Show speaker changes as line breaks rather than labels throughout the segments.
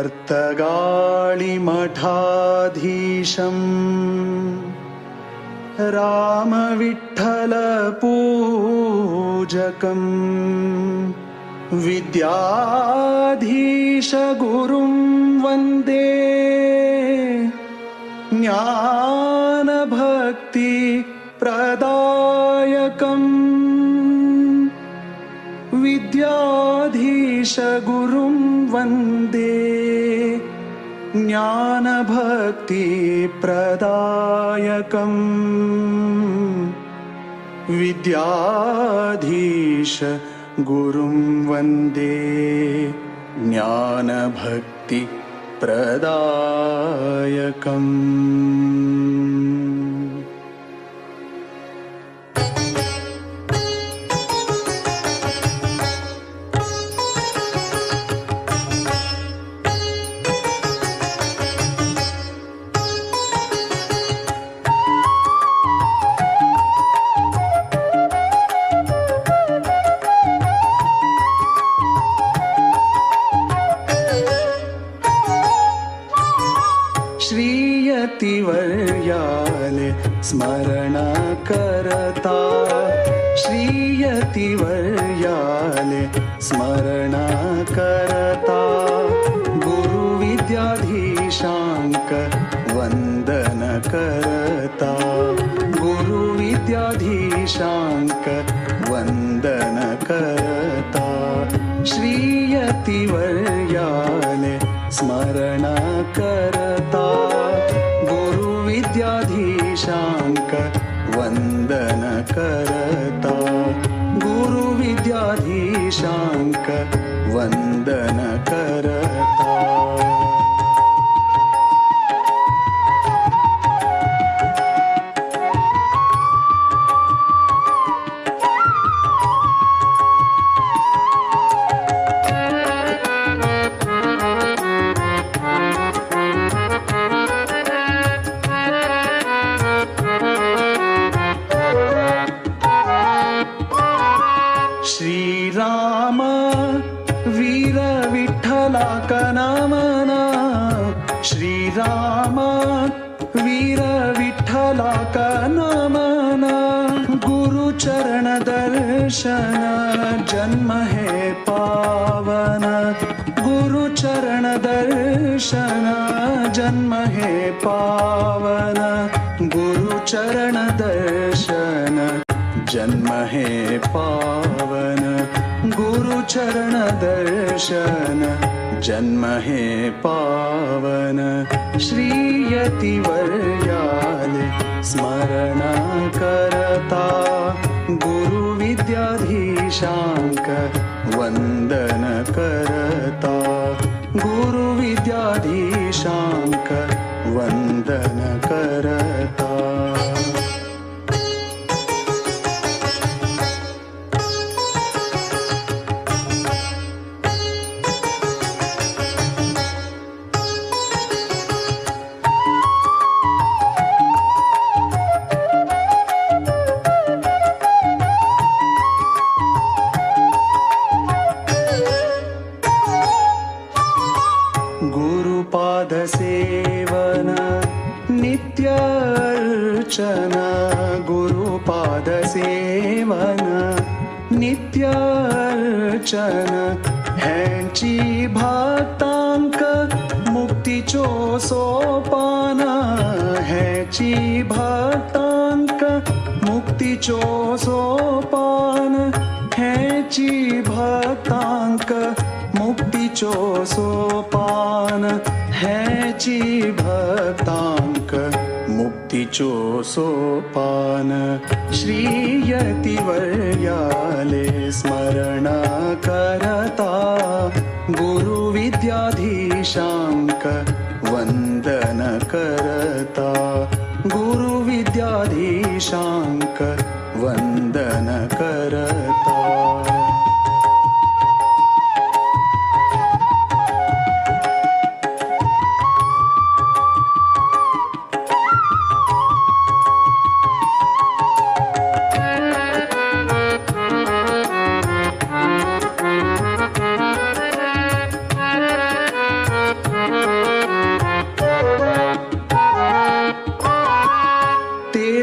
पर्तगाळिमठाधीशं रामविठ्ठलपूजकं विद्याधीशगुरुं वन्दे ज्ञानभक्तिप्रदायकम् विद्याधीशगुरुं वन्दे ज्ञानभक्तिप्रदायकम् विद्याधीश गुरुं वन्दे ज्ञानभक्तिप्रदायकम्। श्रीयतिवर्याले स्मरण करता श्रीयतिवर्याले स्मरण करता गुरुविद्याधीशांक वंदन करता गुरुविद्याधीशांक वंदन करता श्रीयतिवर्याले स्मरण करता गुरुविद्याधीशांक वंदन करता गुरुविद्याधीशांक वंदन करता। श्रीराम वीर विठ्ठला कनामना श्रीराम वीर विठ्ठला कनामना गुरुचरण दर्शन जन्म हे पावन गुरुचरण दर्शन जन्म हे पावन गुरुचरण दर्शन जन्म हे पावन गुरुचरण दर्शन जन्म हे पावन श्रीयतिवर्याले स्मरण करता गुरुविद्याधीशांक वंदन करता गुरुविद्याधीशांक वंदन करता। गुरुपाद सेवन नित्य अर्चन गुरुपाद सेवन नित्य अर्चन ह्यांची भक्तांक मुक्तीचो सोपान ह्यांची भक्तांक मुक्तीचो सोपान ह्यांची भक्तांक मुक्तीचो सोपान ह्याची भक्तांक मुक्तीचो सोपान श्रीयतिवर्याले स्मरण करता गुरुविद्याधीशांक वंदन करता गुरुविद्याधीशांक वंदन करता।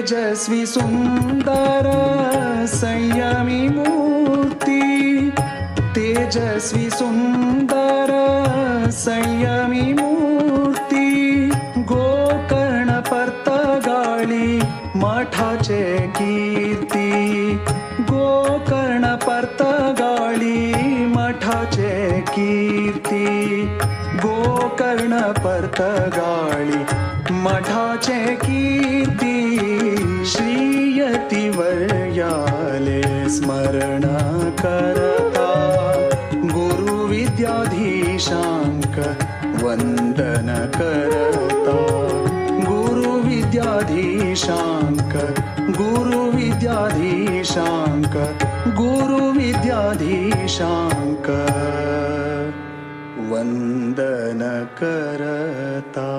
तेजस्वी सुंदर संयमी मूर्ती, तेजस्वी सुंदर संयमी मूर्ती, गोकर्ण पर्तगाळी मठाचे कीर्ती, गोकर्ण पर्तगाळी मठाचे कीर्ती, गोकर्ण पर्तगाळी मठाचे कीर्ती, श्रीयतिवर्याले स्मरण करता, गुरुविद्याधीशांक वंदन करता, गुरुविद्याधीशांक, गुरुविद्याधीशांक, गुरुविद्याधीशांक वंदन करता।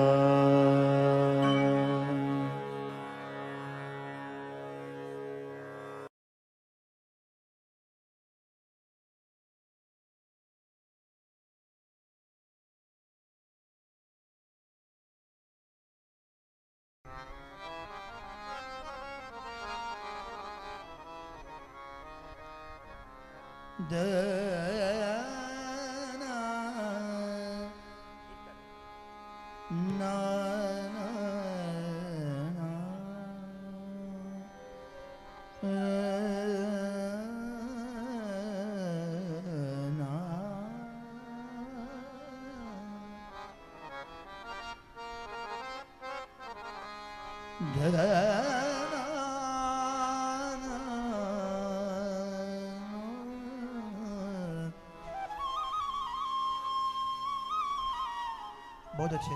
बहुत अच्छे।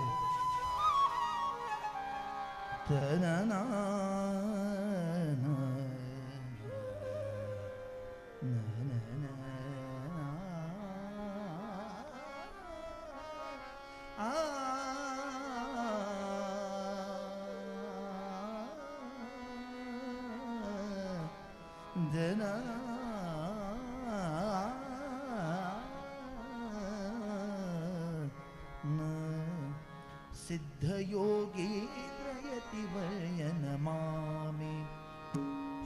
सिद्धयोगेन्द्रयतिवर्यनमामि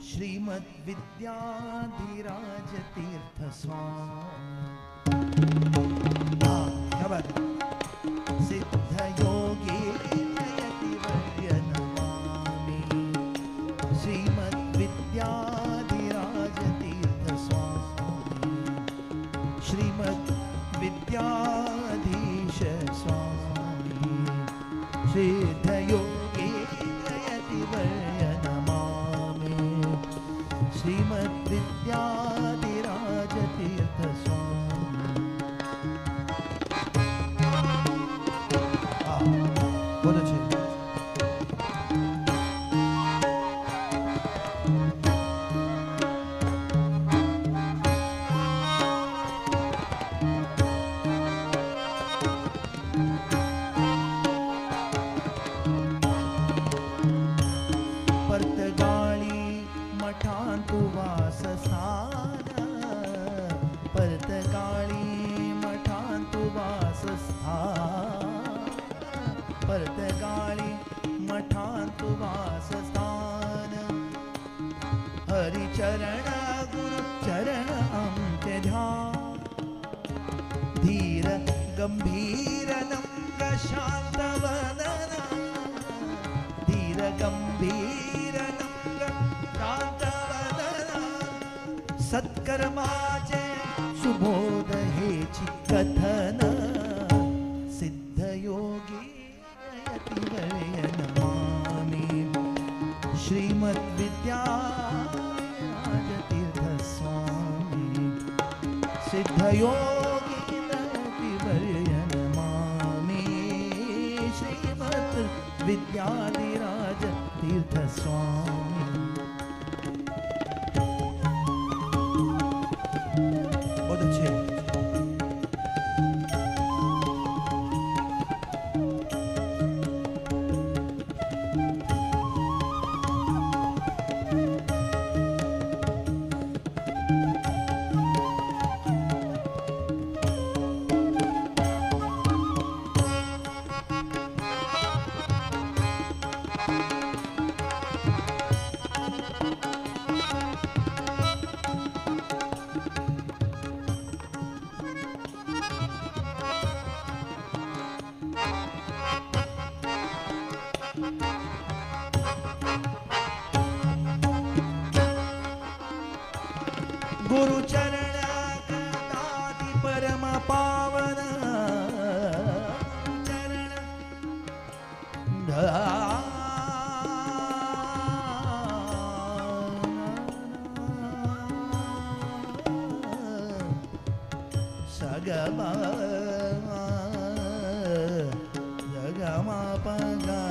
श्रीमद्विद्याधिराजतीर्थस्वामी। क्या बात है। सिद्धयोगेन्द्रयतिवर्यनमामि श्रीमद्विद्याधिराजतीर्थस्वामी, श्रीमद्विद्याधीश स्वामी, सिद्धयोगेन्द्रयतिवर्यनमामि श्रीमद्विद्याधिराजतीर्थस्वामी। बहुत अच्छे। पर्तगाळी मठांतु वासस्थान, पर्तगाळी मठांतु वासस्थान, पर्तगाळी मठांतु वासस्थान, हरिचरण गुरु चरण आमचे ध्यान, धीर गंभीर नम्र शांत वदन, धीर गंभीर नम्र शांत वदन, सत्कर्माचे सुबोध हेची कथन, सिद्धयोगी यतिवर्यनमामि श्रीमद्विद्याराजतीर्थस्वामी, सिद्धयोगी यतिवर्यनमामि श्रीमद्विद्याधिराजतीर्थस्वामी। बहुत अच्छे। गुरु चरण कृताति परम पावन चरण सगमा जगमा पगा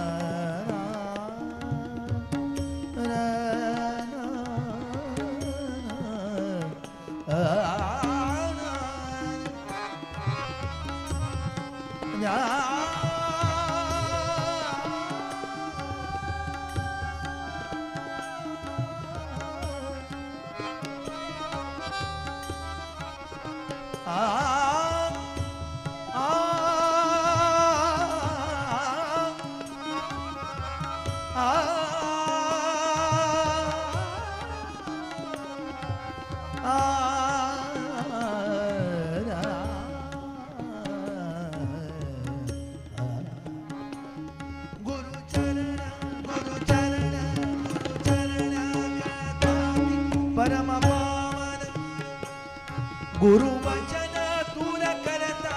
गुरु वचन दूर करता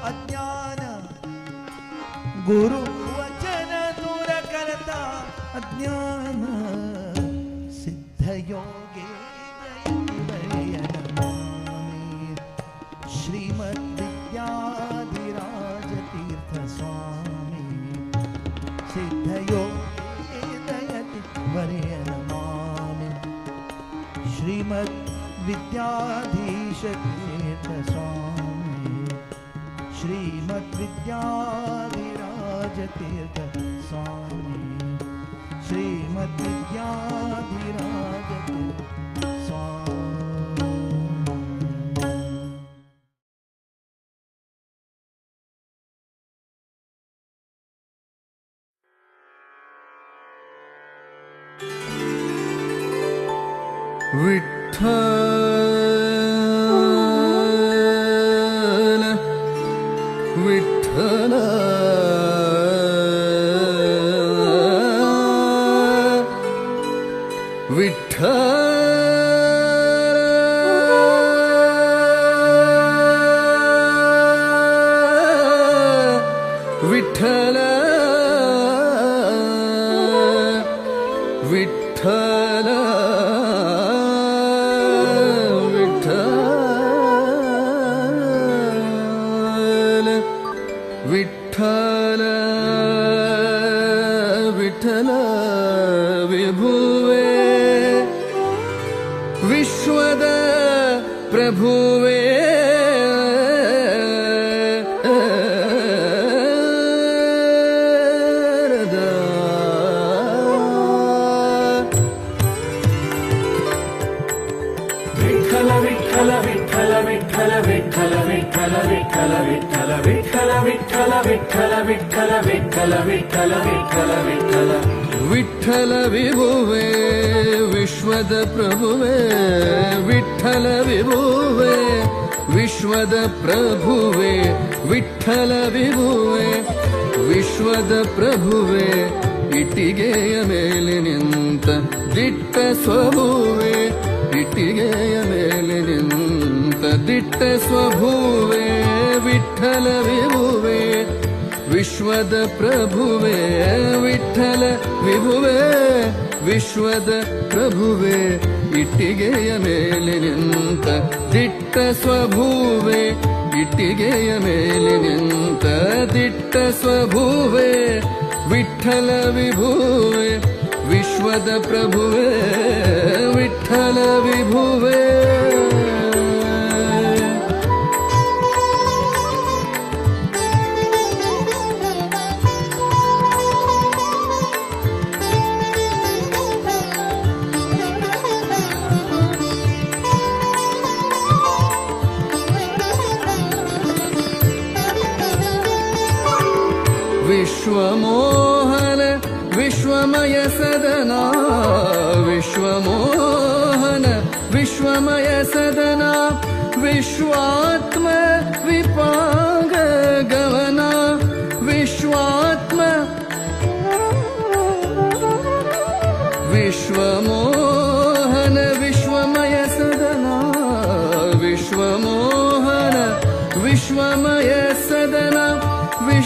अज्ञान गुरु वचन दूर करता अज्ञान सिद्ध योगे श्रीमद् विद्याधिराज तीर्थ स्वामी सिद्ध योगे दयति वर्य नमामि श्रीमद् विद्याधीश तीर्थ स्वामी श्रीमद् विद्याधिराज तीर्थ स्वामी श्रीमद् विद्याधिराज तीर्थ स्वामी।
विठ्ठल विठ्ठल विठ्ठल विठ्ठल विठ्ठल विठ्ठल विठ्ठल विभुवे विश्वद प्रभुवे
विठ्ठल विठ्ठल विठ्ठल विठ्ठल विठ्ठल विठ्ठल विठ्ठल विठ्ठल विठ्ठल विठ्ठल विठ्ठल विठ्ठल विठ्ठल विठ्ठल विठ्ठल विठ्ठल
विठ्ठल विभुवे विश्वद प्रभुवे विठ्ठल विभुवे विश्वद प्रभुवे विठ्ठल विभुवे विश्वद प्रभुवे ಇಟ್ಟಿಗೆಯ ಮೇಲೆ ನಿಂತ ದಿಟ್ಟ ಸ್ವಭುವೆ ಇಟ್ಟಿಗೆಯ ಮೇಲೆ ನಿಂತ ದಿಟ್ಟ ಸ್ವಭುವೆ ವಿಠ್ಠಲ ವಿಭುವೆ ವಿಶ್ವದ ಪ್ರಭುವೆ ವಿಠ್ಠಲ ವಿಭುವೆ ವಿಶ್ವದ ಪ್ರಭುವೆ ಇಟ್ಟಿಗೆಯ ಮೇಲೆ ನಿಂತ ದಿಟ್ಟ ಸ್ವಭುವೆ ಇಟ್ಟಿಗೆಯ ಮೇಲೆ ನಿಂತ ದಿಟ್ಟ ಸ್ವಭುವೆ ವಿಠ್ಠಲ ವಿಭುವೆ ವಿಶ್ವದ ಪ್ರಭುವೆ ವಿಠ್ಠಲ ವಿಭುವೆ. विश्वमोहन विश्वमय सदना विश्वमोहन विश्वमय सदना विश्वात्म विपांग गवना विश्वात्म विश्वमोहन विश्वमय सदना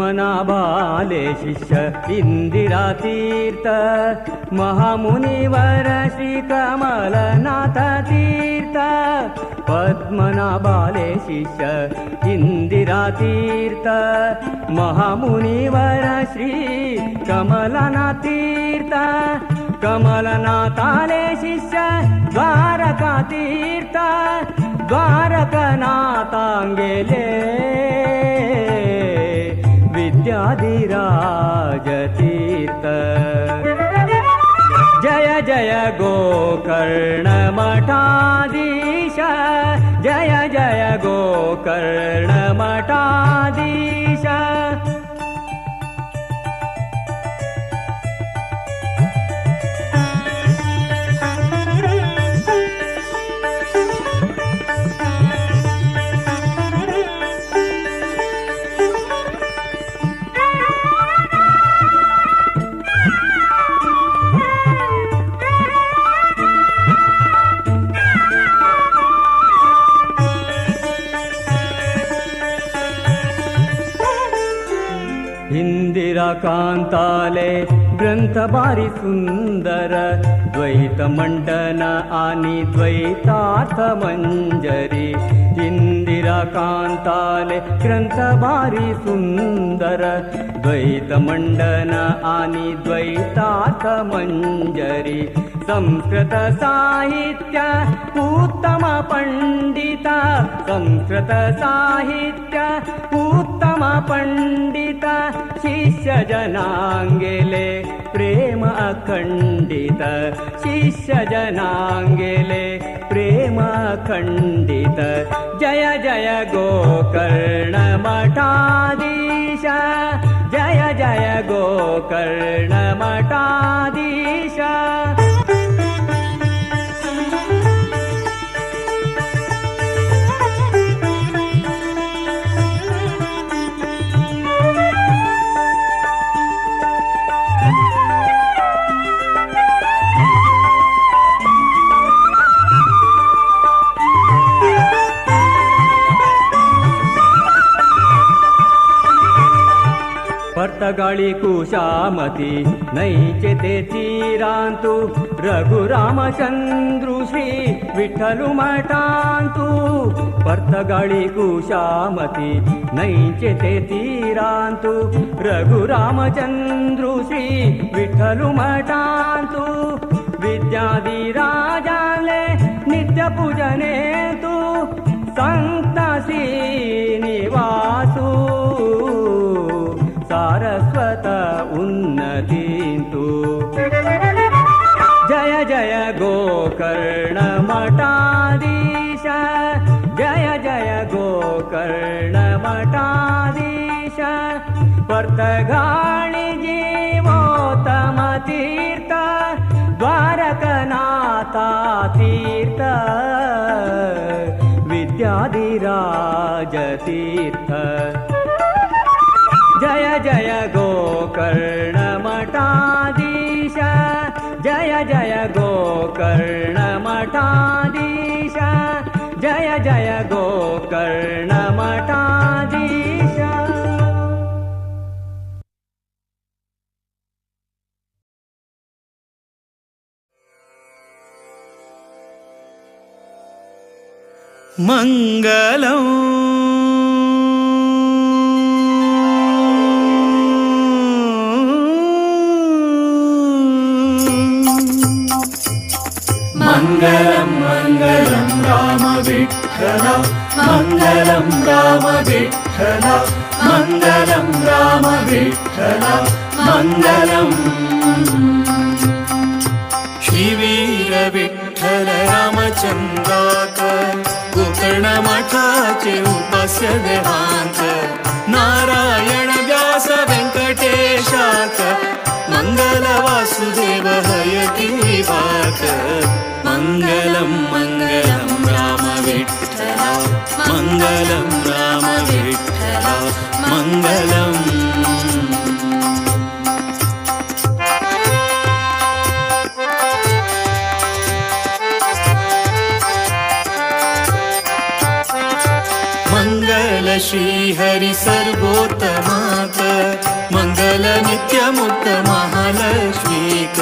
पद्मनाभाले शिष्य इंदिरा तीर्थ महामुनिवर श्री कमलनाथ तीर्थ पद्मनाभाले शिष्य इंदिरा तीर्थ महामुनिवर श्री कमलनाथ तीर्थ कमलनाथाले शिष्य द्वारका तीर्थ द्वारकनाथांगेले विद्याधिराज तीर्थ। जय जय गोकर्ण मठाधीश जय जय गोकर्ण मठाधीश। इंदिरा कांताले ग्रंथ भारी सुंदर द्वैत मंडन आणि द्वैतार्थ मंजरी। इंदिरा कांताले ग्रंथ भारी सुंदर द्वैत मंडन आणि द्वैतार्थ मंजरी। संस्कृत साहित्य उत्तम पंडित संस्कृत साहित्य उत्तम पंडित शिष्य जनांगेले प्रेम अखंडित शिष्य जनांगेले प्रेम अखंडित। जय जय गोकर्ण मठाधीश जय जय गोकर्ण मठाधीश। पर्तगाळी कुशामती नैचे ते तीरांतु रघुरामचंद्रु श्री विठ्ठलु मठांतु। पर्तगाळी कुशामती नैचे ते तीरांतु रघुरामचंद्रु श्री विठ्ठलु मठांतु। विद्याधिराजाले नित्य पूजनेतु संत श्रीनिवासु सारस्वत उन्नतींतु। जय जय गोकर्ण मठाधीश जय जय गोकर्ण मठाधीश। पर्तगाळी जीवोत्तम तीर्थ द्वारकनाथा तीर्थ विद्याधिराज तीर्थ। जय जय गोकर्ण मठाधीश जय जय गोकर्ण मठाधीश जय जय गोकर्ण मठाधीश।
मंगलम मंगलम मंगलम राम विठ्ठल मंगलम राम विठ्ठल मंगलम राम विठ्ठल मंगलम। श्री वीर विठ्ठल रामचंद्राकर गोकर्ण मठाचे उपास्य देवांत नारायण व्यास वेंकटेशाक मंगल वासुदेव हयग्रीवाक। मंगलम मंगलम राम विठ्ठल मंगलम राम विठ्ठल मंगलम। मंगल श्रीहरि सर्वोत्तमाक मंगल नित्यमुक्त महालक्ष्मीक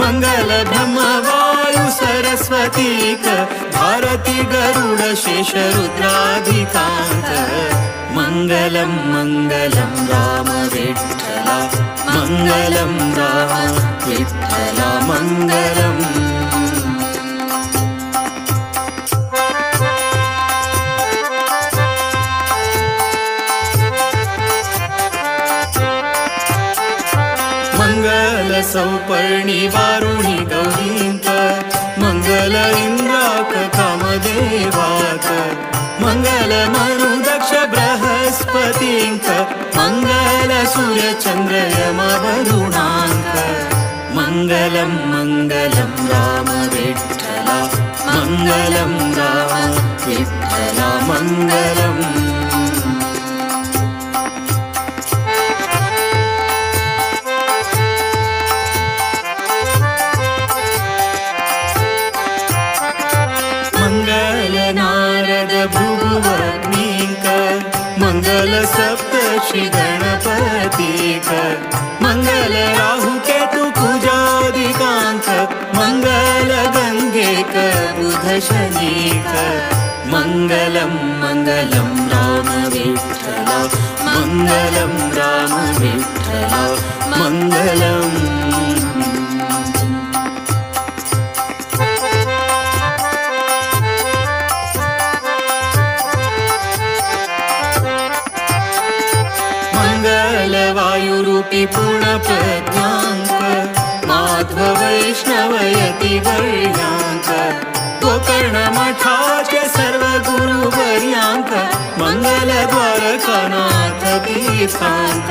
मंगल ब्रह्मवायु सरस्वतीक भारती गरुड शेष रुद्राधिकांक मंगलम मंगलम राम विठ्ठला मंगलम राम विठ्ठला मंगलम। मंगल सौपर्णी वारुणी गौरींक मंगल इंद्राक कामदेवाक मंगल मनु दक्ष बृहस्पतींक मंगल सूर्य चंद्र यम वरुणांक मंगलम मंगलम राम विठ्ठला मंगलम राम विठ्ठला मंगलम। नारद भृगुवग्निक मंगल सप्तर्षि गणपतिक मंगल राहु केतु कुजादिकांक मंगल गंगेक बुध शनिक मंगलम मंगलम राम विठ्ठला मंगलम राम विठ्ठला मंगलम। वायुरूपी पूर्ण प्रज्ञांक माधव वैष्णवयति वर्यांक गोकर्ण मठाचे सर्व गुरुवर्यांक मंगल द्वारकानाथ तीर्थांक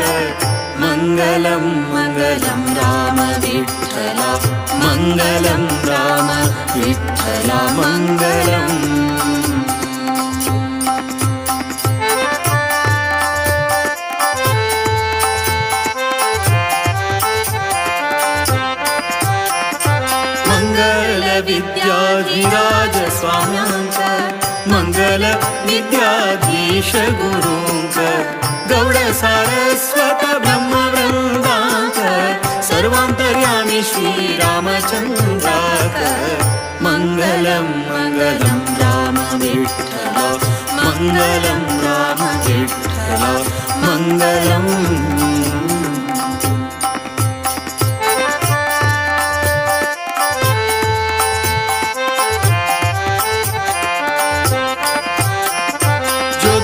मंगलम मंगलम राम विठ्ठला मंगलम राम विठ्ठला मंगलम। विद्याधिराज स्वाम्यांक मंगल विद्याधीश गुरूंक गौड सारस्वत ब्रह्मवृंदांक सर्वांतर्यामी श्री रामचंद्राक मंगलम मंगलम राम विठ्ठला मंगलम राम विठ्ठला मंगलम।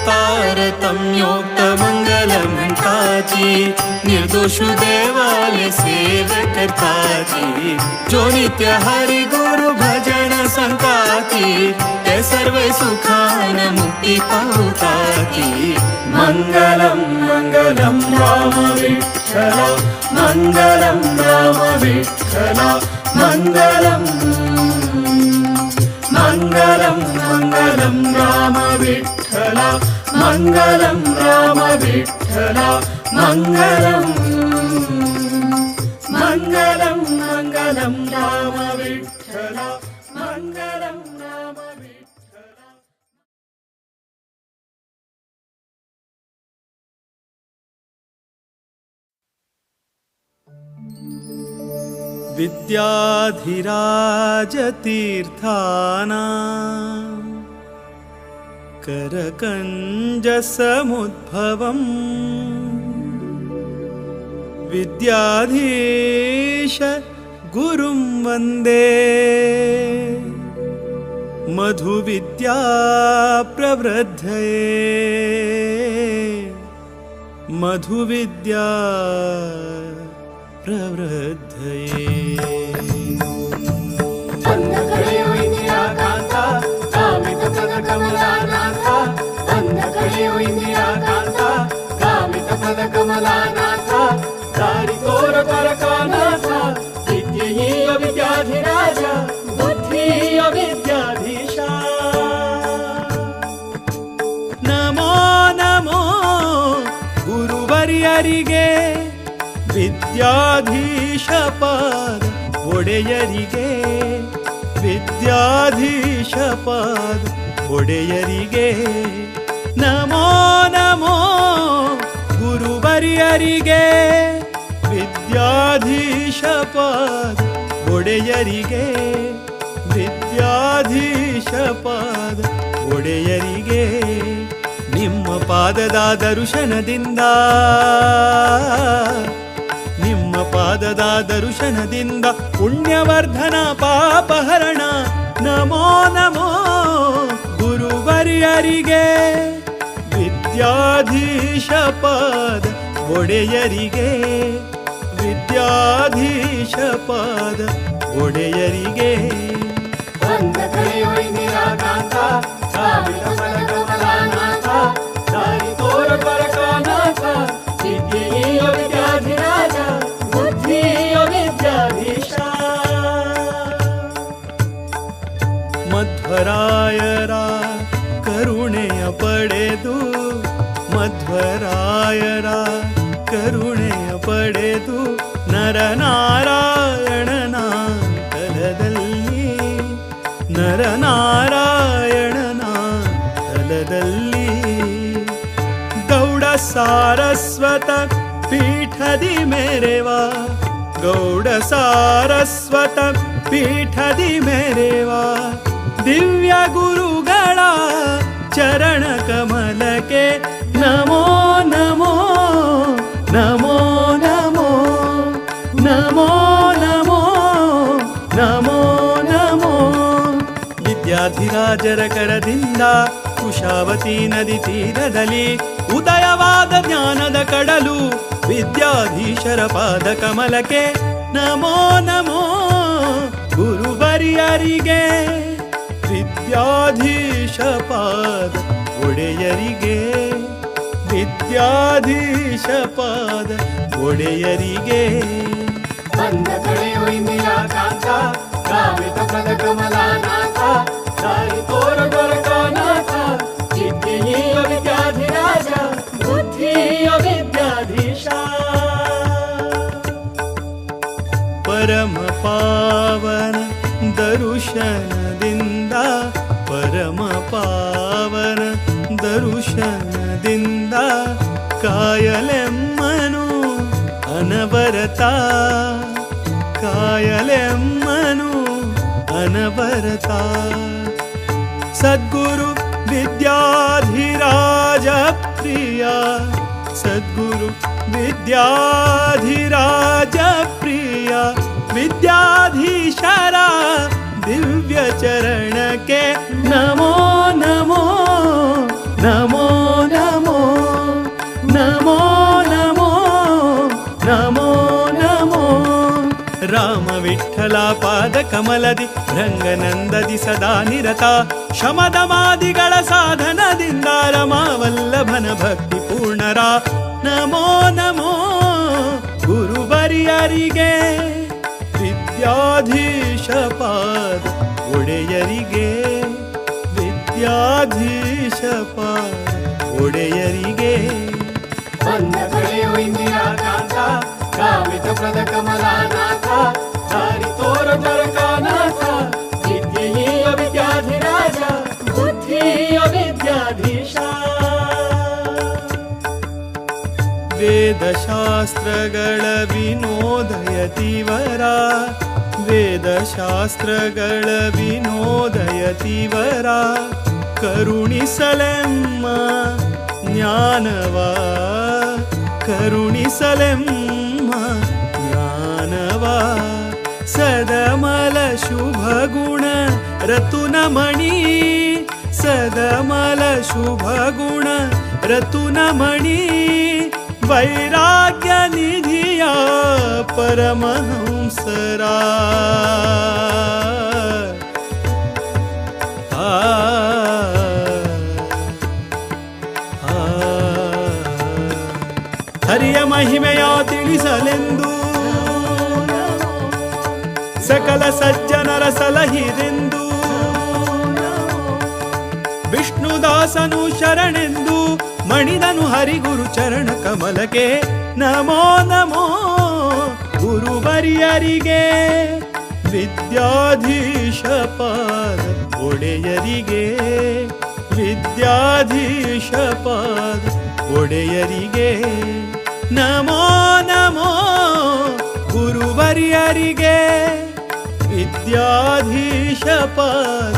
तारतम्योक्त मंगल म्हणताची निर्दोषु देवाले सेव करताची जो नित्य हरि गुरु भजन संताती ते सर्व सुखान मुक्ती पावताती। मंगलम मंगलम राम विठ्ठला मंगलम राम विठ्ठला मंगलम मंगलम मंगलम राम विठ्ठला मंगलम राम विठ्ठला मंगलम मंगलम मंगलम राम विठ्ठला मंगलम राम विठ्ठला।
विद्याधिराज तीर्थानां करकञ्ज समुद्भवम् विद्याधीश गुरुं वन्दे मधुविद्या प्रवृद्धये मधुविद्या प्रवृद्धये। नमो नमो गुरुवर्यರಿಗೆ ವಿದ್ಯಾಧೀಶ ಪಾದ ಒಡೆಯರಿಗೆ ವಿದ್ಯಾಧೀಶ ಪಾದ ಒಡೆಯರಿಗೆ ನಮೋ ನಮೋ ಗುರುವರ್ಯರಿಗೆ, ವಿದ್ಯಾಧೀಶ ಪಾದ ಒಡೆಯರಿಗೆ, ವಿದ್ಯಾಧೀಶ ಪಾದ ಒಡೆಯರಿಗೆ. ನಿಮ್ಮ ಪಾದದ ದರ್ಶನದಿಂದ, ನಿಮ್ಮ ಪಾದದ ದರ್ಶನದಿಂದ ಪುಣ್ಯವರ್ಧನ ಪಾಪಹರಣ. ನಮೋ ನಮೋ ಗುರುವರ್ಯರಿಗೆ, ವಿದ್ಯಾಧೀಶ ಪಾದ ಒಡೆಯರಿಗೆ, ವಿದ್ಯಾಧೀಶ ಪಾದ ಒಡೆಯರಿಗೆ.
ವಿದ್ಯಾಧಿರಾಜ ಬುದ್ಧಿಯ ವಿದ್ಯಾಧೀಶ.
ಮಧ್ವರಾಯರ ಕರುಣೆಯ ಪಡೆದು, ಮಧ್ವರಾಯರ ಕರುಣೆಯ ಪಡೆದು ನರನಾರಾಯಣನ ತಲದಲ್ಲಿ, ನರನಾರಾಯಣನ ತಲದಲ್ಲಿ. ಗೌಡ ಸಾರಸ್ವತ ಪೀಠದಿ ಮೇರೆವಾ, ಗೌಡ ಸಾರಸ್ವತ ಪೀಠದಿ ಮೇರೆವಾ ದಿವ್ಯ ಗುರುಗಳ ಚರಣ ಕಮಲಕ್ಕೆ ನಮೋ ನಮೋ ನಮೋ ನಮೋ ನಮೋ ನಮೋ ನಮೋ ನಮೋ. ವಿದ್ಯಾಧಿರಾಜರ ಕರದಿಂದ ಕುಶಾವತಿ ನದಿ ತೀರದಲ್ಲಿ ಉದಯವಾದ ಜ್ಞಾನದ ಕಡಲು ವಿದ್ಯಾಧೀಶರ ಪಾದ ಕಮಲಕ್ಕೆ ನಮೋ ನಮೋ ಗುರುವರ್ಯರಿಗೆ, ವಿದ್ಯಾಧೀಶ ಪಾದ ಒಡೆಯರಿಗೆ, ವಿದ್ಯಾಧೀಶ ಪಾದ ಒಡೆಯರಿಗೆ.
ಬಂದ ಕಳೆಯು ಇಂದಿರಾಕಾಂತ, ಕಾಮಿತ ಪದ ಕಮಲಾನಾಥ, ದಾರಿ ತೋರ ದೊರಕನಾಥ, ವಿದ್ಯೆಯ ವಿದ್ಯಾಧಿರಾಜ ಬುದ್ಧಿಯ ವಿದ್ಯಾಧೀಶ.
ಪರಮ ಪಾವನ ದರುಶನದಿಂದ, ಪರಮ ಪಾವನ ದರುಶನದಿಂದ ಕಾಯಲೆಮ್ಮನು ಅನವರತ, ಕಾಯಲೆಮ್ಮನು ಅನವರತ. ಸದ್ಗುರು ವಿದ್ಯಾಧಿರಾಜ ಪ್ರಿಯ, ಸದ್ಗುರು ವಿದ್ಯಾಧಿರಾಜ ಪ್ರಿಯ, ವಿದ್ಯಾಧೀಶರ ದಿವ್ಯ ಚರಣಕ್ಕೆ ನಮೋ ನಮೋ ನಮೋ ನಮೋ ನಮೋ ನಮೋ ನಮೋ ನಮೋ. ರಾಮ ವಿಠಲ ಪಾದ ಕಮಲದಿ ರಂಗನಂದದಿ ಸದಾ ನಿರತ, ಶಮದಮಾದಿಗಳ ಸಾಧನದಿಂದ ರಮಾವಲ್ಲಭನ ಭಕ್ತಿ ಪೂರ್ಣರ ನಮೋ ನಮೋ ಗುರುವರ್ಯರಿಗೆ, ವಿದ್ಯಾಧೀಶ ಪಾದ ಒಡೆಯರಿಗೆ, ವಿದ್ಯಾಧೀಶ ಪಾದ ಒಡೆಯರಿಗೆ.
ಬಂದ ಕಳೆಯು ಇಂದಿರಾಕಾಂತ, ಕಾಮಿತ ಪ್ರದ ಕಮಲಾನಾಥ, ದಾರಿ ತೋರ ದೊರಕನಾಥ, ವಿದ್ಯೆಯ ವಿದ್ಯಾಧಿರಾಜ ಬುದ್ಧಿಯ ವಿದ್ಯಾಧೀಶ.
ವೇದಶಾಸ್ತ್ರಗಳ ವಿನೋದಯತಿವರ, ವೇದಶಾಸ್ತ್ರಗಳ ವಿನೋದಯತಿವರ, ಕರುಣಿಸಲೆಮ್ಮ ಜ್ಞಾನವ, ಕರುಣಿಸಲೆಮ್ಮ ಜ್ಞಾನವ. ಸದಮಲ ಶುಭಗುಣ ರತುನಮಣಿ, ಸದಮಲ ಶುಭಗುಣ ರತುನಮಣಿ, ವೈರಾಗ್ಯ ನಿಧಿಯ ಪರಮಹಂಸರ. ಆ ಹರಿಯ ಮಹಿಮೆಯ ತಿಳಿಸಲೆಂದು ಸಕಲ ಸಜ್ಜನರ ಸಲಹಿರೆಂದು, ವಿಷ್ಣುದಾಸನು ಶರಣೆಂದು ಮಣಿದನು ಹರಿಗುರು ಚರಣ ಕಮಲಕ್ಕೆ ನಮೋ ನಮೋ ಗುರುವರ್ಯರಿಗೆ, ವಿದ್ಯಾಧೀಶ ಪಾದ ಒಡೆಯರಿಗೆ, ವಿದ್ಯಾಧೀಶ ಪಾದ ಒಡೆಯರಿಗೆ ನಮೋ ನಮೋ ಗುರುವರ್ಯರಿಗೆ ವಿದ್ಯಾಧೀಶ ಪಾದ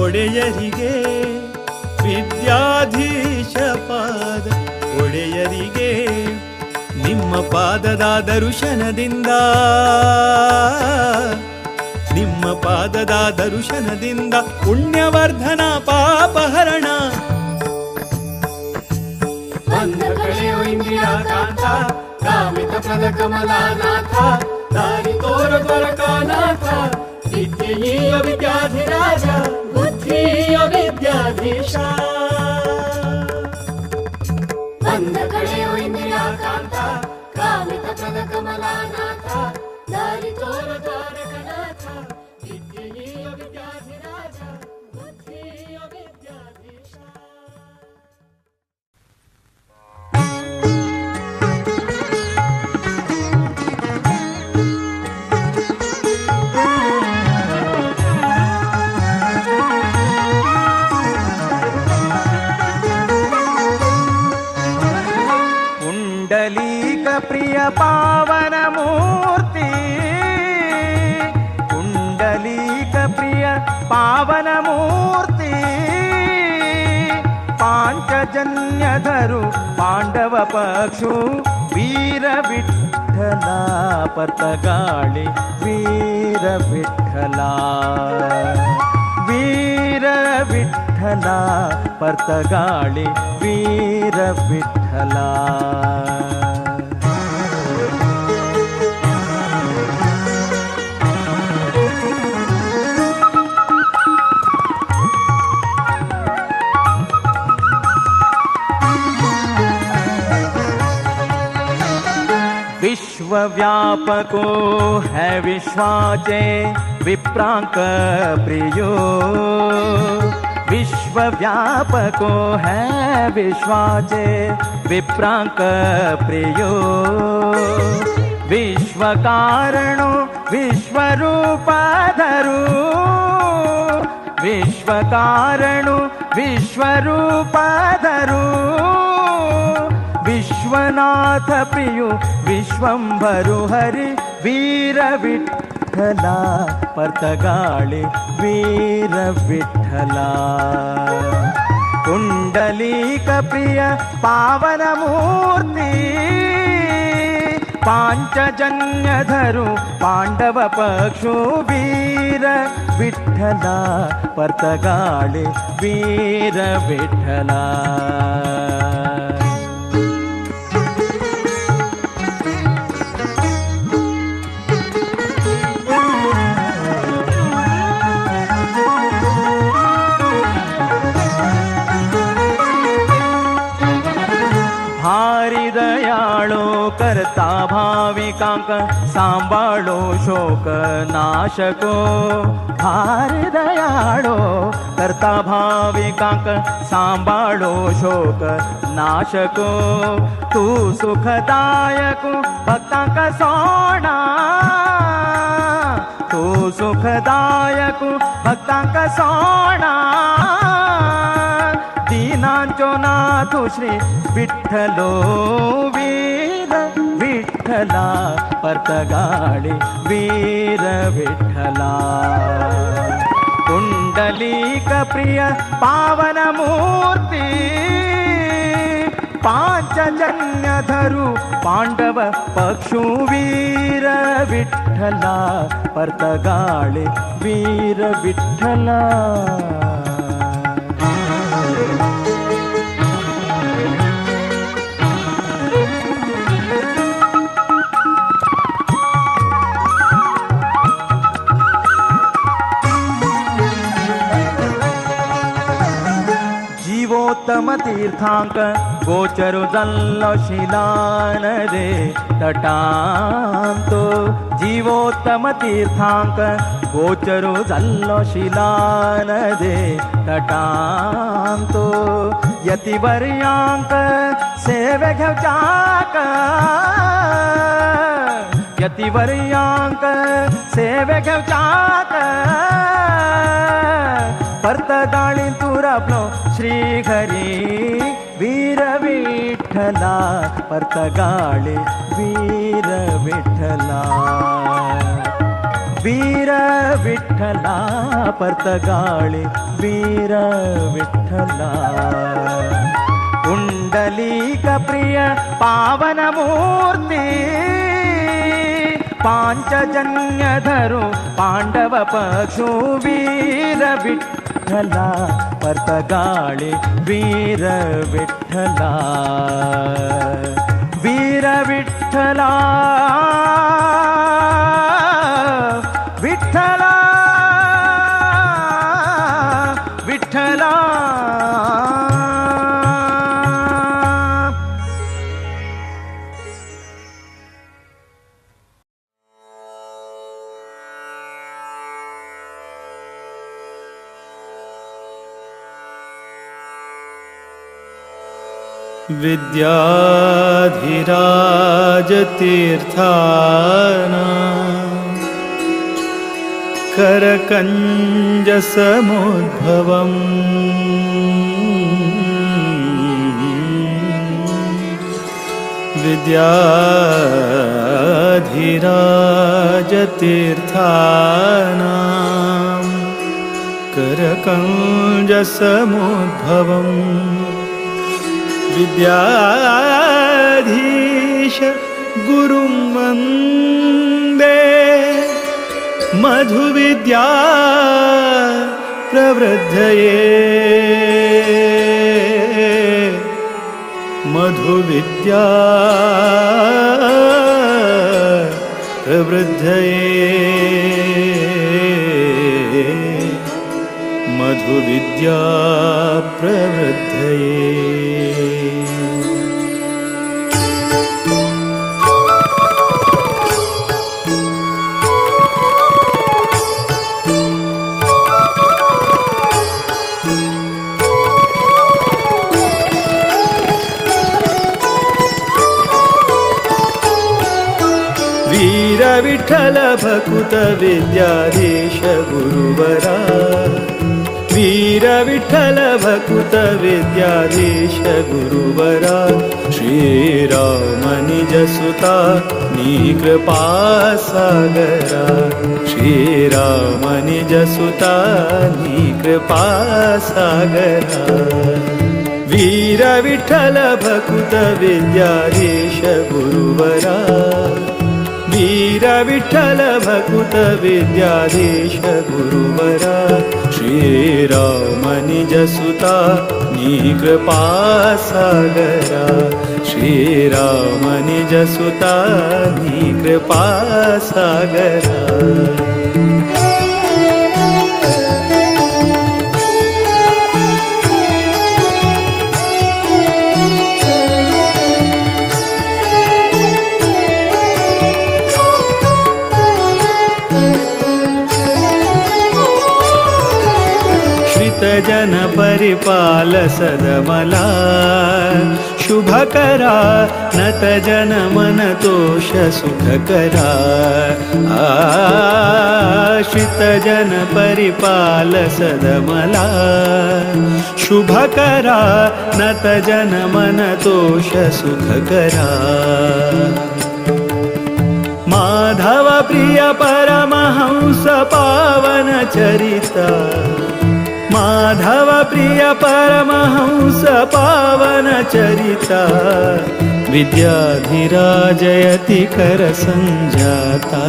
ಒಡೆಯರಿಗೆ ವಿದ್ಯಾಧೀಶ ಪಾದ ಒಡೆಯರಿಗೆ ನಿಮ್ಮ ಪಾದದ ದರ್ಶನದಿಂದ ನಿಮ್ಮ ಪಾದದ ದರ್ಶನದಿಂದ ಪುಣ್ಯವರ್ಧನ ಪಾಪಹರಣ
ಬಂದ ಕಳೆಯೋ ಇಂದಿರಾಕಾಂತ ಕಾಮಿತ ಪ್ರದ ಕಮಲಾನಾಥ ದಾರಿ ತೋರ ದ್ವಾರಕಾನಾಥ ವಿದ್ಯೆಯ ವಿದ್ಯಾಧಿರಾಜ ಬುದ್ಧಿಯ ವಿದ್ಯಾಧೀಶ ಬಂದ ಕಳೆಯೋ ಇಂದಿರಾಕಾಂತ ಕಾಮಿತ ಪ್ರದ ಕಮಲಾನಾಥ ದಾರಿ ತೋರ ದ್ವಾರಕನಾಥ ವಿದ್ಯೆಯ ವಿದ್ಯಾಧಿರಾಜ ಬುದ್ಧಿಯ ವಿದ್ಯಾಧೀಶ.
ಪುಂಡಲೀಕ ಪ್ರಿಯ ಪಾವನ ಮೂರ್ತಿ ಪುಂಡಲೀಕ ಪ್ರಿಯ ಪಾವನ ಮೂರ್ತಿ ಪಾಂಚಜನ್ಯಧರು ಪಾಂಡವ ಪಕ್ಷು ವೀರ ವಿಠಲ ಪತಗಾಳಿ ವೀರ ವಿಠಲ ವೀರ ವಿಠಲ ಪರ್ತಗಾಳಿ ವೀರ ವಿಠಲ. विश्वव्यापको है विश्वाचे विप्रांक प्रियो विश्वव्यापको है विश्वाचे विप्रांक प्रियो विश्वकारणो विश्वरूपाधरो विश्वकारणो विश्वरूपाधरो विश्वनाथ प्रियो विश्वंभरु हरि वीर विठ्ठला पर्तगाळि वीर विठ्ठला कुंडलीक प्रिय पावन मूर्ती पांचजन्यधरु पांडव पक्षु वीर विठ्ठला पर्तगाळि वीर विठ्ठला. भारी दयाळो करता भाविकांक सांभाळो शोक नाशको भारी दयाळो करता भाविकांक सांभाळो शोक नाशको तू सुखदायक भक्तांक सोणा तू सुखदायक भक्तांक सोणा दीनांचो नाथ श्री विठ्ठलो वीर विठ्ठला पर्तगाळि वीर विठ्ठला कुंडलीक प्रिय पावन मूर्ती पांचजन्यधरु पांडव पक्षु वीर विठ्ठला पर्तगाळि वीर विठ्ठला. जीवोत्तम तीर्थांक गोचरु जल्लो शिलान रे तटांतो जीवोत्तम तीर्थांक गोचरु जल्लो शिलान रे तटांतो यतिवर्यांक सेवे घेवचाक यतिवर्यांक सेवे घेवच्याक पर्तगाळी तूं राबलो श्रीहरी वीर विठ्ठला पर्तगाळी वीर विठ्ठला वीर विठ्ठला पर्तगाळी वीर विठ्ठला पुंडलीक प्रिय पावन मूर्ती पांचजन्य धरू पांडव पक्षु वीर विठ्ठला पर्तगाळी वीर विठ्ठला वीर विठ्ठला विठ्ठला विठ्ठला।
विद्याधिराजतीर्थाना करकञ्जसमुद्भवम् विद्याधिराजतीर्थाना करकञ्जसमुद्भवम् विद्याधीश गुरुं वन्दे मधुविद्या प्रवृद्धये मधुविद्या प्रवृद्धये मधुविद्या प्रवृद्धये। वीर विठ्ठल भकुत विद्याधीश गुरुवरा वीर विठ्ठल भकुत विद्याधीश गुरुवरा श्रीराम निज सुता नी कृपा सागरा श्रीराम निज सुता नी कृपा सागरा वीर विठ्ठल भकुत विद्याधीश गुरुवरा वीर विठ्ठल भकुत विद्याधीश गुरुवरा श्रीराम निज सुता नी कृपा सागरा श्रीराम निज सुता नी कृपा सागरा। जन परिपाल सदमला शुभकरा नत जन मन तोष सुखकरा आश्रित जन परिपाल सदमला शुभकरा नत जन मन तोष सुखकरा माधव प्रिय परमहंस पावन चरिता माधव प्रिय परमहंस पावन चरिता विद्याधिराजयति कर संजाता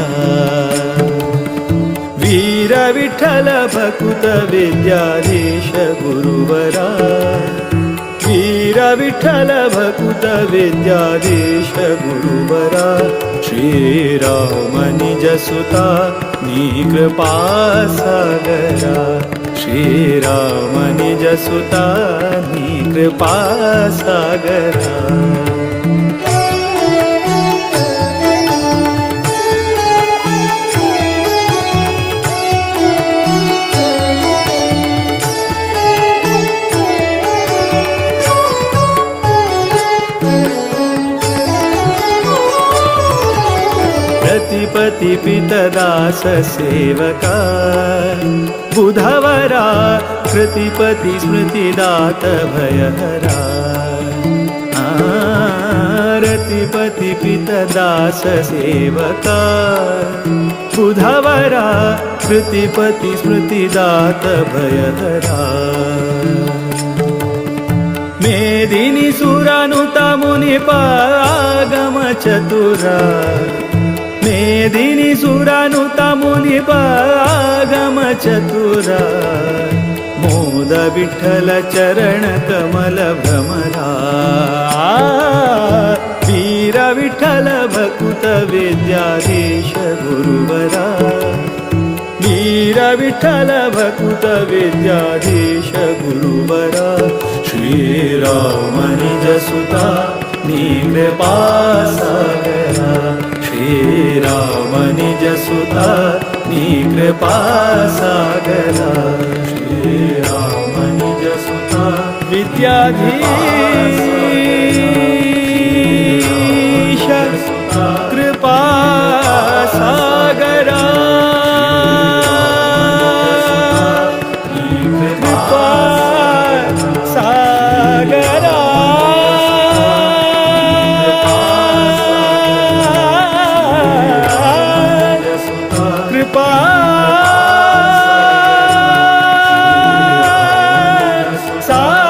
वीर विठ्ठल भकुत विद्याधीश गुरुवरा वीर विठ्ठल भकुत विद्याधीश गुरुवरा श्रीराम निज सुता नी कृपा सागरा श्रीराम निज सुता नी कृपा सागरा। रतिपति पितदास सेवका बुधवरा कृतिपति स्मृतिदात भयहरा। रतिपति पितदास सेवका बुधवरा कृतिपति स्मृतिदात भयहरा। मेदिनी सुरानुता मुनिपागम चतुरा मेदिनी सुरानुता मुनिपागम चतुरा मोद विठ्ठल चरण कमल भ्रमरा वीर विठ्ठल भकुत विद्याधीश गुरुवरा वीर विठ्ठल भकुत विद्याधीश गुरुवरा। श्रीराम निज सुता कृपा सागरा श्रीराम निज सुता कृपा सागरा श्रीराम निज सुता विद्याधीश कृपा सागरा कृपा सागरा। कृपा सागरा।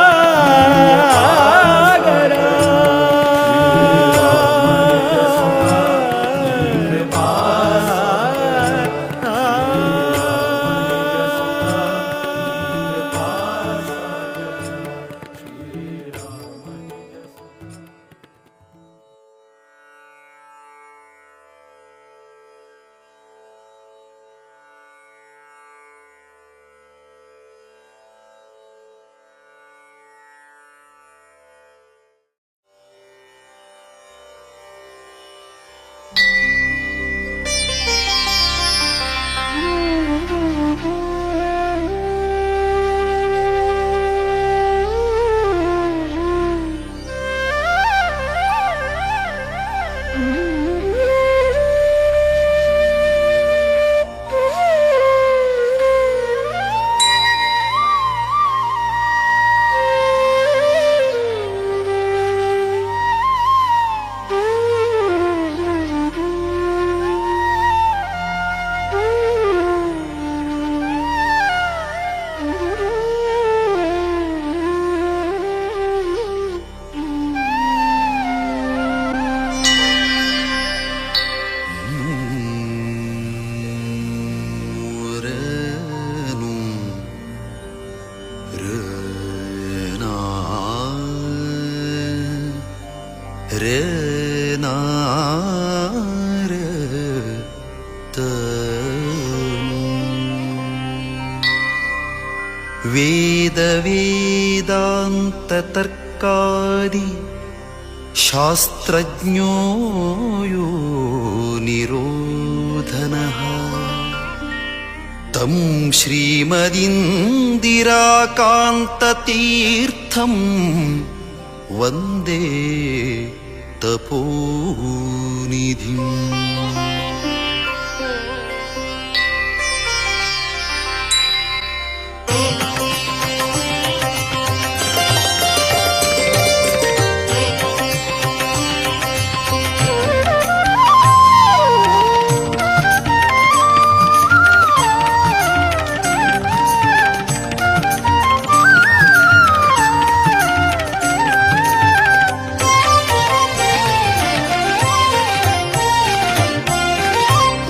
वेद वेदांत तर्कादि शास्त्रज्ञो यो निरोधनः तं श्रीमदिन्दिराकान्ततीर्थं वन्दे तपोनिधिम्।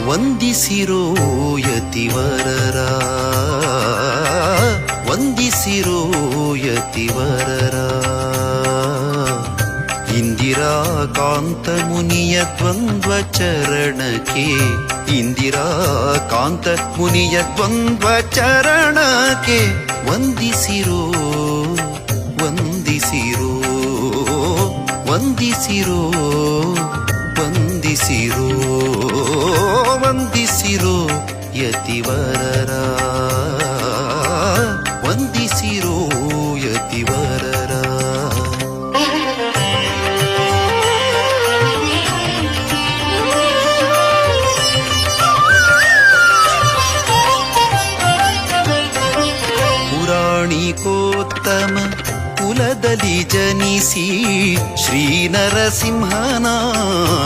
ವಂದಿಸಿರೋ ಯತಿವರರ ವಂದಿಸಿರೋ ಯತಿವರರ ಇಂದಿರಾಕಾಂತ ಮುನಿಯ ದ್ವಂದ್ವ ಚರಣಕ್ಕೆ ಇಂದಿರಾಕಾಂತ ಮುನಿಯ ದ್ವಂದ್ವ ಚರಣಕ್ಕೆ ವಂದಿಸಿರೋ ವಂದಿಸಿರೋ ವಂದಿಸಿರೋ ವಂದಿಸಿರೋ ವಂದಿಸಿರೋ ಯತಿವರರ ವಂದಿಸಿರೋ ಯತಿವರರ. ಪುರಾಣಿಕೋತ್ತಮ ಕುಲದಲ್ಲಿ ಜನಿಸಿ ಶ್ರೀ ನರಸಿಂಹನ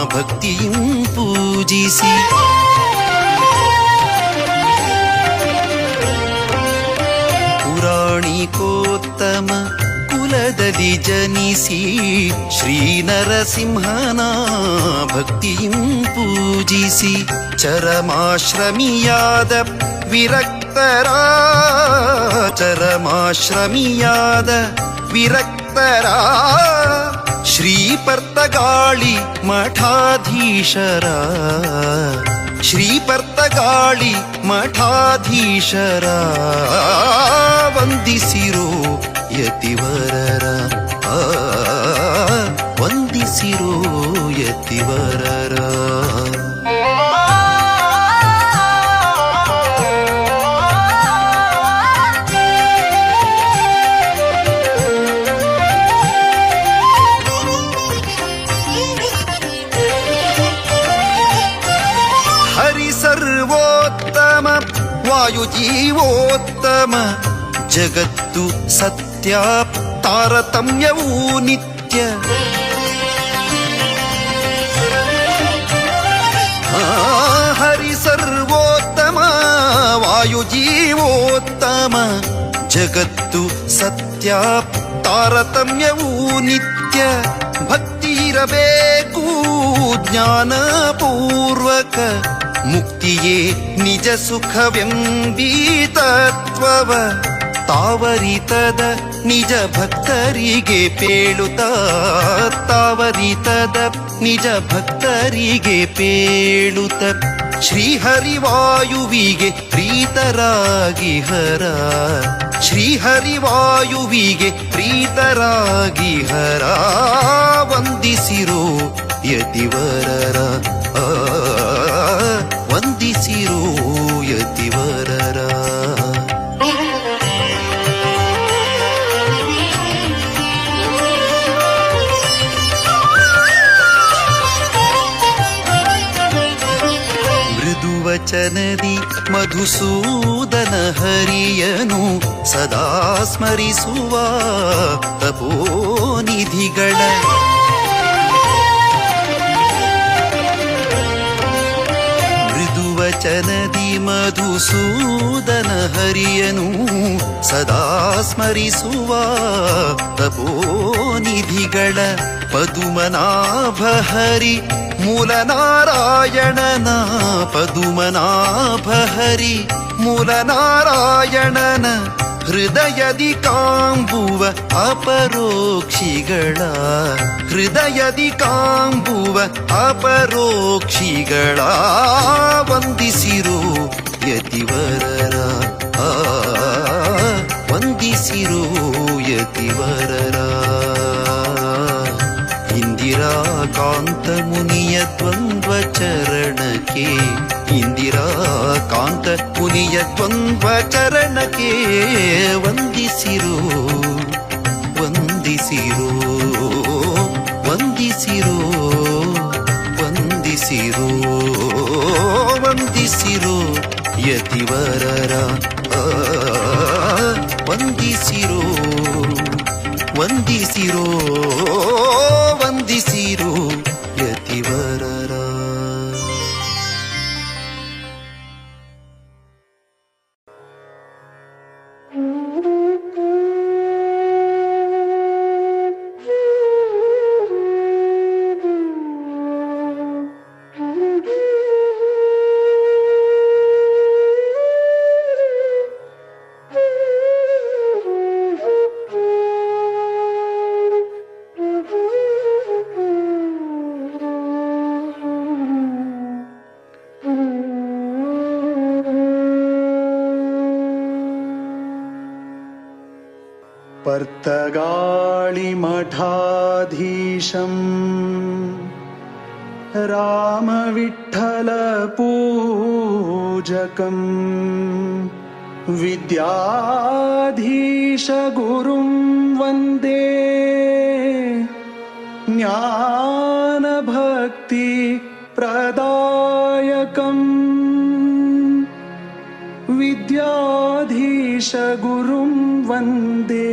ಭಕ್ತಿಯು ಪೂಜಿಸಿ. ಪುರಾಣಿಕೋತ್ತಮ ಕುಲದಲ್ಲಿ ಜನಿಸಿ ಶ್ರೀ ನರಸಿಂಹನ ಭಕ್ತಿಯು ಪೂಜಿಸಿ. ಚರಮಾಶ್ರಮಿಯಾದ ವಿರಕ್ತರ, ಚರಮಾಶ್ರಮಿಯಾದ ವಿರಕ್ತರ ಶ್ರೀ ಪರ್ತಗಾಳಿ ಮಠಾಧೀಶರ, ಶ್ರೀ ಪರ್ತಗಾಳಿ ಮಠಾಧೀಶರ ವಂದಿಸಿರೋ ಯತಿವರರ, ವಂದಿಸಿರೋ ಯತಿವರರ. ಸರ್ವೋತ್ತಮ ವಾಯುಜೀವೋತ್ತಮ ಜಗತ್ತು ಸತ್ಯ ತಾರತಮ್ಯವೂ ನಿತ್ಯ. ಹರಿ ಸರ್ವೋತ್ತಮ ವಾಯುಜೀವೋತ್ತಮ ಜಗತ್ತು ಸತ್ಯ ತಾರತಮ್ಯವೂ ನಿತ್ಯ. ಭಕ್ತಿ ಇರಬೇಕು ಜ್ಞಾನಪೂರ್ವಕ ಮುಕ್ತಿಯೇ ನಿಜ ಸುಖವೆಂಬೀ ತತ್ವವ ತಾವರಿತದ ನಿಜ ಭಕ್ತರಿಗೆ ಪೇಳುತ್ತ, ತಾವರಿತದ ನಿಜ ಭಕ್ತರಿಗೆ ಪೇಳುತ್ತ. ಶ್ರೀಹರಿವಾಯುವಿಗೆ ಪ್ರೀತರಾಗಿ ಹರ, ಶ್ರೀಹರಿವಾಯುವಿಗೆ ಪ್ರೀತರಾಗಿ ಹರ ವಂದಿಸಿರೋ ಯತಿವರರ, ವಂದಿಸಿರೋ ಯತಿವರರ. ಮೃದುವಚನದಿ ಮಧುಸೂದನ ಹರಿಯನು ಸದಾ ಸ್ಮರಿಸುವ ತಪೋನಿಧಿಗಳ, ಮೃದುವಚನದಿ ಮಧುಸೂದನ ಹರಿಯನು ಸದಾ ಸ್ಮರಿಸುವ ತಪೋನಿಧಿಗಳ. ಪದುಮನಾಭ ಹರಿ ಮೂಲನಾರಾಯಣನ, ಪದುಮನಾಭ ಹರಿ ಮೂಲನಾರಾಯಣನ ಹೃದಯದಿ ಕಾಂಬುವ ಅಪರೋಕ್ಷಿಗಳ, ಹೃದಯದಿ ಕಾಂಬುವ ಅಪರೋಕ್ಷಿಗಳ ವಂದಿಸಿರೋ ಯತಿವರರ, ವಂದಿಸಿರೋ ಯತಿವರರ. ಇಂದಿರಾಕಾಂತ ಮುನಿಯ ದ್ವಂದ್ವ ಚರಣಕ್ಕೆ, ಇಂದಿರಾಕಾಂತ ಮುನಿಯ ದ್ವಂದ್ವ ಚರಣಕ್ಕೆ ವಂದಿಸಿರೋ, ವಂದಿಸಿರೋ, ವಂದಿಸಿರೋ, ವಂದಿಸಿರೋ, ವಂದಿಸಿರೋ ಯತಿವರರ, ವಂದಿಸಿರೋ, ವಂದಿಸಿರೋ, ವಂದಿಸಿರೋ ಯತಿವರರ.
पर्तगाळिमठाधीशं रामविठ्ठलपूजकं विद्याधीशगुरुं वन्दे ज्ञानभक्तिप्रदायकम् विद्याधीशगुरुं वन्दे।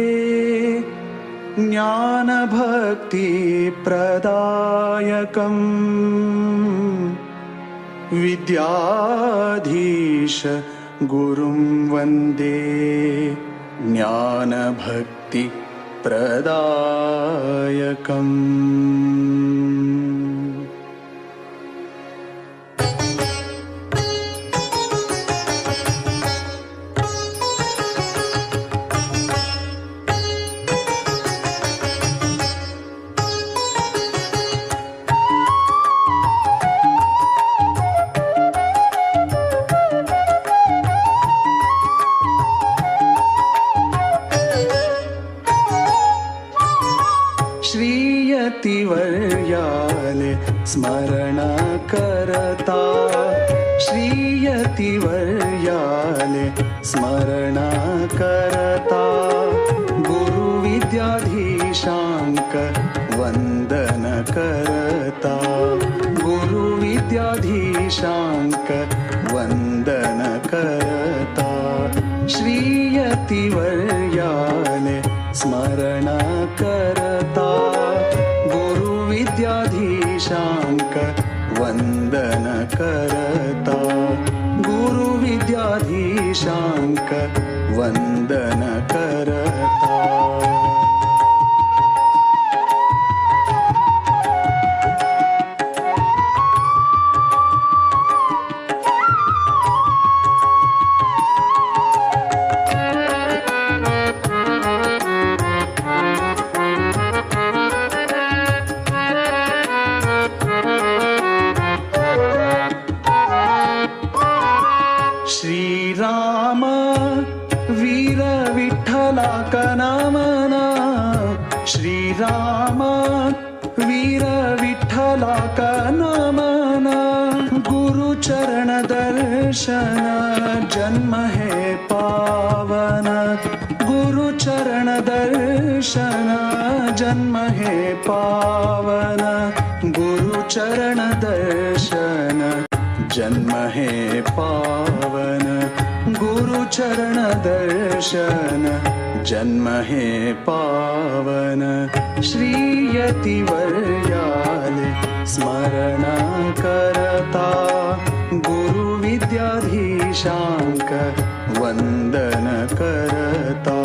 ज्ञानभक्तिप्रदायकम् विद्याधीश गुरुं वन्दे ज्ञानभक्तिप्रदायकम्। श्रीयतिवर्याले स्मरण करता, श्रीयतिवर्याले स्मरण करता, गुरुविद्याधीशांक वंदन करता, गुरुविद्याधीशांक वंदन करता, श्रीयतिवर्याले स्मरण करता, गुरुविद्याधीशांक वंदन करता, गुरुविद्याधीशांक वंदन करता। श्रीराम वीर विठ्ठला कनामना, श्रीराम वीर विठ्ठला कनामना, गुरुचरण दर्शन जन्म हे पावन, गुरुचरण दर्शन जन्म हे पावन, गुरुचरण दर्शन जन्म हे पावन, गुरुचरण दर्शन जन्म हे पावन, श्रीयतिवर्याले स्मरण करता, गुरुविद्याधीशांक वंदन करता,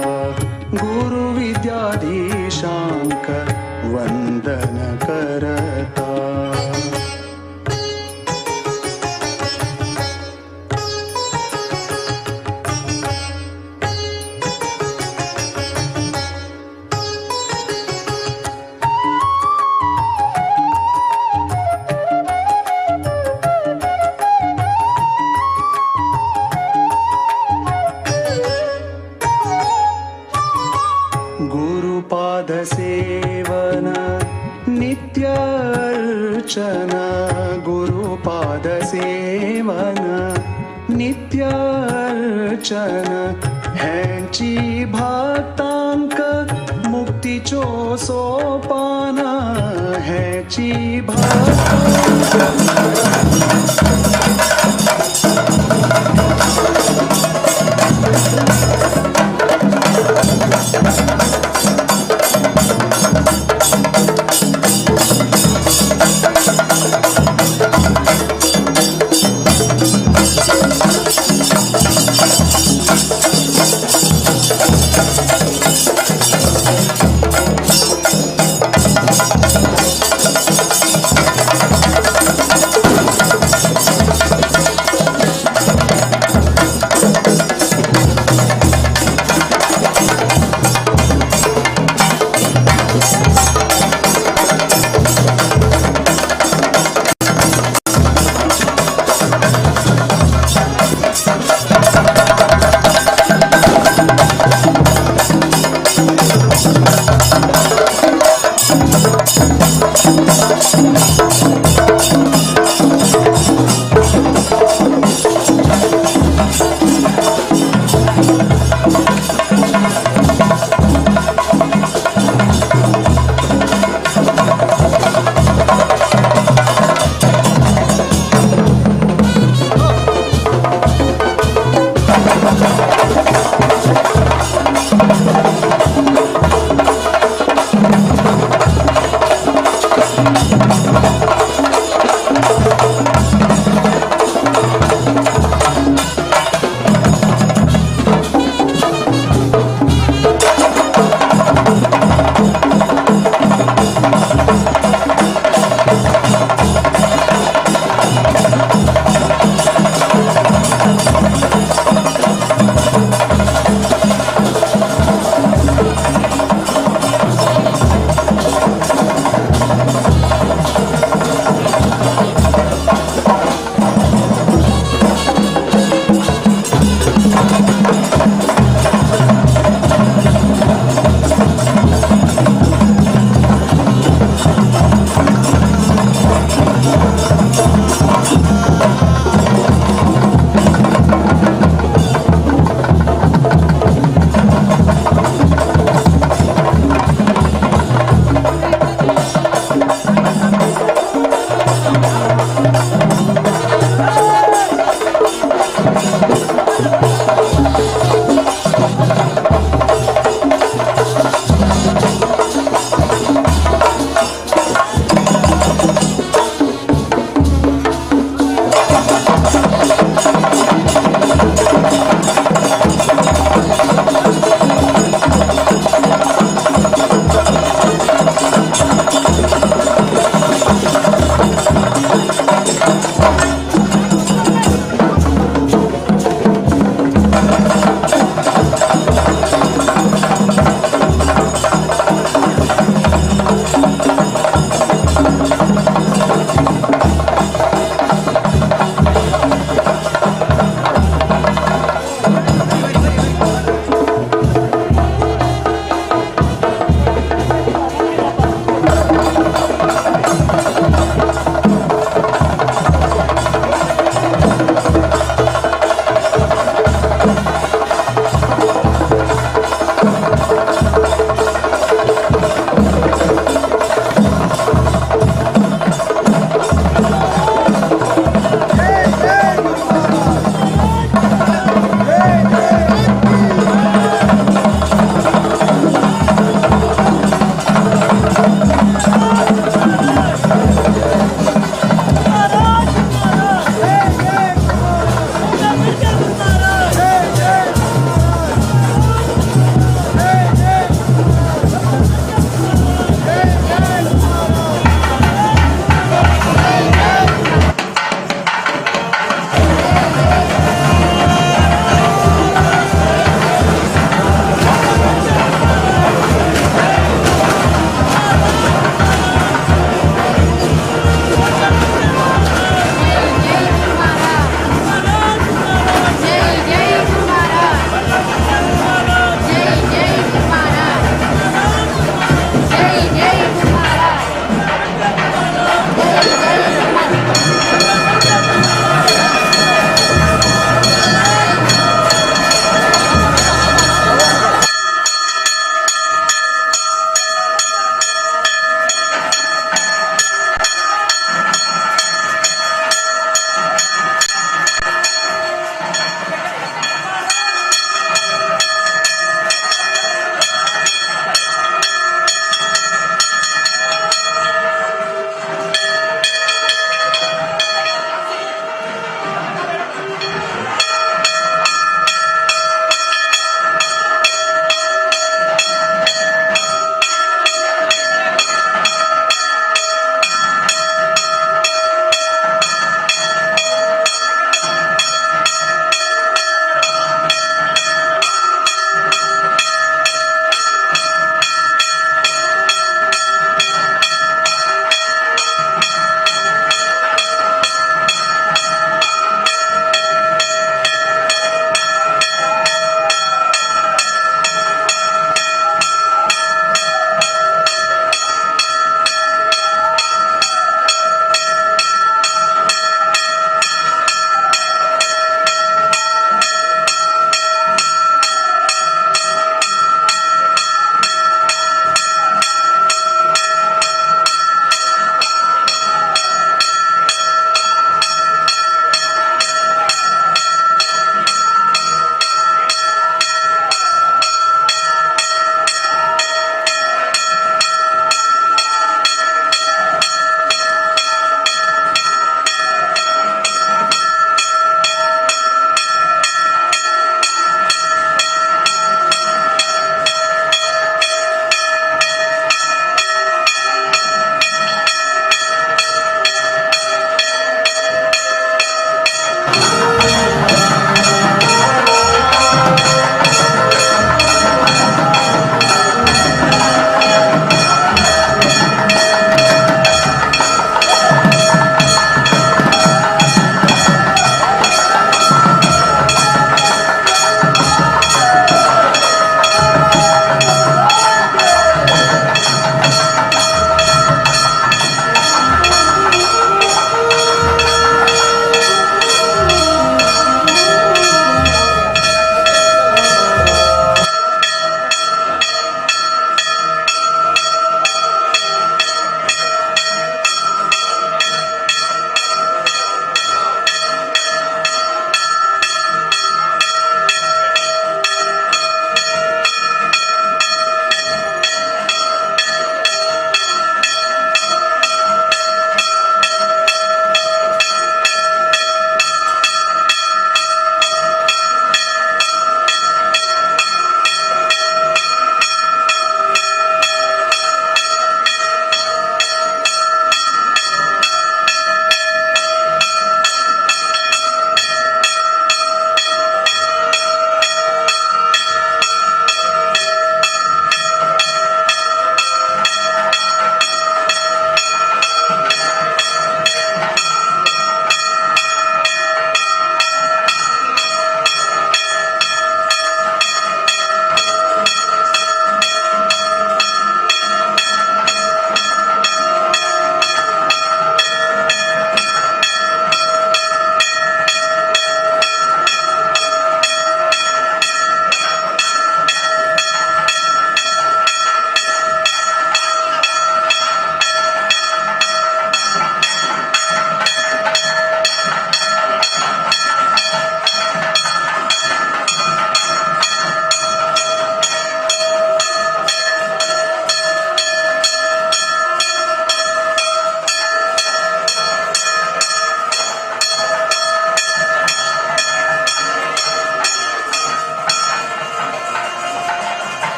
गुरुविद्याधीशांक वंदन करता। गुरुपाद सेवन नित्य अर्चन, गुरुपाद सेवन नित्य अर्चन, ह्यांची भक्तांक मुक्तीचो सोपान, ह्यांची भक्तांक।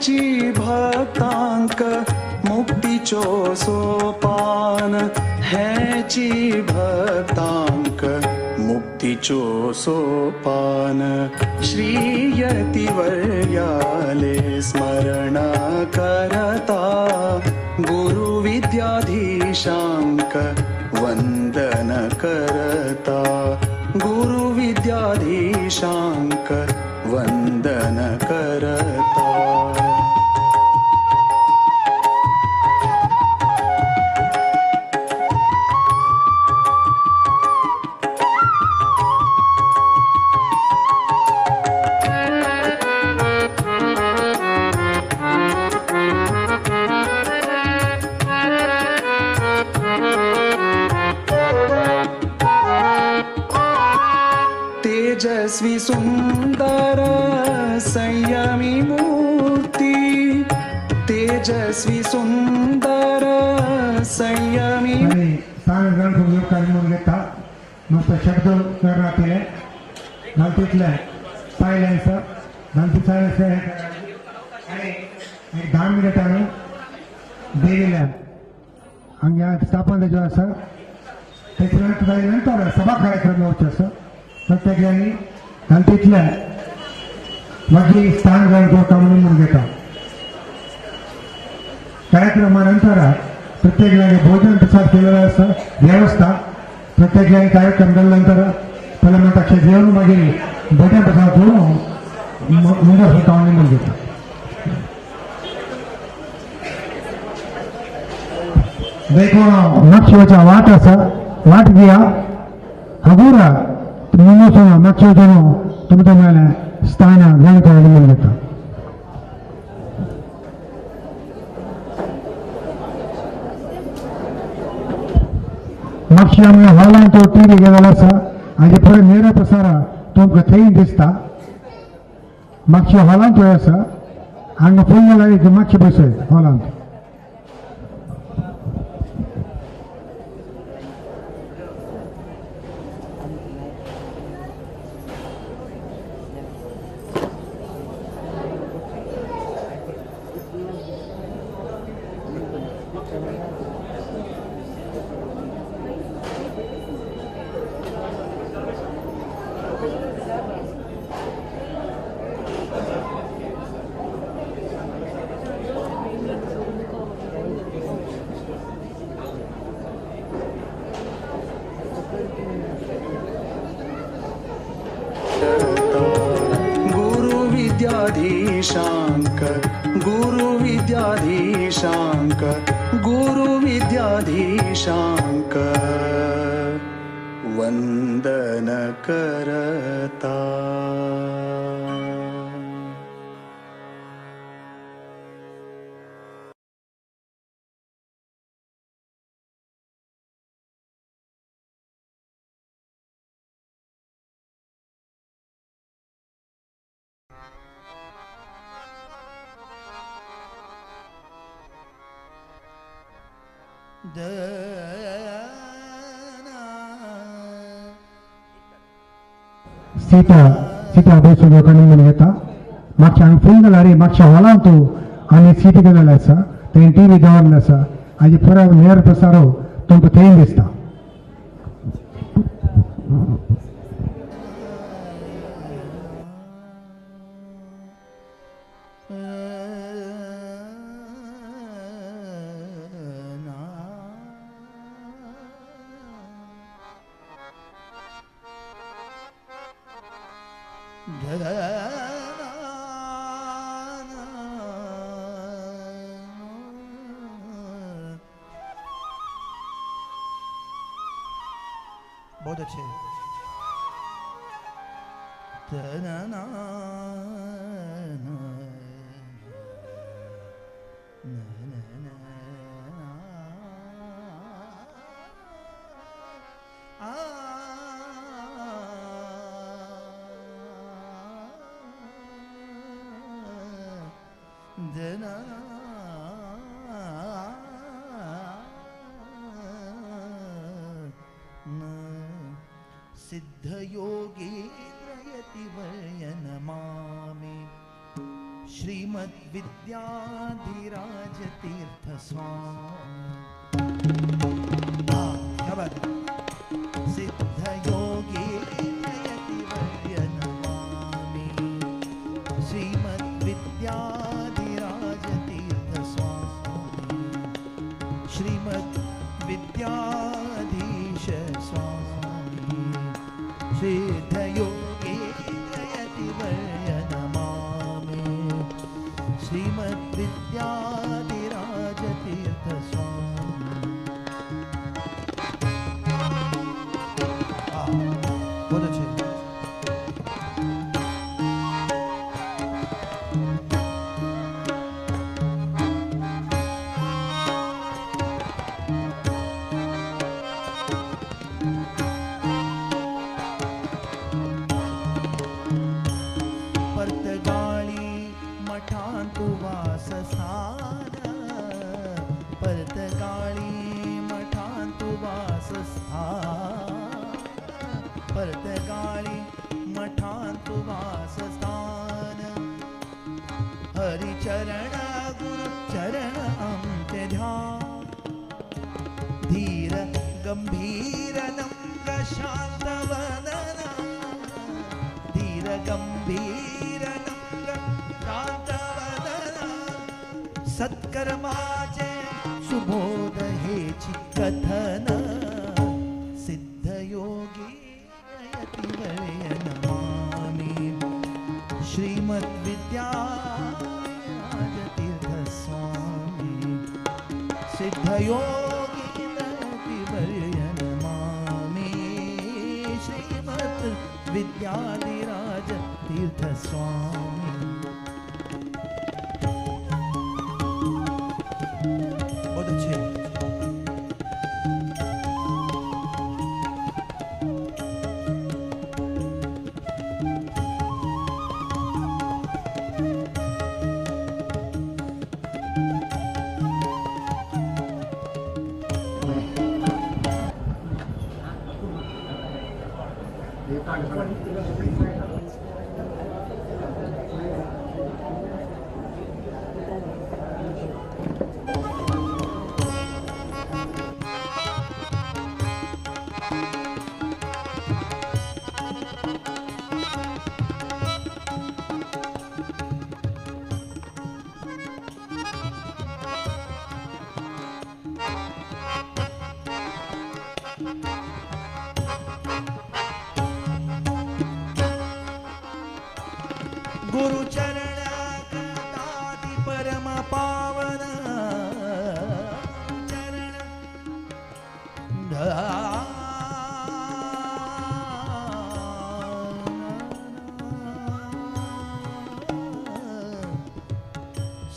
हेची भक्तांक मुक्तीचो सोपान, हेची भक्तांक मुक्तीचो सोपान। श्री यतिवर्याले स्मरण करता, गुरु विद्याधीशांक वंदन करता, गुरु विद्याधीशांक वंदन करता। तेजस्वी सुंदर संयमी मूर्ती, तेजस्वी सुंदर संयमी।
स्थान ग्रहण कार्यक्रम घेता मस्त शब्द करण्यात गलतीतले सायलेन्स, गलती सायलेन्स आणि एक 10 मिनिटांनी देवीला हांगा स्थापन जो आसा त्याच्या नंतर सभा कार्यक्रम जावचो आसा। प्रत्येकाने गलतीतल्या मागीर स्थान ग्रहण करता म्हणून घेता। कार्यक्रमानंतर प्रत्येकाने भोजन प्रसाद केलेला आसा व्यवस्था। प्रत्येकाने कार्यक्रम जाल्या नंतर पयले म्हणटा जेवण मागीर भोजन प्रसाद करून मुंबय स्वता म्हणून घेता। देखून मागच्या वाट आसा, वाट घेया हगुरा मागच्या तुमच्या मेळ्ळें स्थान ग्रहण करून म्हणून घेता। मागशी आमी हॉलान तो टीव्ही गेलेलो आसा आनी पुराय नेर प्रसार तुमकां थंय दिसता। मागशी हॉलांत थंय आसा, हांगा फूल जाल्यार मागशी बसय हॉलांत।
विद्याधीशांक गुरु विद्याधीशांक गुरु विद्याधीशांक वंदन करता।
सीता सीता बसून लोकांनी म्हणून घेता। मागच्या हांगा फोन जाल्यार रे मागच्या हॉलांत तूं आनी सीट गेलेले आसा, थंय टी व्ही दवरलें आसा आनी पुराय नेर प्रसारो तुमकां थंय दिसता।
बहुत अच्छे। सिद्धयोगीन्द्रयतिवर्य नमामि, श्रीमद् विद्याधिराज तीर्थ स्वामी। क्या बात है। सिद्ध योगी यतिवर्य नमामि श्रीमद् विद्याधिराज तीर्थ स्वामी श्रीमद् विद्याधीश स्वामी सिद्ध योगी यतिवर्य नमामि श्रीमद् विद्याधिराज तीर्थ स्वामी। बहुत अच्छे। पर्तगाळी मठांतु वासस्थान पर्तगाळी मठांतु वासस्थान पर्तगाळी मठांतु वासस्थान हरिचरण गुरु चरण आमचे ध्यान धीर गंभीर नम्र शांत वदन धीर गंभीर नम्र शांत वदन सत्कर्माचे सुबोध हेची कथन सिद्ध योगी यतिवर्य नमामि श्रीमद् विद्याराज तीर्थ स्वामी सिद्ध योगी यतिवर्य नमामि श्रीमद् विद्याधिराज तीर्थ स्वामी। बहुत अच्छे। गुरु चरण कृतादि परम पावन चरण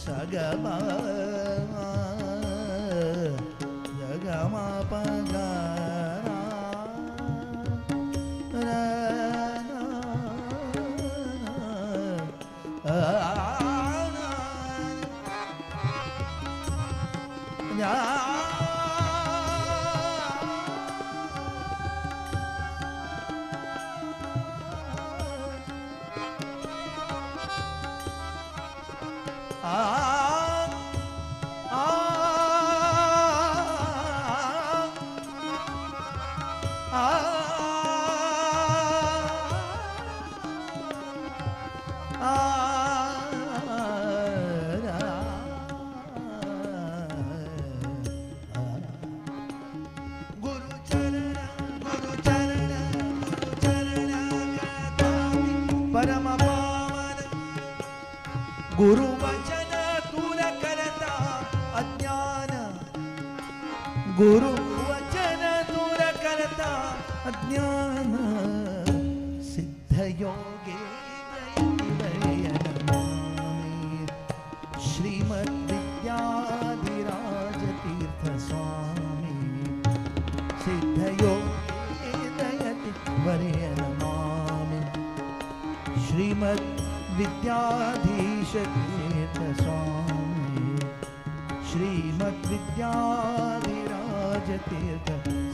सगम जगम पगा परम पावन गुरु वचन दूर करता अज्ञान गुरु वचन दूर करता अज्ञान सिद्ध योगे श्रीमद् विद्याधिराज तीर्थ स्वामी सिद्ध योगे दयति वर्य नमामि श्रीमद् विद्याधीश तीर्थ स्वामी श्रीमद् विद्याधिराज तीर्थ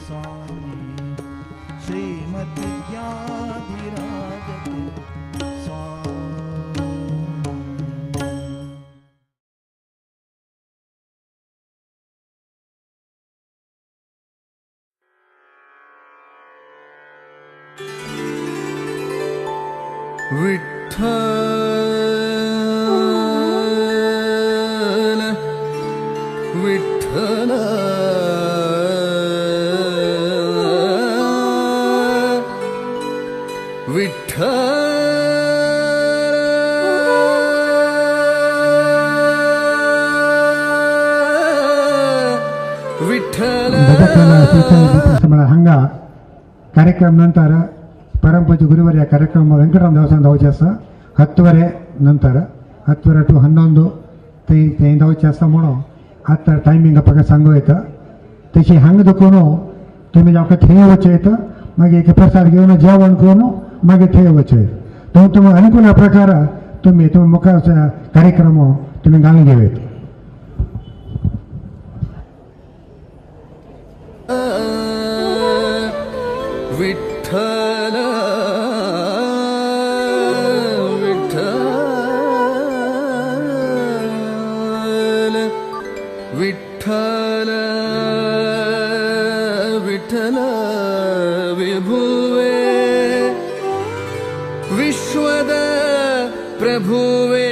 स्वामी श्रीमद् विद्याधिराज तीर्थ स्वामी।
Vitthal Vitthal Vitthal Vitthal.
भजन हांगा कार्यक्रम नंतर परमपूज्य गुरुवर्य कार्यक्रम ವೆಂಕಟರಾಮ ದೇವಸ್ಥಾನದ जावचें आसा 10:30 ನಂತರ 10:30 to 11 थंय थंय जावचें आसा म्हणून आतां टायमींग म्हाका सांगू येता. तशी हांगा देखून तुमी जावं थंय वचूं येता, मागीर एक प्रसाद घेवन जेवण करून मागीर थंय वचूं येता. तो तुमी अनुकूल प्रकार तुमी तुमी मुखार कार्यक्रम तुमी घालून घेवं येता.
विठ्ठल विठ्ठल विठ्ठल विठ्ठल विभुवे विश्वद प्रभुवे.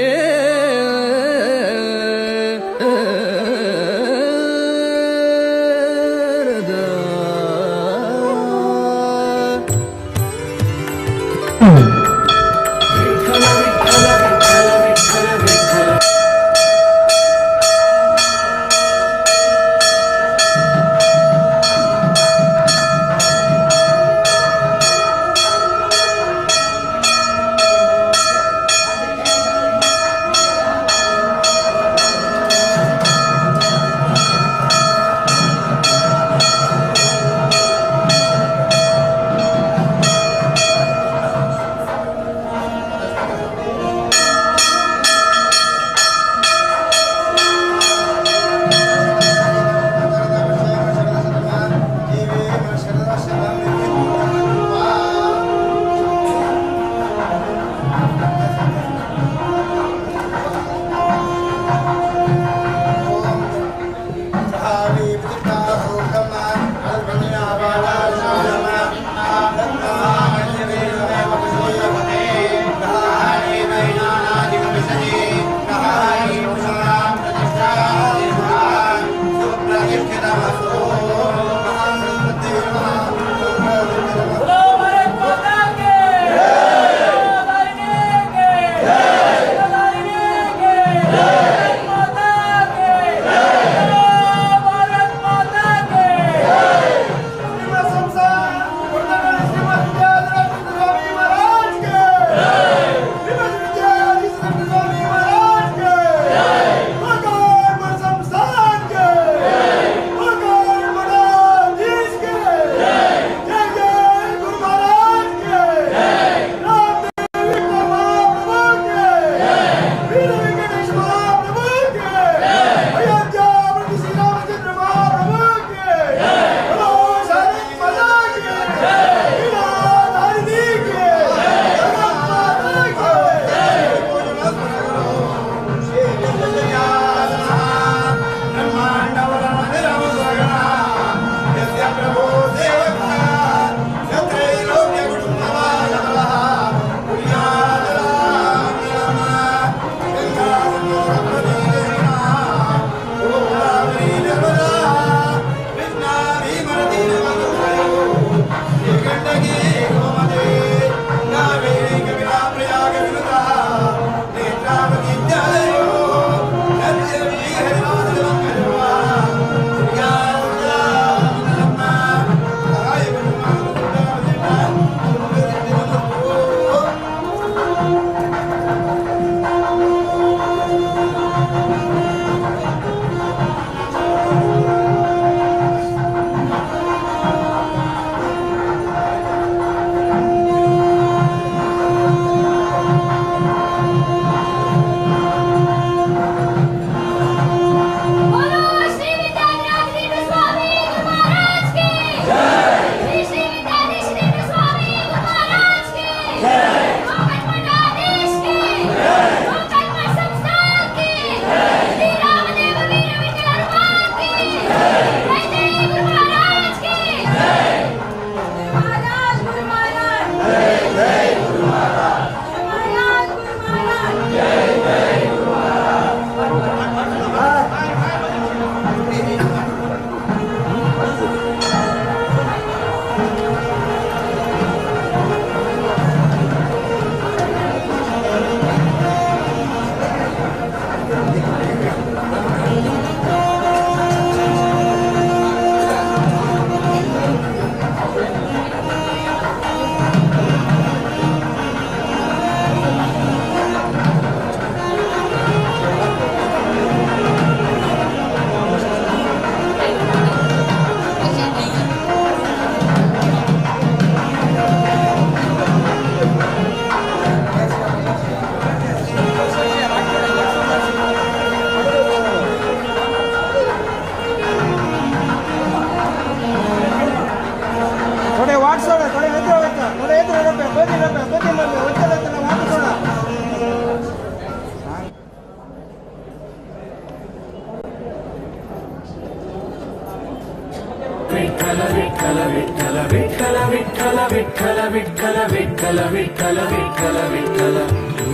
विठ्ठल विठ्ठल विठ्ठल विठ्ठल विठ्ठल विठ्ठल विठ्ठल विठ्ठल विठ्ठल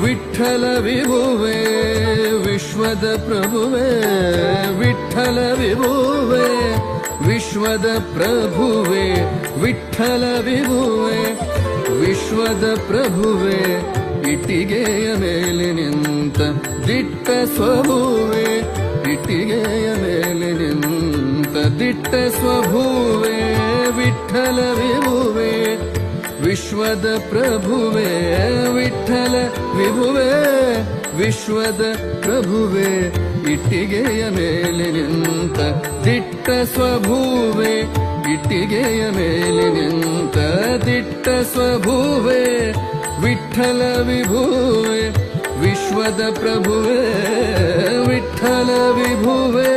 विठ्ठल
ವಿಠಲ ವಿಭುವೆ ವಿಶ್ವದ ಪ್ರಭುವೆ ವಿಠಲ ವಿಭುವೆ ವಿಶ್ವದ ಪ್ರಭುವೆ ವಿಠಲ ವಿಭುವೆ ವಿಶ್ವದ ಪ್ರಭುವೆ ಇಟ್ಟಿಗೆಯ ಮೇಲೆ ನಿಂತ ದಿಟ್ಟ ಸ್ವಭುವೆ ಇಟ್ಟಿಗೆಯ ಮೇಲೆ ನಿಂತ ದಿಟ್ಟ ಸ್ವಭುವೆ ವಿಠಲ ವಿಭುವೆ ವಿಶ್ವದ ಪ್ರಭುವೆ ವಿಠಲ ವಿಭುವೆ ವಿಶ್ವದ ಪ್ರಭುವೆ ಇಟ್ಟಿಗೆಯ ಮೇಲೆ ನಿಂತ ದಿಟ್ಟ ಸ್ವಭುವೆ ಇಟ್ಟಿಗೆಯ ಮೇಲೆ ನಿಂತ ದಿಟ್ಟ ಸ್ವಭುವೆ ವಿಠಲ ವಿಭುವೆ ವಿಶ್ವದ ಪ್ರಭುವೆ ವಿಠಲ ವಿಭುವೆ.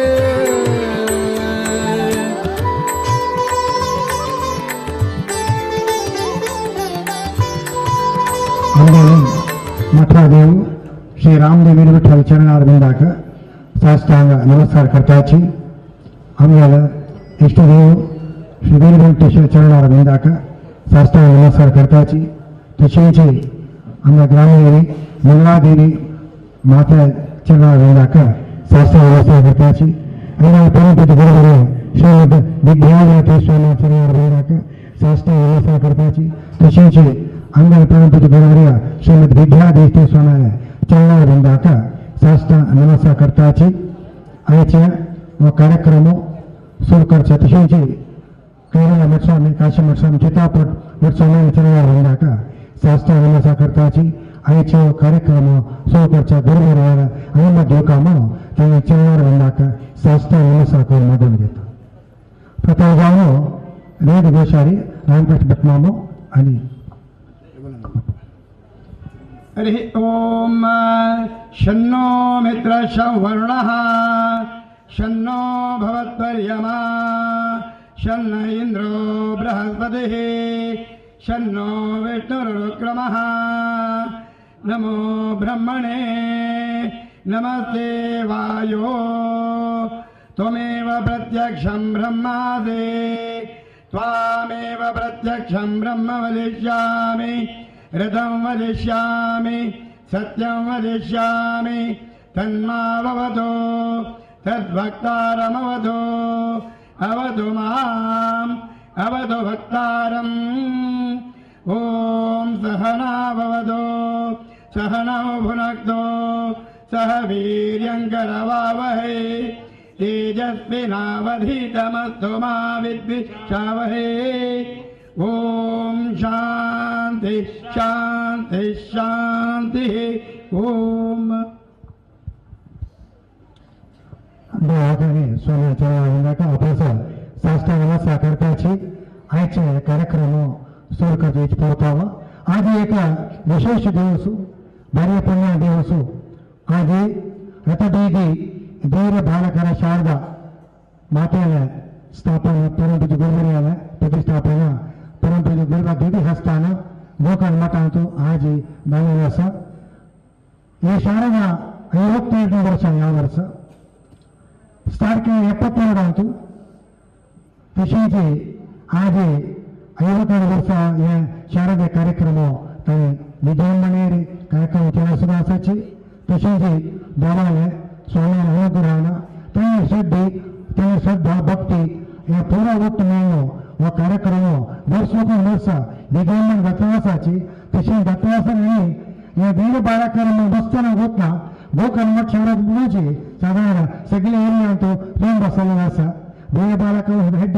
मठादेव श्री रामदेव विठ्ठल चरणारविंदाक साष्टांग नमस्कार करताची. आमगेले इष्टदेव श्री वीरवेंकटेश्वर चरणारविंदाक साष्टांग नमस्कार करताची. तशेंच आमच्या ग्रामदेवी मंगळादेवी माता चरणारविंदाक साष्टांग नमस्कार करताची. आमच्या परमपूज्य गुरुवर्य श्रीमद विद्याधीश स्वामी चरणारविंदाक साष्टांग नमस्कार करताची. तशेंच आमच्या परमपूज्य गुरुवर्य श्रीमद विद्याधीश स्वामी चरणारविंदाक साष्टांग नमस्कार करताची. आयचे हो कार्यक्रम सुरू करचे. तशेंच कैलास मठस्वामी काशी मठस्वामी चितापट मठस्वामी चरणारविंदाक साष्टांग नमस्कार करताची. आयचे हो कार्यक्रम सुरू करच्या गुरुवर्याला आनी देवकाम तांच्या चरणारविंदाक साष्टांग नमस्कार करून मागून घेता. प्रथम जावन वेद गोशारी रामकृष्ण भटमामो आनी
हरि ओम. शन्नो मित्र वरुणः शन्नो भवत्वर्यमा शन्न इंद्रो बृहस्पतिः शन्नो विष्णुरुक्रमः. नमो ब्रह्मणे नमस्ते वायो त्वमेव प्रत्यक्षं ब्रह्मासि त्वामेव प्रत्यक्षं ब्रह्म वदिष्यामि ऋतं वदिष्यामि सत्यं वदिष्यामि तन्मावतु तद्वक्तारमवतु अवतु माम् अवतु वक्तारम्. ॐ सहना भवतु सहनौ भुनक्तु सह वीर्यङ्करवावहै तेजस्विनावधीतमस्तु मा विद्विषावहै. ॐ शान्ति शान्ति शान्तिः. ॐ.
स्वामी चरणारविंदाक आपणाचो साष्टांग नमस्कार करताची. आयचे कार्यक्रम सुरू करचे पोवताव. आज एक विशेष दिवस भारी पुण्य दिवस. आज रथबीदी वीर बालकर शारदा मातेला स्थापना परमपूज्य गुरुवर्याला प्रतिष्ठापना परमपूज्य गुरुवा दिदी हस्तान गोकर्ण मठांतु आज जाल्लें आसा. हे शारदा 52 वर्ष ह्या वर्स सारखे 72 अंतु. तशेंच आज 52 वर्सां हे शारदा कार्यक्रम थंय विजृंभणेर कार्यक्रम केला सुद्दां आसाची. तशेंच देवाले स्वामी अनुग्रहान थंय श्रद्धे थंय श्रद्धा भक्ती हे पुरो वक्त मेळ्ळो हो कार्यक्रम वर्सोकून वर्सां विजृंभण जाता आसाची. तशेंच जाता आसा न्ही हे वीर बाळाकर बसतना वतना गोकर्ण मठ शारद म्हणूची सादारण सगळे एरियांत प्रेम बसलेलो आसा. वीर बाळाकर हेड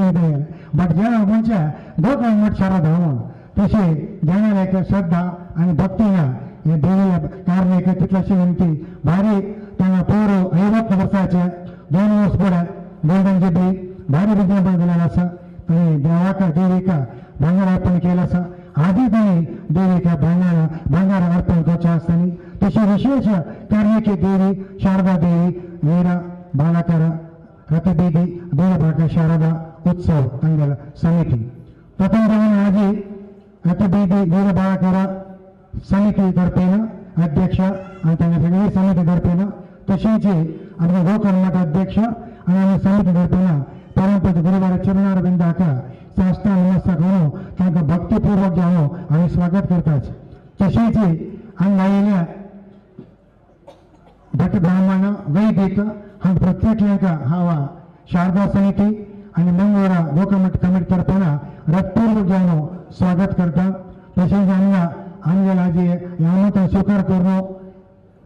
बट जेन्ना म्हणजे गोकर्ण मठ शारद म्हणून तशें जेन्ना एक श्रद्धा आनी भक्ती ना हे देवीच्या कारणे तितल्याशी विनंती भारी तांकां पोरो 50 वर्साचे 2 वर्स फुडें गोल्डन जुबली भारी विज्ञापन दिलेलें आसा. तांणी देवाक देवीक भांगर अर्पण केलें आसा. आदी तांणी देवीक भांगर अर्पण करचें आसताली. तशी विशेष कार्य देवी शारदा देवी वीर बालाकर रथबीदी वीरभाकर शारदा उत्सव तांगेल्या समिती प्रथम जावन आजी रथबीदी वीर बालाकर समिती तर्फेन अध्यक्ष आनी तांच्या सगळी समिती तर्फेन तशेंच आमच्या गोकर्ण मठ अध्यक्ष आनी आमी समिती तर्फेन परमपूज्य गुरुवार चरणारविंदाक साष्टांग नमस्कार करून तांकां भक्तीपूर्वक जावन आमी स्वागत करतात. तशेंच हांगा आयिल्ल्या भट ब्राह्मण वैदिक हांगा प्रत्येक हांव शारदा समिती आनी मंगळूरा गोकमठ कमिटी तर्फेन रथपूर्वक जावन स्वागत करता. तशेंच हांगा आमगेल्या आजी आमंत्रण स्वीकार करून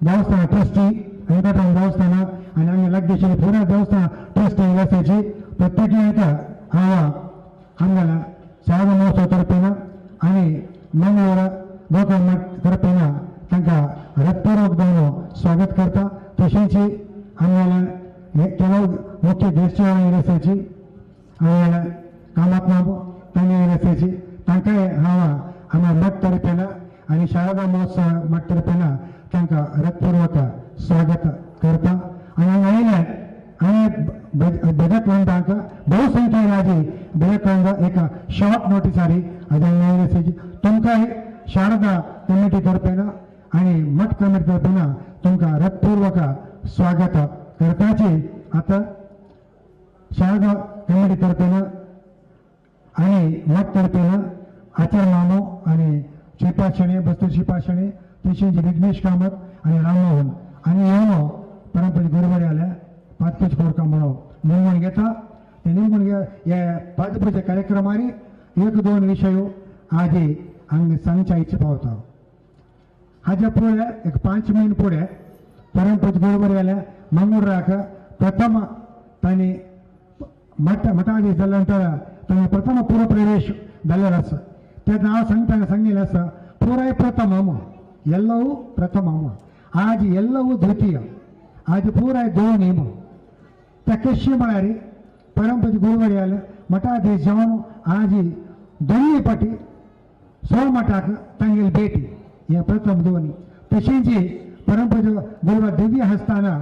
देवस्थान ट्रस्टी वेंकटराम देवस्थान आनी आमगे लागीं पुराय देवस्थान ट्रस्टी आसाची प्रत्येक हांव आमगेल्या शारदा महोत्सव तर्फेन आनी मंगळूरा गोकमठ तर्फेन तांकां रथपूर्वक जावन स्वागत करता. तशेंच आमगेल्या ಕೆಲವು मुख्य गेस्ट आसाची आमगेल्या कामात तांणी आसाची तांकांय हांव आमच्या मठ तर्फेन आनी शारदा महोत्सव मठ तर्फेन तांकां रथपूर्वक स्वागत करता. आनी हांगा आयिल्ले आनी भजक वृंदांक बहुसंख्येन आजी भजक वृंद एक शॉर्ट नोटीस आरी आजी हांगा आयिल्ले आसाची तुमकांय शारदा कमिटी तर्फेन आनी मठ कमिटी तर्फेन तुमकां रथपूर्वक स्वागत करताची. आतां शारदा कमिटी तर्फेन आनी मठ तर्फेन आचार्य मामो आनी श्रीपाद बस्तू श्रीपाद तशेंच विघ्नेश कामत आनी राममोहन आनी येवन परंपरे गुरुवारी आल्या पादपूज कोरका म्हणून निमगूण घेता. ते निमगूण हे पादपूजा कार्यक्रमांनी एक दोन विशय आजी हांगा सांगच्या इच्छा पावता. हाज्या फुडें एक 5 म्हयने फुडें परंपरे गुरुवारी आल्या मंगळूराक प्रथम तांणी मठाधीश जाल्या नंतर तांणी प्रथम पूर्वप्रवेश जाल्लो आसा. ते हांव सांगतना सांगिल्लें आसा पुराय प्रथम ಎಲ್ಲವೂ ಪ್ರಥಮ आज ಎಲ್ಲವೂ ದ್ವಿತೀಯ आज पुराय दोन हेम त्या कशी म्हळ्यार परंपरेचे गुरुवारी आले मठाधीश जावन आज दोनूय पाटी 16 मठाक तांगेली भेटी हे प्रथम दोन. तशेंच परंपरेचे गुरुवार दिव्य हस्ताना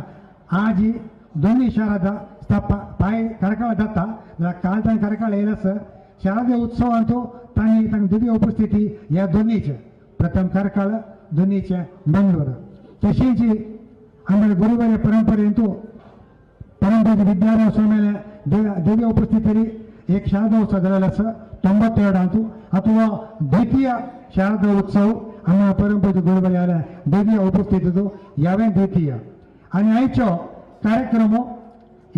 आज दोनूय शारदा स्थापा पांय करकाळ जाता जाल्यार काल तांणी करकाळ येयले आसा. शारदीय उत्सवांतू तांणी तांकां दिव्य उपस्थिती ह्या दोनीचे प्रथम करकाळ दोनीचे मंगळूर. तशेंच आमच्या गुरुवारी परंपरेंतू परंपरेचे विद्याराय स्वामीले दिव्य उपस्थिती एक शारदा उत्सव जालेलो आसा 92 अथवा द्वितीय शारदा उत्सव आमच्या परंपरेचे गुरुवारी आल्या दिव्य उपस्थितीचो ह्यावें द्वितीय. आनी आयचो कार्यक्रम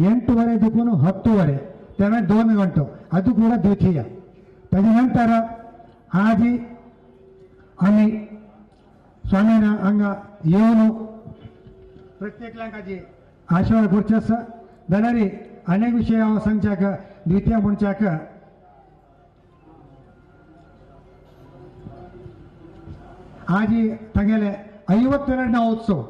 8:30 देखून 10:30 तेन्ना 2 गंटो ಅದು ಕೂಡ ದ್ವಿತೀಯ. ತದನಂತರ ಆಜಿ आमी स्वामीना हांगा येवन प्रत्येकल्यांक आशीर्वाद करचे आसा. जाल्यार अनेक विशय हांव सांगच्याक द्वितीय म्हणच्याक आजी तांगेले 52ನೇ उत्सव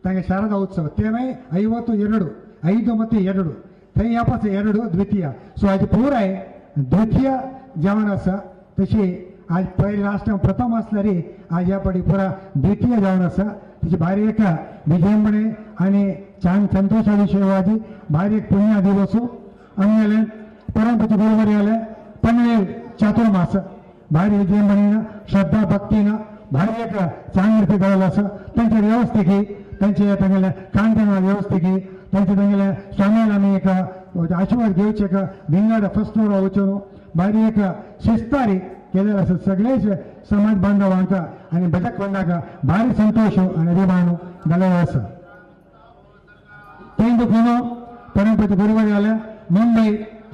तांगे शारदा उत्सव ते मागीर 52 5 ಮತ್ತು 2 थंय ह्या पास 2 द्वितीय. सो आज पुराय द्वितीय जावन आसा. तशी आज पयले लास्ट टायम प्रथम आसल्यार आज ह्या पाटी पुरा द्वितीय जावन आसा. तशी भारी एक विजयंबणे आनी छान संतोषा विशय आजी भारी एक पुण्य दिवस आमगेले परंपरेचे गुरुवारी आले पनवेल चातुर्मास भारी विजयंबणेन श्रद्धा भक्तीन भारी एक चांगली रीती जाल्लो आसा. तांचे व्यवस्थेकी तांचे तांगेले कांतन व्यवस्थेकी तांचे तांगेले स्वामीला आमी एक आशीर्वाद घेवचे एक विंगड फर्स्ट फ्लोर वचून भारी एक शिस्तारी केलेलं आसा. सगळेच समाज बांधवांक आनी भजक वृंदाक भारी संतोष आनी अभिमान जाल्लो आसा. थंय देखून परंपरेचे गुरुवारी आल्या मुंबय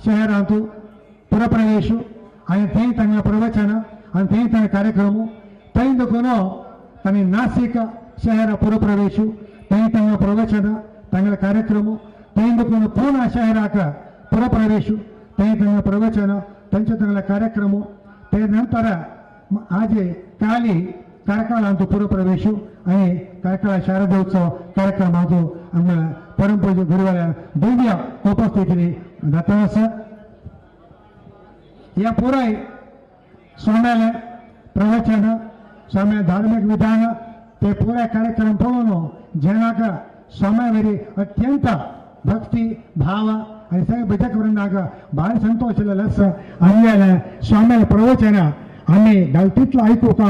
शहरांत पुरप्रवेश आनी थंय तांगेलें प्रवचन आनी थंय तांगे कार्यक्रम. थंय देखून तांणी नासिक शहर पुरप्रवेश थंय तांगेलें प्रवचन तांगेले कार्यक्रम. थंय देखून पुणा शहराक पुरप्रवेश थंय तांगेलें प्रवचन तांचे तांगेले कार्यक्रम. ते नंतर आज काली ಕಾರ್ಕಳಂತೂ ಪುರಪ್ರವೇಶ आणि ಕಾರ್ಕಳ ಶಾರದೋತ್ಸವ ಕಾರ್ಯಕ್ರಮ ನಮ್ಮ परमपूज्य गुरुवार दिव्य उपस्थिती जाता आसा. ह्या पुराय स्वाम्याले प्रवचन स्वाम्या धार्मिक विधान ते पुराय कार्यक्रम पळोवन जनाक स्वाम्या अत्यंत भक्ती भाव आनी सगळे भजक वृंदाक भारी संतोष जाल्लो आसा. आमगेले स्वाम्याले प्रवचन आमी तितलो आयकूंक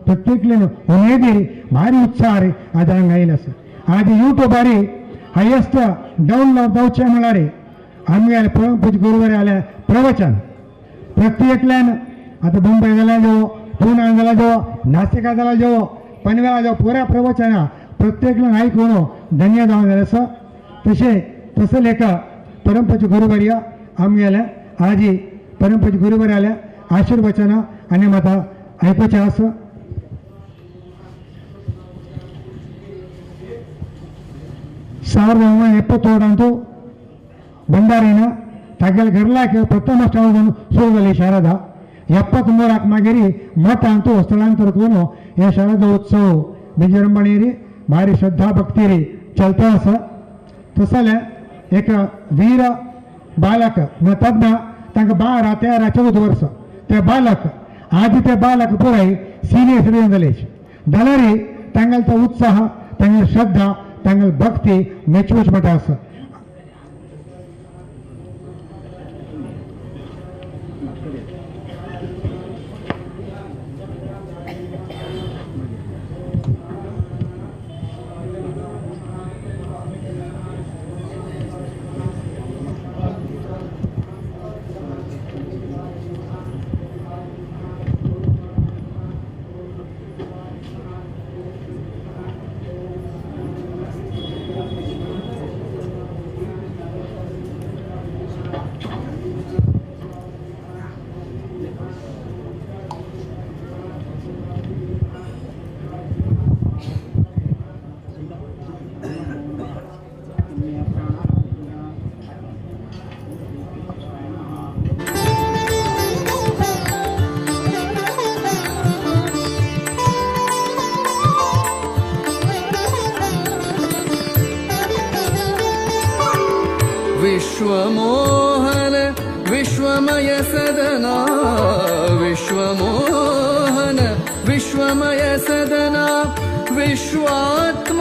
प्रत्येकल्यान उमेदी भारी उत्साह आज हांगा आयिल्लो आसा. आज युट्यूबार हायेस्ट डावनलोड जावचें म्हळ्यार आमगेले परमपूज्य गुरुवार आले प्रवचन प्रत्येकल्यान आतां मुंबय जाल्यार जावं, पुना जाल्यार जावं, नासिका जाल्यार जावं, पनवेला जावं, पुऱ्या प्रवचना प्रत्येकल्यान आयकून धन्य जावन जालें आसा. तशें तसो लेखा परमपूज्य गुरुवर्य आमगेल्या आजी परमपूज्य गुरुवर्याल्या आशीर्वचना आनी माता आयकुचें आसा. 1971 ಬಂಡಾರಿನ ತಗಲ್ ಗರ್ಲಾಕ ಪ್ರಥಮ ಶ್ರವಣ ಸುರುದಲ್ಲಿ ಶಾರದಾ 73 ಮಾಗಿರಿ ಮಠ ಅಂತೂ ಸ್ಥಳಾಂತರಕ್ಕೂ हे शारदा उत्सव विजृंभणेरी भारी श्रद्धा भक्तीरी चलता आसा. तसले एक वीर बालक तज्ञ तांकां 12, 13, 14 वर्सां ते बालक आदी ते बालक पुराय सिनियर सिटीजन जाले जाल्यार तांगेलो तो उत्साह, तांगेली श्रद्धा, तांगेली भक्ती मेचूच म्हणटा आसा.
विश्वमोहन विश्वमय सदना, विश्वमोहन विश्वमय सदना, विश्वात्म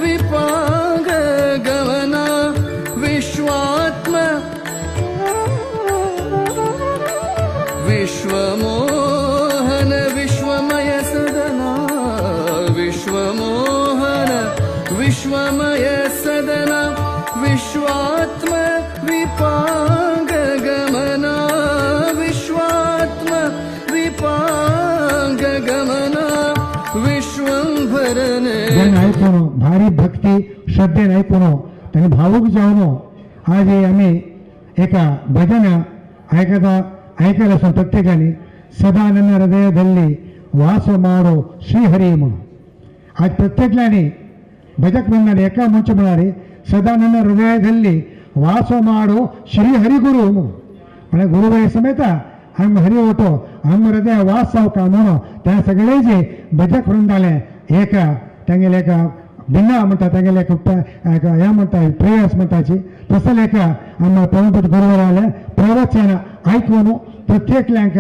विपांग गमना, विश्वात्म विश्वमोहन विश्वमय सदना, विश्वमोहन विश्वमय सदना, विश्वात्म विपांग गमना, विश्वात्म विपांग गमना, विश्वंभरने.
आयकून भारी भक्ती श्रद्धेन आयकून ताणें भावूक जावन आज आमी एका भजन आयकता आयकला आसून प्रत्येकाने सदा ನನ್ನ हृदयದಲ್ಲಿ वास माडो श्रीहरी म्हणून आज प्रत्येकल्यानी भजक म्हणणारे एका मंच म्हणारे सदा ನನ್ನ हृदयದಲ್ಲಿ ವಾಸ ಮಾಡೋ ಶ್ರೀ ಹರಿಗುರು म्हणजे गुरुबाई समेत आम हरी होतो आम हृदय वास जावका म्हणून त्या सगळे जे भजक वृंदाले एक तांगेले एक भिन्न म्हणटा तांगेले एक हें म्हणटा प्रेयर्स म्हणटाची तसले एक आम परमपूज्य गुरुवराले प्रवचन आयकून प्रत्येकल्यांक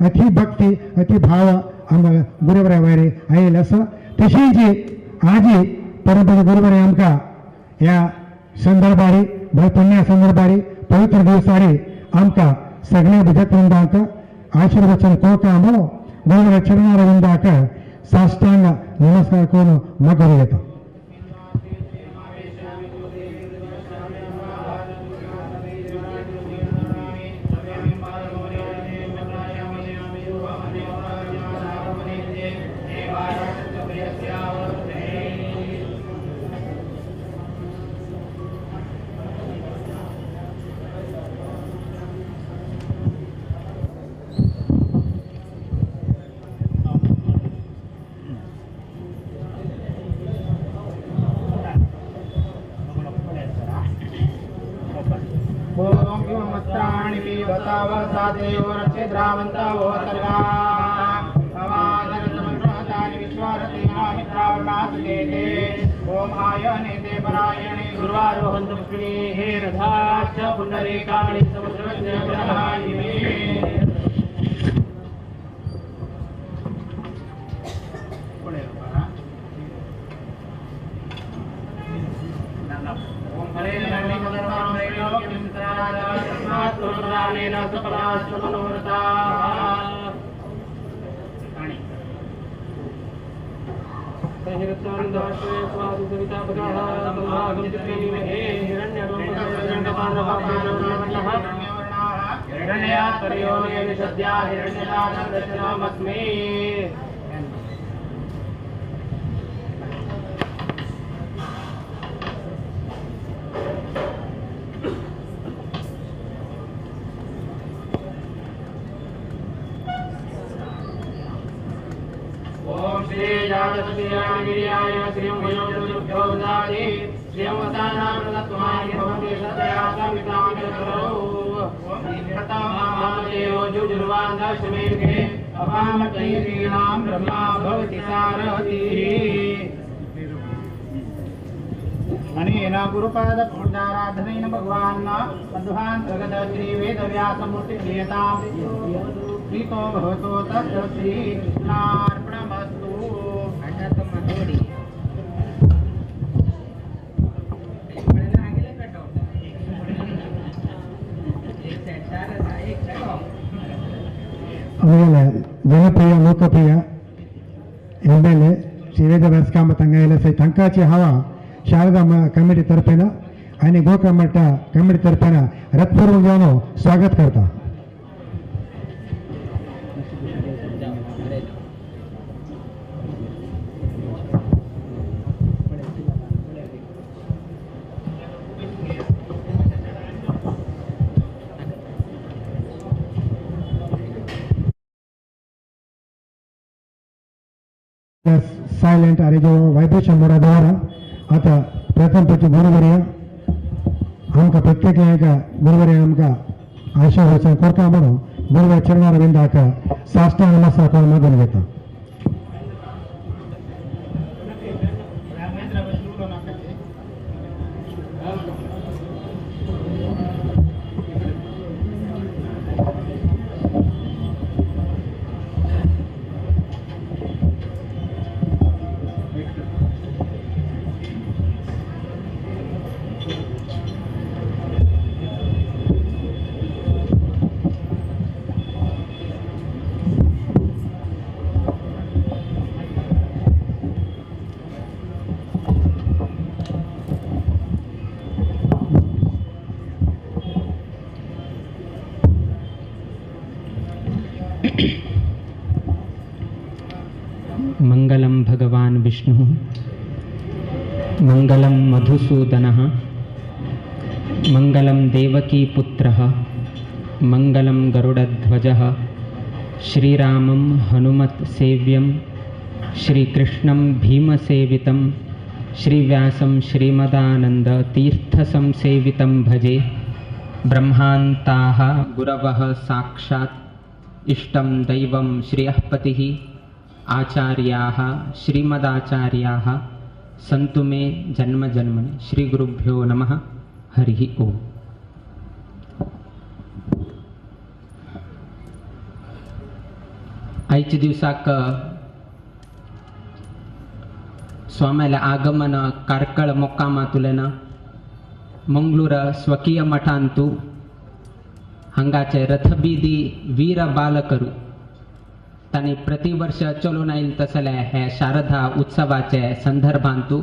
अति भक्ती अति भाव आम गुरुवरा वयर आयिल्ले आसा. तशीच आजी परमपूज्य गुरुवरे आमकां ह्या संदर्भारी पुण्य संदर्भारी पवित्र दिवसारी आमकां सगळे भजक वृंदांक आशीर्वचन कोरता म्हणून गुरुवरा चरणारविंदाक साष्टांग नमस्कार करून मगरू येता.
हिरण्ययात्पर्योनिषद्या हिरण्यदानरचनामस्मि। ओम श्री जातश्रीरामगिरियाय श्रीं वयोभ्यो ददाति श्रीं वसानामृतत्वाय भवन्ति सदया समितामितरो जुजुर्वान्दशमेघे अपामतैरीणां ब्रह्मा भवति सारथिः। अनेन गुरुपादपूजाराधनेन भगवान् मध्वान् जगद श्री वेदव्यासमूर्तिक्रियतां प्रीतो भवतो तस्य श्रीकृष्णार्पणमस्तु।
ಆಮೇಲೆ ಜನಪ್ರಿಯ ಲೋಕಪ್ರಿಯ M L A Shri Vedavyas Kamath हांगा आयले आसा. तांकांची हांव शारदा कमिटी तर्फेन आनी गोकर्णमठ कमिटी तर्फेन रथपूर्वक जावन स्वागत करता. सायलेंट अरे जो वायब्रेशन मोडा द्वारा आता प्रथम पची गुरुवर्य आमकां प्रत्येक एका गुरुवर्य आमकां आशीर्वचन करता म्हणून गुरुवर चरणारविंदाक साष्टांग नमस्कार करून मागून घेता.
मंगलम भगवान विष्णु मंगलम मधुसूदनः मंगलम देवकी पुत्रः मंगलम गरुडध्वजः श्रीरामं हनुमत् सेव्यं श्रीकृष्णं भीमसेवितं श्रीव्यासं श्रीमदानंद तीर्थसंसेवितं भजे. ब्रह्मान्ताः गुरवः साक्षात् इष्टं दैवं श्रियःपतिः आचार्याः श्रीमदाचार्याः सन्तु मे जन्म जन्मनि. श्री गुरुभ्यो नमः. हरिः ओम. आयच्या दिवसाक स्वाम्याले आगमन कार्कळ मोक्कामांतुल्यान मंगळूर स्वकीय मठांतु हांगाचे रथबीदी वीर बालकरू तांणी प्रतिवर्ष चलून आयिल्लें तसले हे शारदा उत्सवाचे संदर्भांतु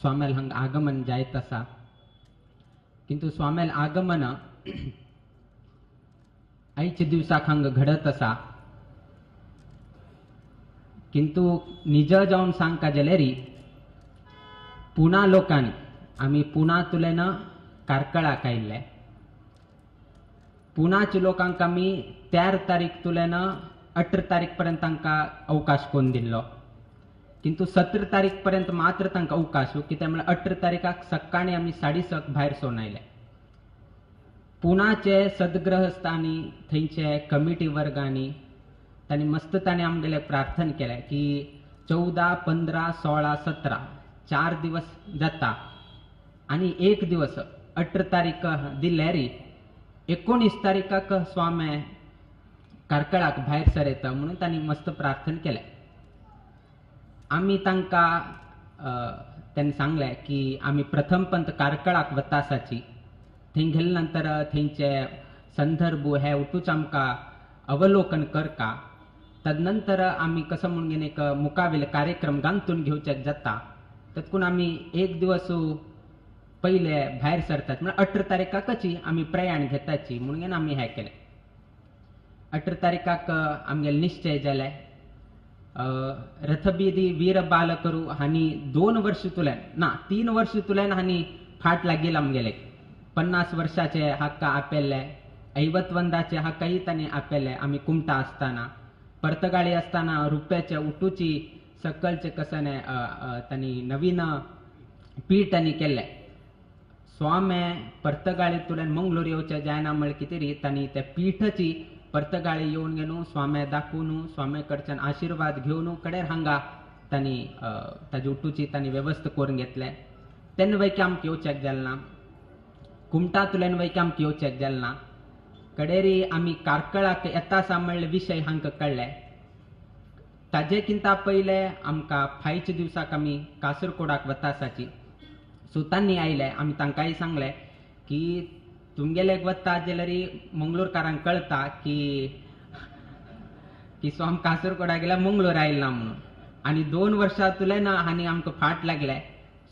स्वाम्याल हांगा आगमन जायत आसा. किंतु स्वाम्याल आगमन आयच्या दिवसाक हांगा घडत आसा. किंतु निज जावन सांगका जाल्यार पुणा लोकांनी आमी पुणांतल्यान कार्कळाक आयिल्ले. पुणाच्या लोकांक आमी 13 तारीख तुल्यान 18 तारीख पर्यंत तांकां अवकाश कोन्न दिल्लो. किंतु 17 तारीख पर्यंत मात्र तांकां अवकाश कित्याक म्हळ्यार 18 तारीखाक सकाळीं आमी 6:30 भायर सरून आयले. पुणाचे सदग्रहस्थांनी थंयचे कमिटी वर्गांनी तांणी मस्त तांणी आमगेलें प्रार्थना केलें की 14, 15, 16, 17 4 दिवस जाता आनी एक दिवस 18 तारीख दिल्यार 19 तारीखाक स्वामी कार्कळाक भायर सरता म्हणून तांणी मस्त प्रार्थना केलें. आमी तांकां तांणी सांगलें की आमी प्रथम पंत कार्कळाक वता आसाची, थंय गेले नंतर थंयचे संदर्भ हे उठूच आमकां अवलोकन करका, तदनंतर आमी कसो म्हणून एक मुखावेले कार्यक्रम गांथून घेवच्याक जाता. तत्कून आमी एक दिवस पयले भायर सरतात म्हळ्यार 18 तारीखाकच आमी प्रयाण घेताची म्हणून आमी हें केलें. 18 तारीखाक आमगेले निश्चय जाले. रथबीदी वीर बालकरू हांणी 2 वर्ष तुल्यान ना 3 वर्ष तुल्यान हांणी फाट लागील आमगेले 50 वर्षाचे हक्क आपले, ऐवतवंदाचे हक्कही तांणी आपले. आमी कुमटा आसतना पर्तगाळी आसतना रुप्याचे उटूची सकलचे कसने तांणी नवीन पीठ तांणी केल्लें. स्वामे पर्तगाळी तुल्यान मंगळूर येवचे जायना म्हळ्यार कितें री तांणी त्या पीठची पर्तगाळी येवन घेवन स्वामे दाखोवन स्वामे कडच्यान आशिर्वाद घेवन कडेर हांगा तांणी ताजी उटूची तांणी वेवस्था करून घेतले. तेन्ना वैकी आमकां येवच्याक जालें ना, कुमटा तुल्यान वैकी आमकां येवच्याक जालें ना. कडेरी आमी कार्कळाक येता आसा म्हणले विशय हांकां कळ्ळे. ताजे किंता पयले आमकां फायच्या दिवसाक आमी कासरकोडाक वता आसाची. सो तांणी आयले, आमी तांकांय सांगलें की तुमगेले वता जाल्यार मंगळूरकारांक कळटा की की स्वाम कासरकोडा गेल्यार मंगळूर आयला ना म्हणून. आनी 2 वर्सां तुले ना आनी आमकां फाट लागले.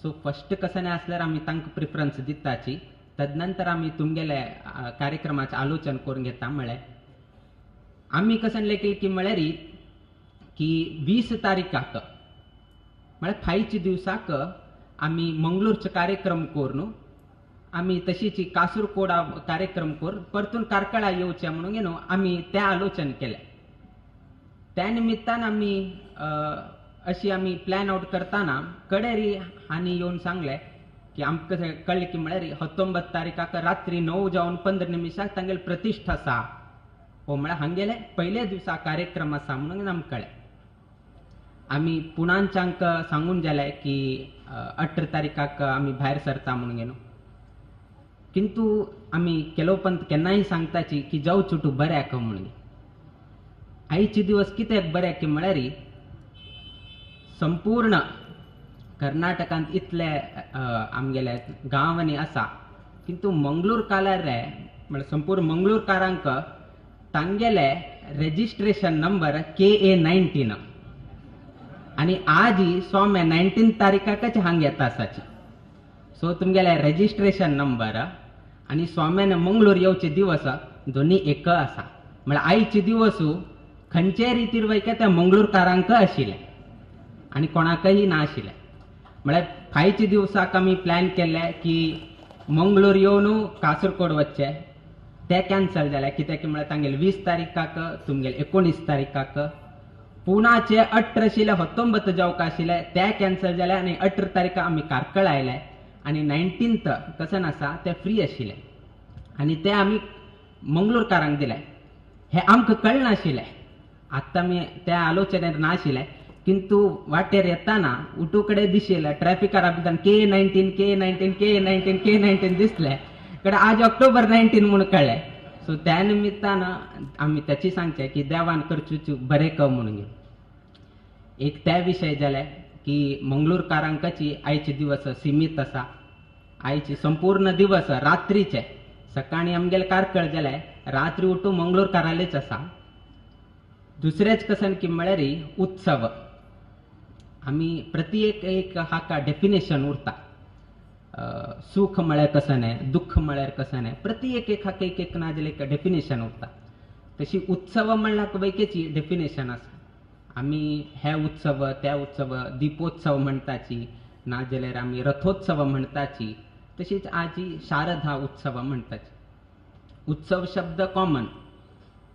सो फस्ट कसने आसल्यार आमी तांकां प्रिफरन्स दिताची, तदनंतर आमी तुमगेले कार्यक्रमाचें आलोचन करून घेता म्हळें. आमी कसन लेखील की म्हळ्यार की 20 तारीखाक म्हळ्यार फायच्या दिवसाक आमी मंगळूरचो कार्यक्रम करून आमी तशीच कासरकोडा कार्यक्रम करून परतून कार्कळा येवचें म्हणून न्हू आमी तें आलोचन केलें. त्या निमित्तान आमी अशी आमी प्लॅन आउट करतना कडेरी हांणी येवन सांगलें की आमकां कळ्ळें की म्हळ्यार 19 तारीखाक रात्री 9:15 तांगेली प्रतिश्ठा आसा, हो म्हळ्यार हांगेले पयले दिवसा कार्यक्रम आसा म्हणून आमकां कळ्ळें. आमी पुणांच्यांक सांगून जालें की 18 तारीखाक आमी भायर सरता म्हणून न्हू. किंतु आमी केलोपंत केन्नाय सांगताची की जावं चुटू बऱ्याक म्हणून. आयचे दिवस कित्याक बऱ्याक की म्हळ्यार संपूर्ण कर्नाटकांत इतले आमगेले गांवांनी आसा, किंतु मंगळूर कालार रे म्हळ्यार संपूर्ण मंगळूरकारांक तांगेले रजिस्ट्रेशन नंबर KA 19 आनी आजी स्वामी 19 तारीखाकच हांग येता आसाची. सो तुमगेले रजिस्ट्रेशन नंबर आनी स्वाम्यान मंगळूर येवचे दिवस दोनी एक आसा. म्हळ्यार आयचे दिवस खंयचे रितीर वयता त्या मंगळूरकारांक आशिल्ले आनी कोणाकय ना आशिल्लें. म्हळ्यार फायच्या दिवसाक आमी प्लॅन केल्लें की मंगळूर येवन कासरकोड वचचें, तें कॅन्सल जालें. कित्याक म्हळ्यार तांगेले 20 तारीखाक तुमगेले 19 तारीखाक पुनाचे 18 आशिल्ले 19 जावंक आशिल्ले ते कॅन्सल जाले आनी 18 तारीखाक आमी कार्कळ आयले आनी 19 कसन आसा ते फ्री आशिल्ले आनी ते आमी मंगळूरकारांक दिले. हें आमकां कळनाशिल्लें, आतां आमी त्या आलोचनेर नाशिल्लें. किंतु वाटेर येताना उटू कडेन दिशिल्लें ट्रॅफिकार भितर K 19 K 19 K 19 K 19 दिसलें, कडेन आज ऑक्टोबर 19 म्हूण कळ्ळें. सो त्या निमित्तान आमी ताची सांगचें की देवान करचू बरें क म्हणून. एक त्या विशय जाले की मंगळूरकारांकाची आयचे दिवस सिमीत आसा. आयचे संपूर्ण दिवस रात्रीचे सकाळी आमगेले कार्कळ जाले, रात्री उठून मंगळूरकारालेच आसा. दुसरेंच कसन की म्हळ्यार उत्सव आमी प्रति एक एक हाका डेफिनेशन उरता. सुख म्हळ्यार कसं न्हय, दुःख म्हळ्यार कसं न्हय, प्रति एक एक हाका एक एक ना जाल्यार एक डेफिनेशन उरता. तशी उत्सव म्हणल्यार वैकेची डेफिनेशन आसा. आमी हे उत्सव त्या उत्सव दीपोत्सव म्हणटाची, ना जाल्यार आमी रथोत्सव म्हणटाची, तशीच आजी शारदा उत्सव म्हणटाची. उत्सव शब्द कॉमन,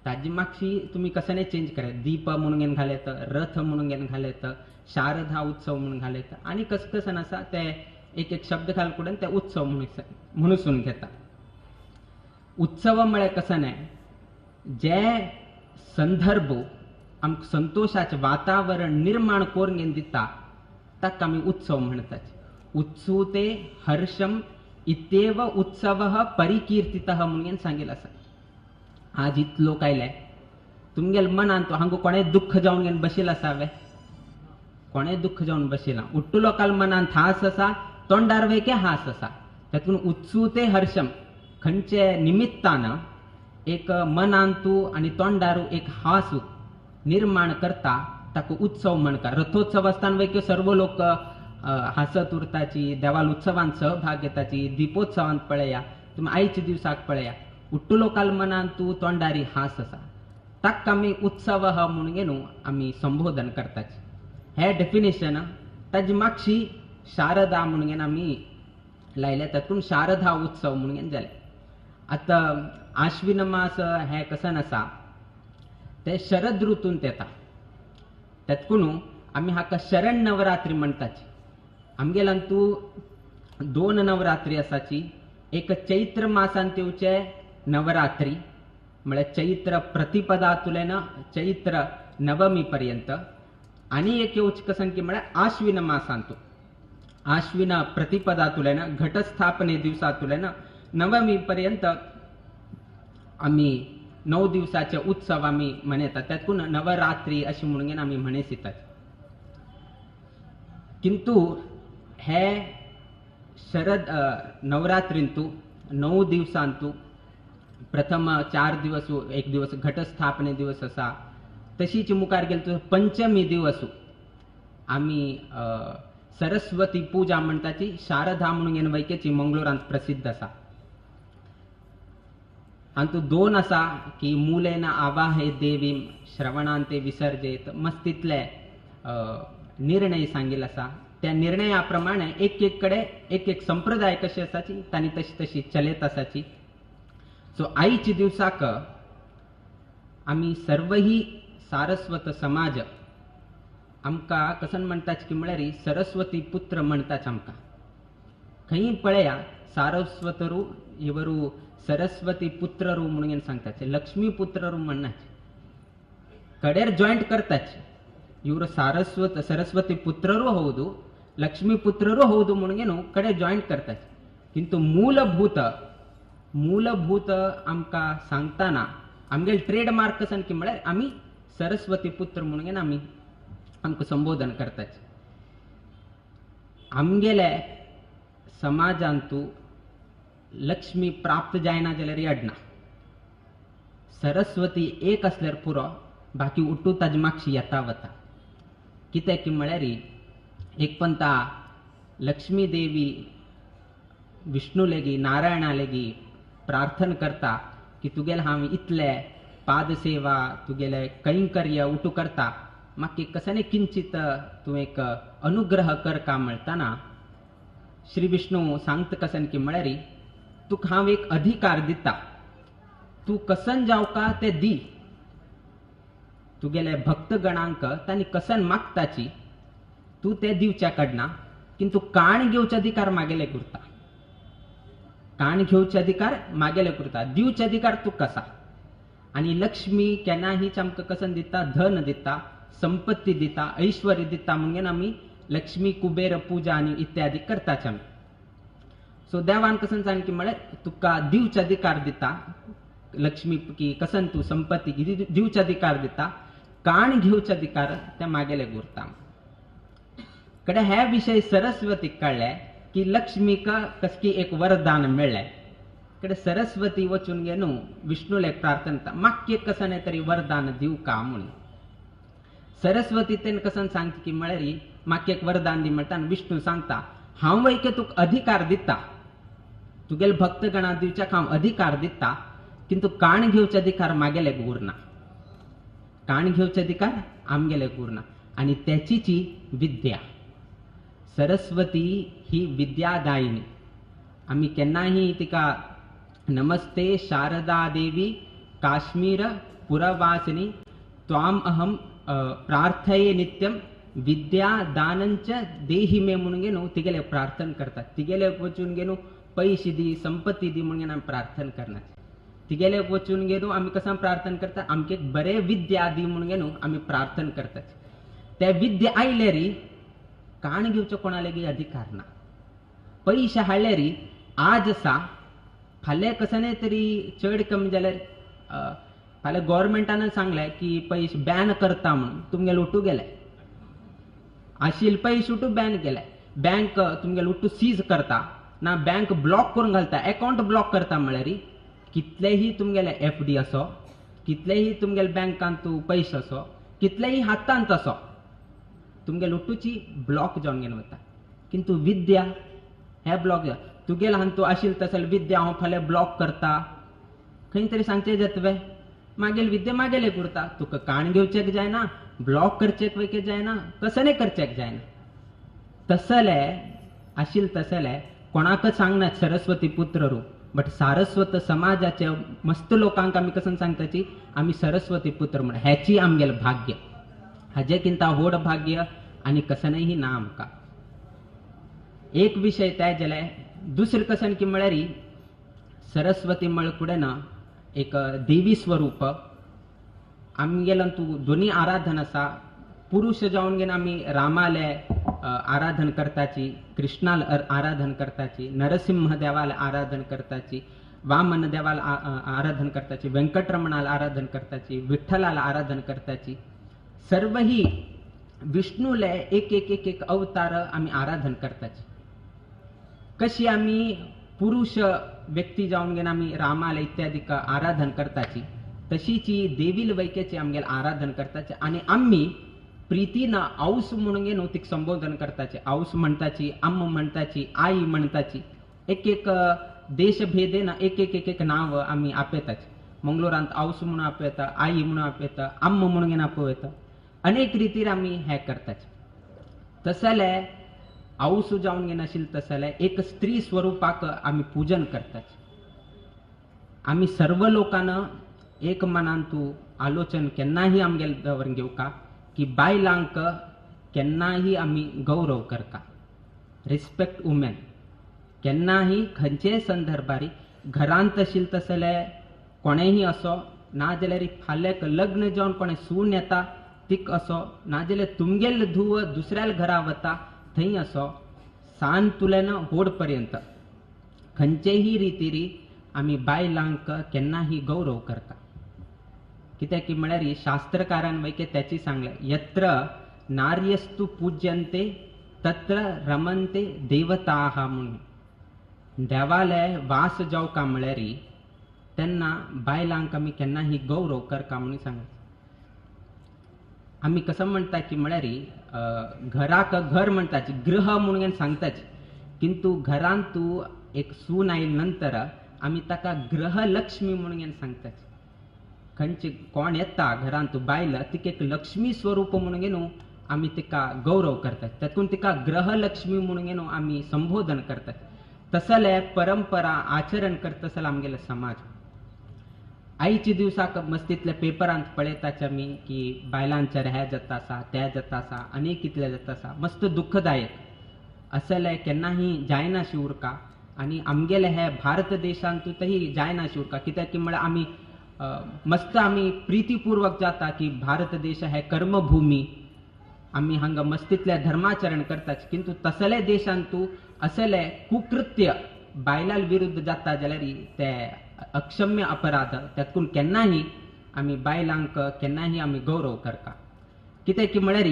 ताजी मातशी तुमी कसं चेंज करात, दीप म्हणून घेवन घालें तर, रथ म्हणून घेवन घालें तर, शारदा उत्सव म्हणून घालें तर, आनी कस कसन आसा ते एक एक शब्द घाल करून ते उत्सव म्हणून घेता. उत्सव म्हळ्यार कसं न्हय, जे संदर्भ आमकां संतोशाचें वातावरण निर्माण करून घेवन दिता ताका आमी उत्सव म्हणटात. उत्सुते हर्षम इत्येव उत्सवः परिकीर्तितः म्हणून सांगिल्लें आसा. आज इतलो लोक आयले, तुमगेले मनांत हांगा कोणें दुख्ख जावन घेवन बशिल्लें आसा वे? कोणें दुख्ख जावन बशिना. उट्टू लोकांल्या मनांत हास आसा, तोंडार वेके हास आसा. तातूंत उत्सुते हर्षम खंयचे निमित्तान एक मनांतू आनी तोंडारू एक हास निर्माण करता ताका उत्सव म्हणटा. रथोत्सव आसतना वैक्यो सर्व लोक हासत उरताची, देवाल उत्सवांत सहभाग घेताची. दीपोत्सवांत पळया, तुमी आयच्या दिवसाक पळया, उट्टू लोकांल्या मनांत तोंडारी हास आसा. ताका आमी उत्सव म्हणून न्हू आमी संबोधन करतात. हे डेफिनेशन ताजी मागशी शारदा म्हणून आमी लायले, तातूंत शारदा उत्सव म्हणून जाले. आतां आश्विन मास हें कसन आसा ते शरद ऋतूंत येता, तेतकून आमी हाका शरण नवरात्री म्हणटात. आमगेल्यान तूं दोन नवरात्री आसाची, एक चैत्र मासांत येवचे नवरात्री म्हळ्यार चैत्र प्रतिपदातुल्यान चैत्र नवमी पर्यंत, आनी एक येवचे कसन की म्हळ्यार आश्विन मासांतू आश्विन प्रतिपदातुल्यान घटस्थापने दिवसातुल्यान नवमी पर्यंत आमी 9 दिवसाचे उत्सव आमी मनयतात, त्यातून नवरात्री अशी म्हणून आमी म्हणेसितात. किंतु हे शरद नवरात्रींतू 9 दिवसांतू प्रथम 4 दिवस, एक दिवस घटस्थापने दिवस आसा, तशीच मुखार गेले तर पंचमी दिवस आमी सरस्वती पूजा म्हणटा ती शारदा म्हणून वैकेची मंगळूरांत प्रसिद्ध आसा. हातूंत 2 आसा की मुलेन आवाहे देवीं श्रवणांते विसर्जेत, मस्त तितले निर्णय सांगिल्ले आसा. त्या निर्णया प्रमाणे एक एक कडेन एक एक संप्रदाय कशी आसाची तांणी तशी तशी चलयत आसाची. सो आयच्या दिवसाक आमी सर्वही सारस्वत समाज आमकां कसन म्हणटात की म्हळ्यार सरस्वती पुत्र म्हणटात. आमकां खंय पळया सारस्वतरू इवरू सरस्वती पुत्ररू म्हणून सांगतात, लक्ष्मी पुत्ररू म्हणनाच, कडेर जॉयंट करतात. ಇವರು ಸಾರಸ್ವತ ಸರಸ್ವತಿ ಪುತ್ರರೂ ಹೌದು, ಲಕ್ಷ್ಮೀ ಪುತ್ರರೂ ಹೌದು म्हणून ಕಡೆ जॉयंट करतात. किंतु मूलभूत मूलभूत आमकां सांगतना आमगेले ट्रेडमार्क कसन की म्हळ्यार आमी सरस्वती पुत्र म्हणून आमी आमकां संबोधन करतात. आमगेले समाजांतू लक्ष्मी प्राप्त जायना जाल्यार अडना, सरस्वती एक आसल्यार पुरो, बाकी उठू ताजे मागशी येता वता. कित्याक की म्हळ्यार एक पंता लक्ष्मी देवी विष्णू लेगी नारायणा लेगी प्रार्थना करता की तुगेले हांव इतले पादसेवा तुगेले कैंकर्य उठू करता, म्हाका कसने किंचित तूं एक अनुग्रह कर का म्हणटाना श्री विष्णू सांगता कसन की म्हळ्यार तुका हांव एक अधिकार दिता, तूं कसन जावका ते दी, तुगेले भक्तगणांक तांणी कसन मागताची तूं ते दिवच्या कडना, किंतु काण घेवचे अधिकार मागेले करता, काण घेवचे अधिकार मागेले करता, दिवचे अधिकार तूं कसा. आनी लक्ष्मी केन्नाहीच आमकां कसन दिता, धन दिता, संपत्ती दिता, ऐश्वर्य दिता म्हणून आमी लक्ष्मी कुबेर पूजा आनी इत्यादी करताच आमी. सो देवान कसन सांग की म्हळ्यार तुका दिवचे अधिकार दिता लक्ष्मी की कसन तूं संपत्ती दिवचे अधिकार दिता, काण घेवचे अधिकार ते मागेले गुरता. कडे हे विशय सरस्वतीक कळ्ळे की लक्ष्मीक कसकी एक वरदान मेळ्ळें. कडे सरस्वती वचून गे न्हू विष्णुले प्रार्थना म्हाका एक कसने तरी वरदान दिवं का म्हणून. सरस्वती तेन कसन सांगता की म्हळ्यार म्हाका एक वरदान दी म्हणटा आनी विष्णू सांगता हांव वैके तुका अधिकार दिता, तुगेले भक्तगणा दिवच्याक हांव अधिकार दिता, किंतु काण घेवचे अधिकार मागेले उरना, काण घेवचे अधिकार आमगेले उरना. आनी तेचीची विद्या सरस्वती ही विद्यादायिनी. आमी केन्नाही तिका नमस्ते शारदा देवी काश्मीर पुरवासिनी त्वाम अहम प्रार्थये नित्यम विद्या दानंच देही मे म्हणून न्हू तिगेले प्रार्थना करतात. तिगेले वचून गे न्हू पैसे दी संपत्ती दी म्हणून आमी प्रार्थना करनात. तिगेले वचून गे न्हू आमी कसां प्रार्थना करतात, आमकां एक बरें विद्या दी म्हणून न्हू आमी प्रार्थना करतात. त्या विद्या आयल्यारी काण घेवचो कोणा लेगीत अधिकार ना. पयशे हाडल्यारी आज आसा फाल्यां कसने तरी चड कमी जाल्यार फाल्यां गोवोरमेंटान सांगलें की पयशे बॅन करता म्हणून तुमगेले उठू गेले आशिल्ले पयशे उठू बॅन केले, बँक तुमगेले उठू सीज करता ना बँक ब्लॉक करून घालता, एकावंट ब्लॉक करता म्हळ्यार कितलेही तुमगेले एफ डी असो, कितलेही तुमगेले बँकांत तूं पयशे असो, कितलेही हातांत असो, तुमगेले उठूची ब्लॉक जावन घेवन वता. किंतु विद्या हे ब्लॉक तुगेले हांतू आशिल्ले तसले विद्या हांव फाल्यां ब्लॉक करता खंय तरी सांगचें जातवे. मागेल विद्या मागेले उरता, तुका काण घेवचेक जायना, ब्लॉक करचेक वयके जायना, कसने करचेक जायना. तसले आशिल तसले कोणाकच सांगना सरस्वती पुत्र रूप, बट सारस्वत समाजाचे मस्त लोकांक आमी कसं सांगताची आमी सरस्वती पुत्र म्हण. हेची आमगेले भाग्य, हाजे किंता व्हड भाग्य आनी कसनही ना आमकां. एक विशय ते जाले. दुसरें कसन की म्हळ्यार सरस्वती म्हळ्यार ना एक देवी स्वरूप आमगेलो तूं दोनी आराधन आसा. पुरुष जावन घेवन आमी रामाले आराधन करताची, कृष्णाल आराधन करताची, नरसिंह देवाल आराधन करताची, वामन देवाल आराधन करताची, व्यंकटरमणाल आराधन करताची, विठ्ठलाल आराधन करताची, सर्वही विष्णूले एक एक एक एक अवतार आमी आराधन करताची. कशी आमी पुरुष व्यक्ती जावन घेवन आमी रामाल इत्यादी आराधन करताची, तशीची देवील वैक्याची आमगेले आराधन करताची. आनी आमी प्रितीन औस म्हणून न्हू तिका संबोधन करताचे, औस म्हणटाची, अम्म म्हणटाची, आई म्हणटाची. एक एक देशभेदेन एक एक एक एक नांव आमी आपयताची. मंगलोरांत औस म्हणून आपयता, आई म्हणून आपयता, अम्म म्हणून आपयता, अनेक रितीर आमी हें करताचे. तसले औस जावन घेनाशिल्ले तसले एक स्त्री स्वरूपाक आमी पूजन करताचे. आमी सर्व लोकांना एक मनान तूं आलोचन केन्नाही आमगेले दवर घेवका की बायलांक केन्नाही आमी गौरव करता, रिस्पेक्ट वुमेन. केन्नाही खंयचेय संदर्भार घरांत आशिल्ले तसले कोणेंय असो, नाजाल्यार फाल्यां लग्न जावन कोणें सून येता तीक असो, नाजाल्यार तुमगेले धूव दुसऱ्या घरा वता थंय असो, सान तुल्यान व्हड पर्यंत खंयचेय रितीरी आमी बायलांक केन्नाही गौरव करता. कित्याक की म्हळ्यार शास्त्रकारान वैके त्याची सांगलें, यत्र नार्यस्तु पूज्यन्ते तत्र रमन्ते देवताः म्हणून. देवाले वास जावका म्हळ्यार तेन्ना बायलांक आमी केन्नाही गौरव करका म्हणून सांगलें. आमी कसं म्हणटा की म्हळ्यार घराक घर म्हणटाची, गृह म्हणून सांगताची, किंतु घरांत तूं एक सून आयले नंतर आमी ताका गृहलक्ष्मी म्हणून सांगताची. खंयचे कोण येता घरांत बायल तिका एक लक्ष्मी स्वरूप म्हणून न्हू आमी तिका गौरव करतात, तातूंत तिका ग्रहलक्ष्मी म्हणून न्हू आमी संबोधन करतात. तसले परंपरा आचरण करतसले आमगेले समाज. आयच्या दिवसाक मस्तींतल्या पेपरांत पळयताचे आमी की बायलांचेर हें जाता आसा, तें जाता आसा, आनी कितलें जाता आसा. मस्त दुःखदायक असले केन्नाही जायनाशी उरका. आनी आमगेले हे भारत देशांतूतही जायनाशी उरका. कित्याक की म्हळ्यार आमी मस्त आमी प्रितीपूर्वक जाता की भारत देश हे कर्मभूमी, आमी हांगा मस्तींतल्या धर्माचरण करतात, किंतु तसले देशांतू असले कुकृत्य बायलां विरुद्ध जाता जाल्यार ते अक्षम्य अपराध. तातूंत केन्नाही आमी बायलांक केन्नाही आमी गौरव करता. कित्याक की म्हळ्यार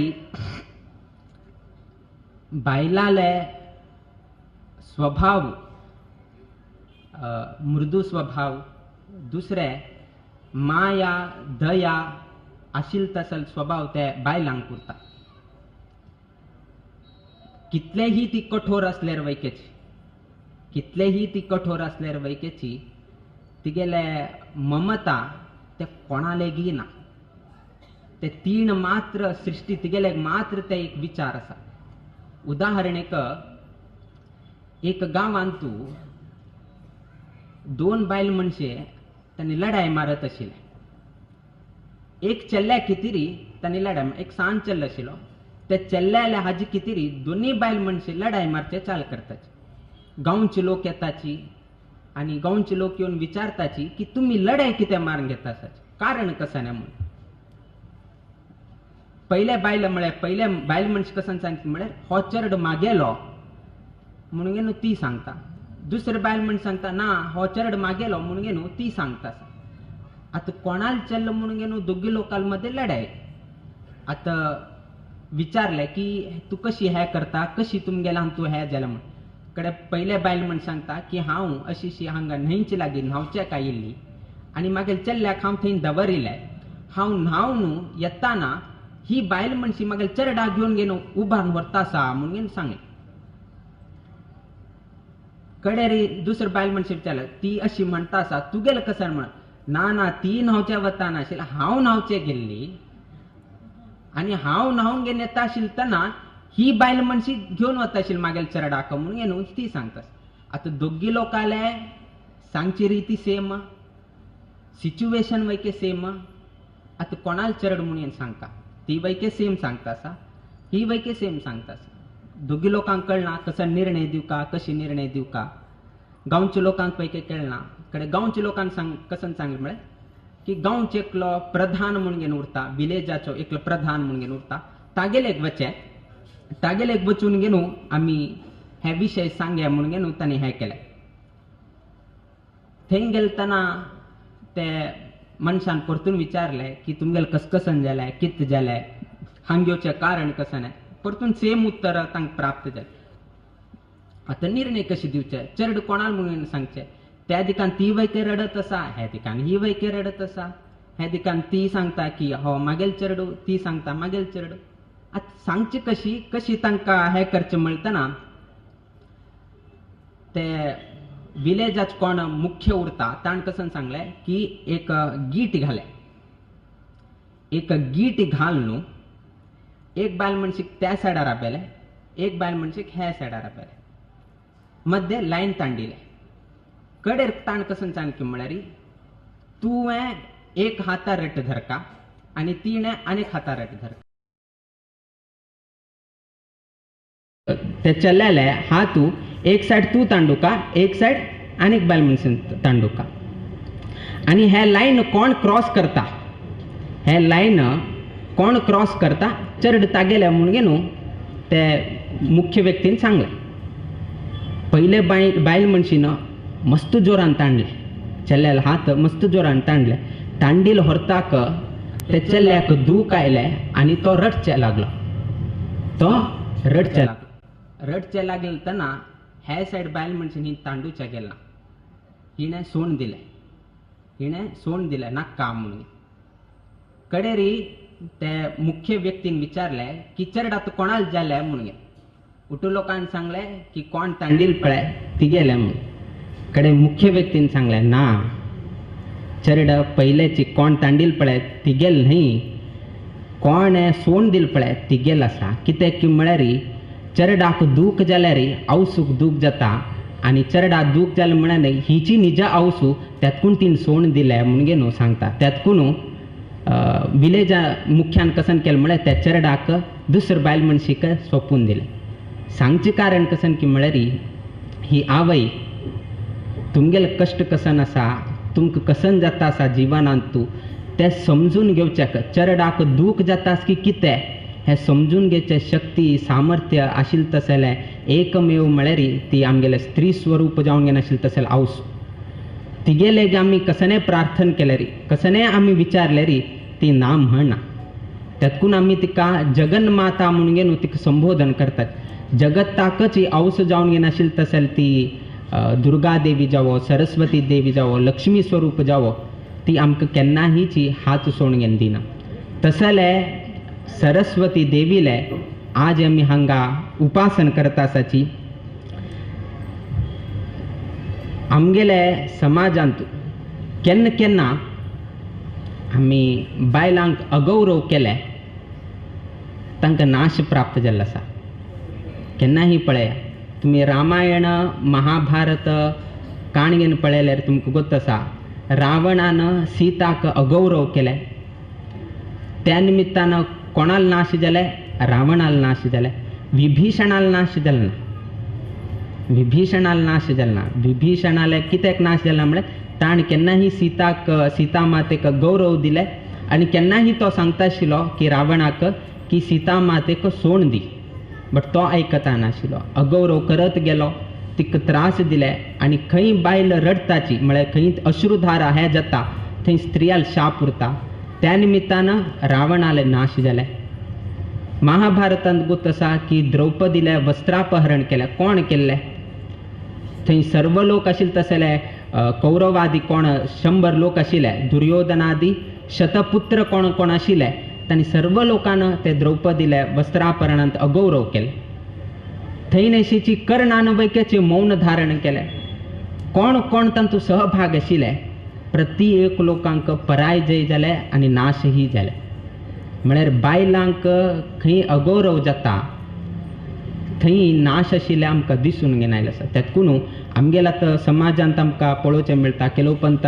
बायलांले स्वभाव मृदू स्वभाव, दुसरे माया दया आशिल तसल स्वभाव ते बायलांक उरता. कितलेही ती कठोर आसल्यार वैकेची, कितलेही ती कठोर आसल्यार वैकेची, तिगेले ममता ते कोणालेगी ना. ते तीन मात्र सृष्टी तिगेले मात्र ते एक विचार आसा. उदाहरणेक एक गांवांत दोन बायल मनशे तांणी लढाय मारत आशिल्ले. एक चेल्ल्या कितिरी तांणी लढाय, एक सान चेल्लो आशिल्लो, त्या चेल्ल्याल्या हाजी कितिरी दोनूय बायल मनशे लढाय मारचे चाल करताची. गांवचे लोक येताची आनी गांवचे लोक येवन विचारताची की तुमी लढाय कितें मारून घेता आसाची, कारण कशें न्ही म्हणून. पयले बायल म्हळ्यार पयले बायल मनशे कशें सांगता म्हळ्यार हो चेडो मागेलो म्हणून न्हू ती सांगता, दुसरे बायल म्हण सांगता ना हो चेडो मागेलो म्हणून न्हू ती सांगता. आतां कोणाल चेल्लो म्हणून न्हू दोगी लोकां मदें लढाय. आतां विचारलें की तूं कशी हें करता, कशी तुमगेल्या तूं हें जालें म्हण. कडे पयले बायल म्हण सांगता की हांव अशी हांगा न्हंयचे लागीं न्हांवच्याक आयिल्ली आनी मागीर चेल्ल्याक हांव थंय दवरिल्लें, हांव न्हांवन येताना ही बायल मनशी मागीर चेरडा घेवन घेवन उबारून व्हरता आसा म्हणून सांगलें. कडेरी दुसरे बायल मनशी विचारलें ती अशी म्हणटा आसा तुगेलें कशें म्हण, ना ना ती न्हांवच्या वता नाशिल्ली, हांव न्हांवचे गेल्ली आनी हांव न्हांवन घेवन येता आशिल्तना ही बायल मनशी घेवन वता आशिल्ली मागेल चरडाक म्हणून घेवन ती सांगता. आतां दोगी लोकांले सांगची रिती सेम, सिच्युएशन वैके सेम. आतां कोणाल चरड म्हणून सांगता, ती वैके सेम सांगता आसा, ही वैके सेम सांगता आसा. दोगी लोकांक कळना कसो निर्णय दिवका, कशी निर्णय दिवका. गांवच्या लोकांक पैकी कळना. कडे गांवच्या लोकांक सांग कसन सांगलें म्हळ्यार की गांवचे एकलो प्रधान म्हणून घेवन उरता, विलेजाचो एकलो प्रधान म्हणून घेवन उरता, तागेले एक वचे, तागेले एक वचून घेवन आमी हे विशय सांगया म्हणून घेवन ताणें हें केलें. थंय गेलतना ते मनशान परतून विचारलें की तुमगेलें कसकसन जालें, कितें जालें, हांग येवचें कारण कसन, परतून सेम उत्तर तांकां प्राप्त जालें. आतां निर्णय कशे दिवचे, चरड कोणाक म्हणून सांगचें. त्या दिकान ती वैके रडत आसा, हे दिकान ही वैके रडत आसा, हे दिकान ती सांगता की हो मागेल चरडू, ती सांगता मागेल चरडू. आतां सांगची कशी कशी तांकां हें करचें म्हणटना ते विलेजाच कोण मुख्य उरता ताण कसन सांगलें की एक गीट घालें, एक गीट घाल न्हू, एक बायल मनशीक त्या सायडार आपयलें, एक बायल मनशीक ह्या सायडार आपयलें, मध्य लायन तांडिलें. कडेर ताण कसन सांगकी म्हळ्यार तुवें एक हातार रट धरका आनी तिणें आनीक हातार रट धरका. ते चल्लेले हा तूं एक सायड तूं तांडुका, एक सायड आनीक बायल मनशान तांडुका. आनी हे लायन कोण क्रॉस करता, हे लायन कोण क्रॉस करता चरड तागेले म्हणून न्हू ते मुख्य व्यक्तीन सांगलें. पयले बायल मनशीन मस्त जोरान तांडलें, चल्याल हात मस्त जोरान तांडले, तांडील व्हरताक ते चल्याक दूख आयलें आनी तो रडचे लागलो, तो रडचे लागलो. रडचे लागले तेन्ना हे सायड बायल मनशीन ही तांडूच्या गेला, हिणें सोण दिलें, हिणें सोण दिलें नाका म्हणून. कडेरी ते मुख्य व्यक्तीन विचारलें की चरड आतां कोणाक जालें म्हणून. उठू लोकांनी सांगलें की कोण तांडील पळय तिगेलें म्हणून. कडे मुख्य व्यक्तीन सांगलें ना, चरड पयलेची कोण तांडील पळय तिगेल न्हय, कोण सोण दिल पळय तिगेल आसा. कित्याक की म्हळ्यार चरडाक दूख जाल्यार आवसूक दूख जाता आनी चरडाक दूख जालें म्हळ्यार हिची निजा आवसू त्यातकून तिणें सोण दिलें म्हणून न्हू सांगता. त्यातकून विलेजा मुख्यान कसन केलें म्हळ्यार त्या चरडाक दुसरे बायल मनशीक सोंपून दिलें. सांगचें कारण कसन की म्हळ्यार ही आवय तुमगेले कश्ट कसन आसा, तुमकां कसन जाता आसा जिवनांत तूं तें समजून घेवच्याक, चरडाक दूख जाता की कितें हें समजून घेवचें शक्ती सामर्थ्य आशिल्लें तसलें एकमेव म्हळ्यार ती आमगेलें स्त्री स्वरूप जावन घेवन आशिल्लें तसलें आवस. तिगेले आमी कसनें प्रार्थना केल्यार, कसनें आमी विचारल्यार ती ना म्हणना. त्यातकून आमी तिका जगन्माता म्हणून घेवन तिका संबोधन करतात. जगत्ताकच ही आवस जावन घेवन आशिल्लें तसलें ती दुर्गा देवी जावो, सरस्वती देवी जावो, लक्ष्मी स्वरूप जावो, ती आमकां केन्नाहीची हात सोडून घेवन दिना. तसले सरस्वती देवीले आज आमी हांगा उपासन करता आसाची. आमगेले समाजांत केन्ना केन्ना आमी बायलांक अगौरव केले, तांकां नाश प्राप्त जाल्लो आसा. केन्नाही पळया तुमी रामायण महाभारत काणयेन पळयल्यार तुमकां गोत आसा, रावणान सीताक अगौरव केलें, त्या निमित्तान कोणाल नाश जाले, रावणाल नाश जाले, विभीषणाल नाश जालो ना, विभीषणाल नाश जालो ना. विभीषणाले कित्याक नाश जाला म्हळ्यार ताणें केन्नाही सीताक सीता मातेक गौरव दिले आनी केन्नाही तो सांगता आशिल्लो की रावणाक की सीता मातेक सोण दी, बट तो आयकता नाशिल्लो, अगौरव करत गेलो, तिका त्रास दिले. आनी खंय बायल रडटाची म्हळ्यार खंय अश्रुधारा हें जाता थंय स्त्रियाल शाप उरता, त्या निमित्तान रावणाले नाश जाले. महाभारतांत गोत आसा की द्रौपदीले वस्त्रापहरण केलें, कोण केल्लें, थंय सर्व लोक आशिल्ले तसले कौरवादी कोण 100 लोक आशिल्ले, दुर्योधनादी शतपुत्र कोण कोण आशिल्ले, तांणी सर्व लोकान ते द्रौपदीले वस्त्रापहरणांत अगौरव केलें. थंय न्हयशीची कर्णान वैक्याचें मौन धारण केलें, कोण कोण तांचो सहभाग आशिल्ले. प्रति एक लोकांक पराजय जाले आनी नाशही जाले. म्हळ्यार बायलांक खंय अगौरव जाता थंय नाश आशिल्लें आमकां दिसून घेवन आयलें आसा. तेतून आमगेल्या आतां समाजांत आमकां पळोवचें मेळटा केलो पंत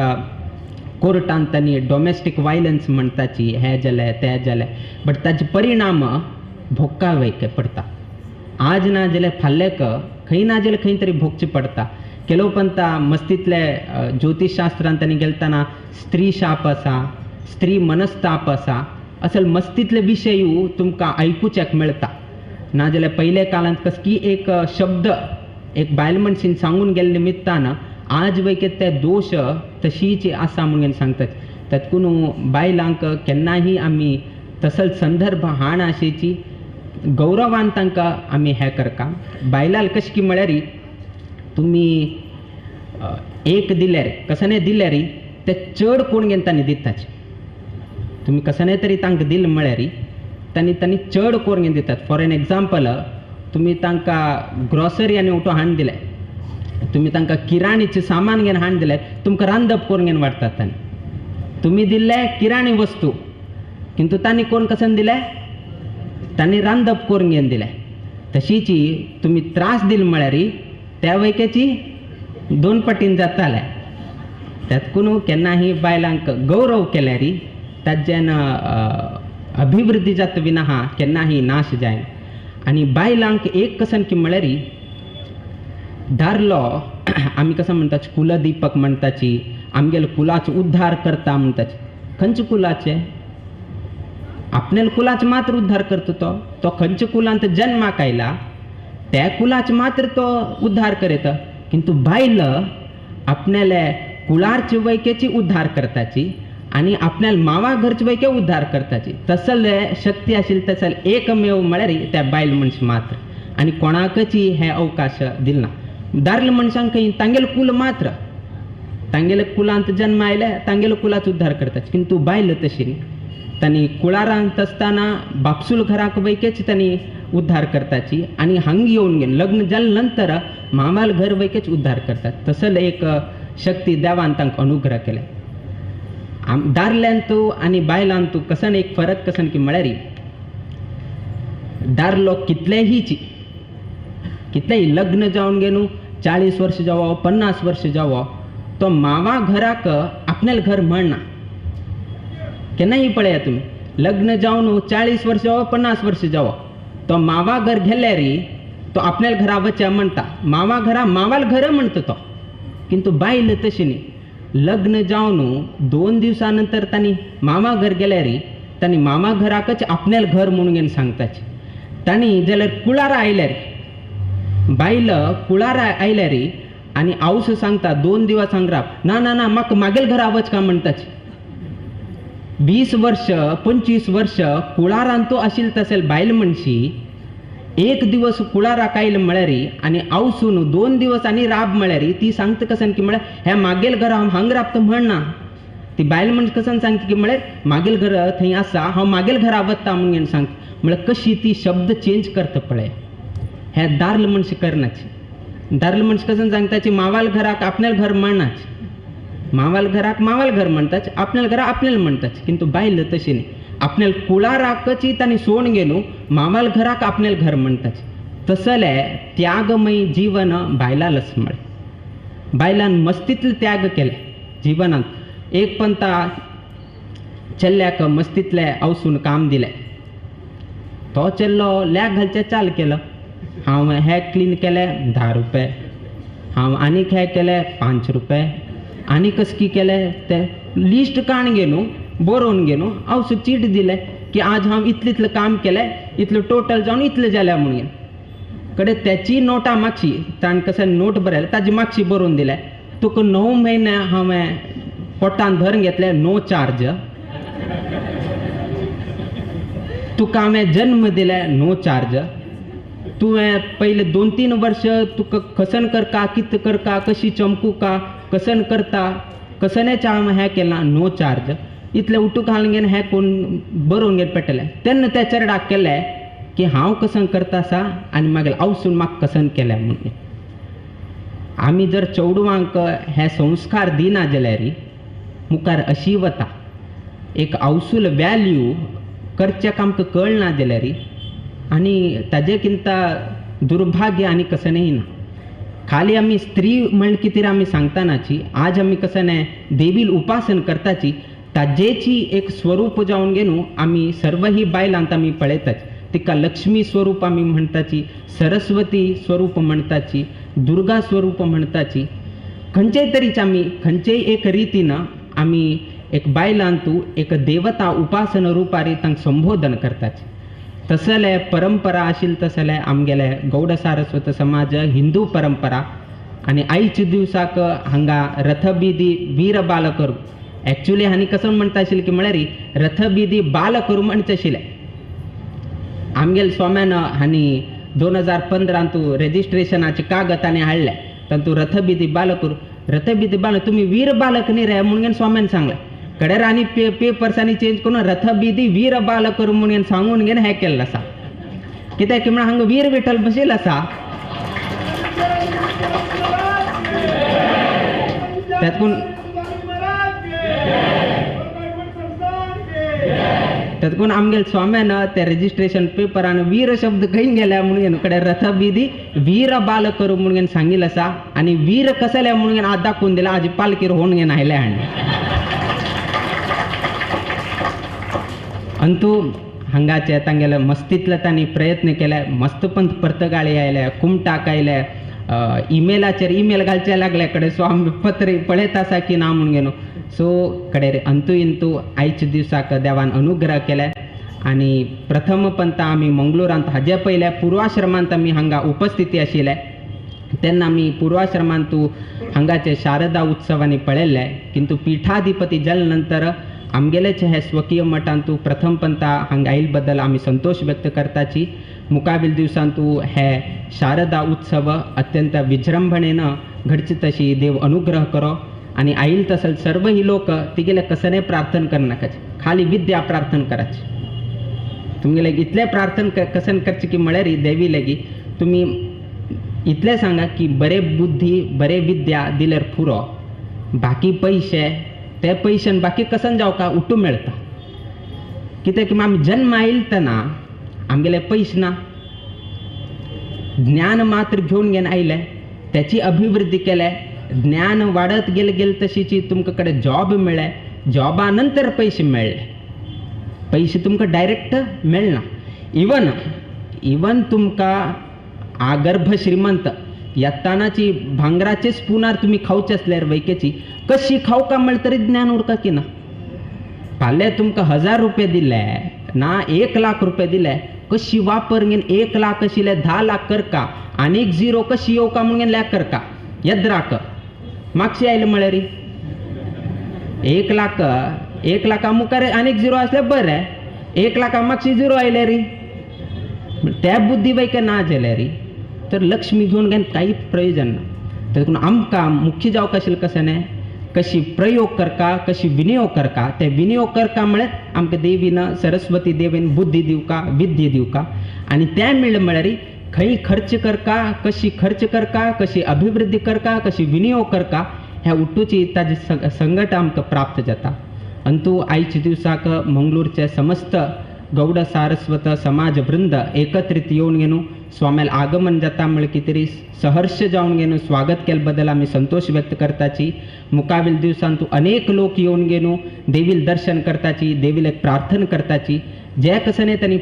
कोर्टांत तांणी डॉमेस्टीक वायलन्स म्हणटाची हें जालें तें जालें, बट ताजे परिणाम भोगका वयके पडटा. आज ना जाल्यार फाल्याक खंय ना जाल्यार खंय तरी भोगचे पडटा. केलो पंता मस्तींतले ज्योतिषशास्त्रांत तांणी गेलतना स्त्री शाप आसा, स्त्री मनस्ताप आसा, असल मस्तींतले विशयूय तुमकां आयकुच्याक मेळटा. नाजाल्यार पयल्या काळांत कसकी एक शब्द एक बायल मनशीन सांगून गेल्ले निमित्तान आज वयके ते दोश तशीच आसा म्हणून सांगतात. तातूंत बायलांक केन्नाही आमी तसल संदर्भ हाण आशेची गौरवान तांकां आमी हें करता. बायलांक कशें की म्हळ्यार तुमी एक दिल्यार कसने दिल्यार ते चड कोण घेवन तांणी दिताच. तुमी कसने तरी तांकां दिलें म्हळ्यार तांणी तांणी चड कोण घेवन दितात. फॉर एन एग्जाम्पल तुमी तांकां ग्रॉसरी आनी उठो हाडून दिलें, तुमी तांकां किराणीचें सामान घेवन हाडून दिलें, तुमकां रांदप करून घेवन वाडटात तांणी. तुमी दिल्ले किराणी वस्तू किंतु तांणी कोण कसन दिलें, तांणी रांदप करून घेवन दिलें. तशीच तुमी त्रास दिले म्हळ्यार त्या वयकेची दोन पटीन जाताले. तेतून केन्नाही बायलांक गौरव केल्यार ताज्यान अभिवृद्धी जाता विना हा केन्नाही नाश जायना. आनी बायलांक एक कसन की म्हळ्यार दारलो आमी कसो म्हणटात कुलदीपक म्हणटाची, आमगेलो कुलाचो उद्धार करता म्हणटाची. खंयच्या कुलाचे? आपणाले कुलाचो मात्र उद्धार करता तो. तो खंयच्या कुलांत जन्माक आयला त्या कुलाचो मात्र तो उद्धार करता. किंतु बायल आपणाले कुळारचे वैकेची उद्धार करताची आनी आपणाले मावा घरचे वैके उद्धार करताची. तसले शक्ती आशिल्ली तसल एकमेव म्हळ्यार त्या बायल मनश मात्र. आनी कोणाकच हे अवकाश दिलना. दारले मनशांक खंय तांगेले कुल मात्र, तांगेले कुलांत जन्म आयले तांगेले कुलाचो उद्धार करतात. किंतु बायल तशी न्ही, तांणी कुळारांत आसतना बापसूल घराक वैकेच तांणी उद्धार करताची आनी हांग येवन घेवन लग्न जाले नंतर मामाल घर वैकेच उद्धार करतात. तसल एक शक्ती देवान तांकां अनुग्रह केले. दारल्यांतू आनी बायलांतू कसन एक फरक कसन की म्हळ्यार दारलो कितलेहीची कितलेही लग्न जावन घेवन 40 वर्ष जावो 50 वर्ष जावो तो मावा घराक आपणालें घर म्हणना. केन्नाय पळया तुमी लग्न जावन 40 वर्ष जावो 50 वर्ष जावो तो मावा घर गेल्यार तो आपणाल्या घरा वचया म्हणटा. मावा घरा मावाल घर म्हणटा तो. किंतु बायल तशी न्ही, लग्न जावन 2 दिवसां नंतर तांणी मामा घर गेल्यार तांणी मामा घराकच आपणालें घर म्हणून घेवन सांगताची. तांणी जाल्यार कुळारा आयल्यार बायल कुळारा आयल्यार आनी आवस सांगता 2 दिवस हांगा राव, ना ना ना म्हाका मागेल घरा वच का म्हणटाची. 20 वर्ष 25 वर्ष कुळारान तो आशिल्लो तसेल बायल मनशी एक दिवस कुळाराक आयले म्हळ्यार आनी आवसून 2 दिवस आनी राब म्हळ्यार ती सांगता कसन की म्हळ्यार हें मागेल घर हांव हांगा राबता म्हणना. ती बायल मनश कसन सांगता की म्हळ्यार मागेल घर थंय आसा हांव मागेल घरा वता म्हणून सांगता. म्हळ्यार कशी ती शब्द चेंज करता पळय. हे दारल मनश करनाची. दारल मनश कसन सांगताची मावाल घराक आपणाल घर म्हणनाच, मावाल घराक मावाल घर म्हणटाच, आपणाल घरा आपणाल म्हणटाच. किंतु बायल तशी न्ही, आपणाल कुळाराकच तांणी सोडून घेवन मावाल घराक आपणाल घर म्हणटाच. तसले त्यागमय जीवन बायलालच म्हळें. बायलान मस्तींतले त्याग केले जिवनांत. एक पंता चेल्ल्याक मस्तींतले अवसून काम दिलें. तो चेल्लो लॅग घालचें चाल केलो. हांव हें क्लीन केलें 10 रुपये, हांव आनीक हें केलें 5 रुपये, आनी कसकी केलें तें लिस्ट काण घेवन बरोवन घेवन हांव चीट दिलें की आज हांव इतलें इतलें काम केलें, इतलें टोटल जावन इतलें जालें म्हणून. कडे त्याची नोटां मागची ताणें कशें नोट बरयलें ताजी मागशी बरोवन दिलें. तुका 9 म्हयने हांवें पोटान धरून घेतलें नो चार्ज, तुका हांवें जन्म दिलें नो चार्ज, तुवें पयले 2-3 वर्ष तुका कसन करका कित करका कशी चमकुका कसन करता कसनेच हांवें हें केलां नो चार्ज, इतलें उठूक घालून घेवन हें कोण बरोवन घेवन पेटलें. तेन्ना त्या चेरडाक केलें की हांव कसन करता आसा आनी मागीर आवसून म्हाका कसन केलें म्हणून. आमी जर चेडवांक हे संस्कार दिना जाल्यार मुखार अशी वता. एक आवसूल वॅल्यू करच्याक आमकां कळना जाल्यार आनी ताजे किंता दुर्भाग्य आनी कसनेय ना. खाली आमी स्त्री म्हण कितें आमी सांगतानाची आज आमी कसं न्हय देवील उपासन करताची ताजेची एक स्वरूप जावन घेवन आमी सर्व ही बायलांत आमी पळयताची. तिका लक्ष्मी स्वरूप आमी म्हणटाची, सरस्वती स्वरूप म्हणटाची, दुर्गा स्वरूप म्हणटाची. खंयचेय तरीच आमी खंयचेय एक रितीन आमी एक बायलांतू एक देवता उपासन रुपारी तांकां संबोधन करताची. तसले परंपरा आशिल्ली तसले आमगेले गौड सारस्वत समाज हिंदू परंपरा. आनी आयच्या दिवसाक हांगा रथबिदी वीर बाल करू एक्चुअली हांणी कसो म्हणटा आशिल्लें की म्हळ्यार रथबिदी बाल करू म्हणचें आशिल्लें. आमगेले स्वाम्यान हांणी 2015 रेजिस्ट्रेशनाचे कागद हांणी हाडले तातूंत रथबिदी बाल करू रथबिदी बाल तुमी वीर बालक न्ही रे म्हणून स्वाम्यान सांगलें. कडेर आनी पेपर्सांनी चेंज करून रथबिदी वीर बाल करू म्हणून सांगून घेवन हें केल्लें आसा. कित्याक म्हणून हांगा वीर विठल बशिल्लो आसा. तातूंत तातूंत आमगेले स्वाम्यान ते रेजिस्ट्रेशन पेपरान वीर शब्द खंय गेल्या म्हणून कडेन रथबिदी वीर बाल करू म्हणून सांगिल्लें आसा. आनी वीर कसले म्हणून आज दाखोवन दिला आज पालकीर होवन घेवन आयले हाणें. अंतू हांगाचे तांगेले मस्तींतले तांणी प्रयत्न केले मस्तपंत पर्तगाळी आयले कुमटाक आयले इमेलाचेर इमेल घालचे लागले कडेन सो आमी पत्र पळयत आसा की ना म्हणून घेवन सो कडेन अंतू इंतू आयच्या दिवसाक देवान अनुग्रह केले. आनी प्रथम पंत आमी मंगलोरांत हाजे पयले पुर्वाश्रमांत आमी हांगा उपस्थिती आशिल्ले तेन्ना आमी पुर्वाश्रमांतू हांगाचे शारदा उत्सवांनी पळयल्ले. किंतु पिठाधिपती जाले नंतर आमगेलेचे हे स्वकीय मठांतू प्रथम पंता हांगा आयिल्ले बद्दल आमी संतोष व्यक्त करताची. मुकाबील दिवसांतू हे शारदा उत्सव अत्यंत विजृंभणेन घडचे तशी देव अनुग्रह करो. आनी आईल तसल सर्व ही लोक तिगेले कसने प्रार्थना करनाकाचे खाली विद्या प्रार्थना कराची. तुमगेले इतले प्रार्थना कसन करचे की म्हळ्यार देवी लेगी तुमी इतलें सांगा की बरे बुद्धी बरे विद्या दिल्यार पुरो बाकी पयशे ते पयशान बाकी कसन जावका उठू मेळटा. कित्याक की आमी जन्म आयल तेन्ना आमगेले पयशे ना ज्ञान मात्र घेवन घेवन आयले त्याची अभिवृद्धी केले ज्ञान वाडत गेले गेले तशीची तुमकां कडेन जॉब मेळ्ळे जॉबा नंतर पयशे मेळ्ळे पयशे तुमकां डायरेक्ट मेळना. इवन इवन तुमकां आगर्भ श्रीमंत येतानाची भांगराचे स्पुनार तुमी खावचे आसल्यार वैकेची कशी खावका म्हळ्यार तरी ज्ञान उरका की ना. फाल्यां तुमकां 1000 रुपये दिले ना 1 लाख रुपये दिले कशी वापर घेवन 1 लाख आशिल्ले 10 लाख करका आनीक झिरो कशी येवका म्हणून लेख करका येद्राक मागशी आयले म्हळ्यार 1 लाख 1 लाखा मुखार आनीक झिरो आसल्यार बरें 1 लाखा मागशी झिरो आयले री त्या बुद्धी वैके ना जाल्यार तर लक्ष्मी घेवन घेवन कांय प्रयोजन ना. देखून आमकां मुख्य जावंक आशिल्लें कशें न्हय कशी प्रयोग करका कशी विनियोग करका ते विनियोग करका म्हळ्यार आमकां देवीन सरस्वती देवीन बुद्धी दिवका विद्या दिवका आनी तें मेळ्ळें म्हळ्यार खंय खर्च करका कशी खर्च करका कशी अभिवृद्धी करका कशी विनियोग करका ह्या उट्टूची ताजे संकट आमकां प्राप्त जाता. अंतू आयच्या दिवसाक मंगळूरचे समस्त गौड सारस्वत समाज वृंद एकत्रित येवन घेवन स्वाम्याल आगमन जाता म्हळ्यार कितें तरी सहर्ष जावन घेवन स्वागत केले बद्दल आमी संतोष व्यक्त करताची. मुकाबील दिवसांतू अनेक लोक येवन घेवन देवील दर्शन करताची देवील एक प्रार्थना करताची जे कसने तांणी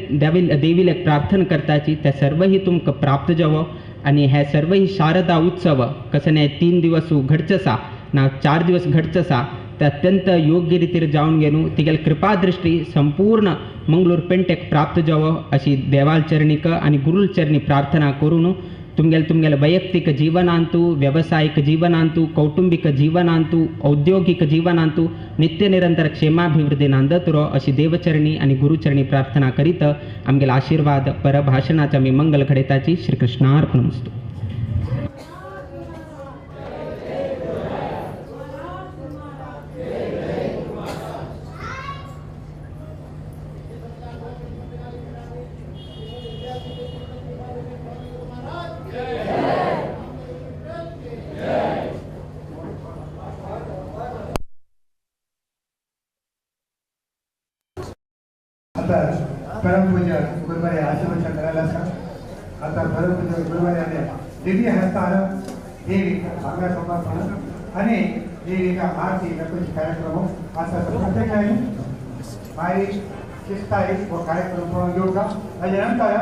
देवील एक प्रार्थना करताची ते सर्वही तुमकां प्राप्त जावो. आनी हे सर्वही शारदा उत्सव कसने 3 दिवस घडचो आसा ना 4 दिवस घडचो आसा ते अत्यंत योग्य रितीर जावन घेवन तिगेली कृपादृष्टी संपूर्ण मंगळूर पेंटेक प्राप्त जावो अशी देवालचरणीक आनी गुरुलचरणी प्रार्थना करून तुमगेले तुमगेले वैयक्तिक जीवनांतू व्यावसायिक जीवनांतू कौटुंबिक जीवनांतू औद्योगिक जीवनांतू नित्य निरंतर क्षेमाभिवृद्धी नांदत रो अशी देवचरणी आनी गुरुचरणी प्रार्थना करीत आमगेले आशीर्वाद परभाषणाचा मी मंगल घडयताची. श्रीकृष्णार्पणमस्तु.
आता परमपूज्य गुरुवारी आशीर्वचन करायला आसा. आता परमपूज्य गुरुवारी दिव्य हस्तान देवी भांगा समर्पण आणि देवीका आरती दाखोवचे कार्यक्रम आसा. प्रत्येकाने माई शिस्ताई हो कार्यक्रम पळोवन घेवका. ताजे नंतर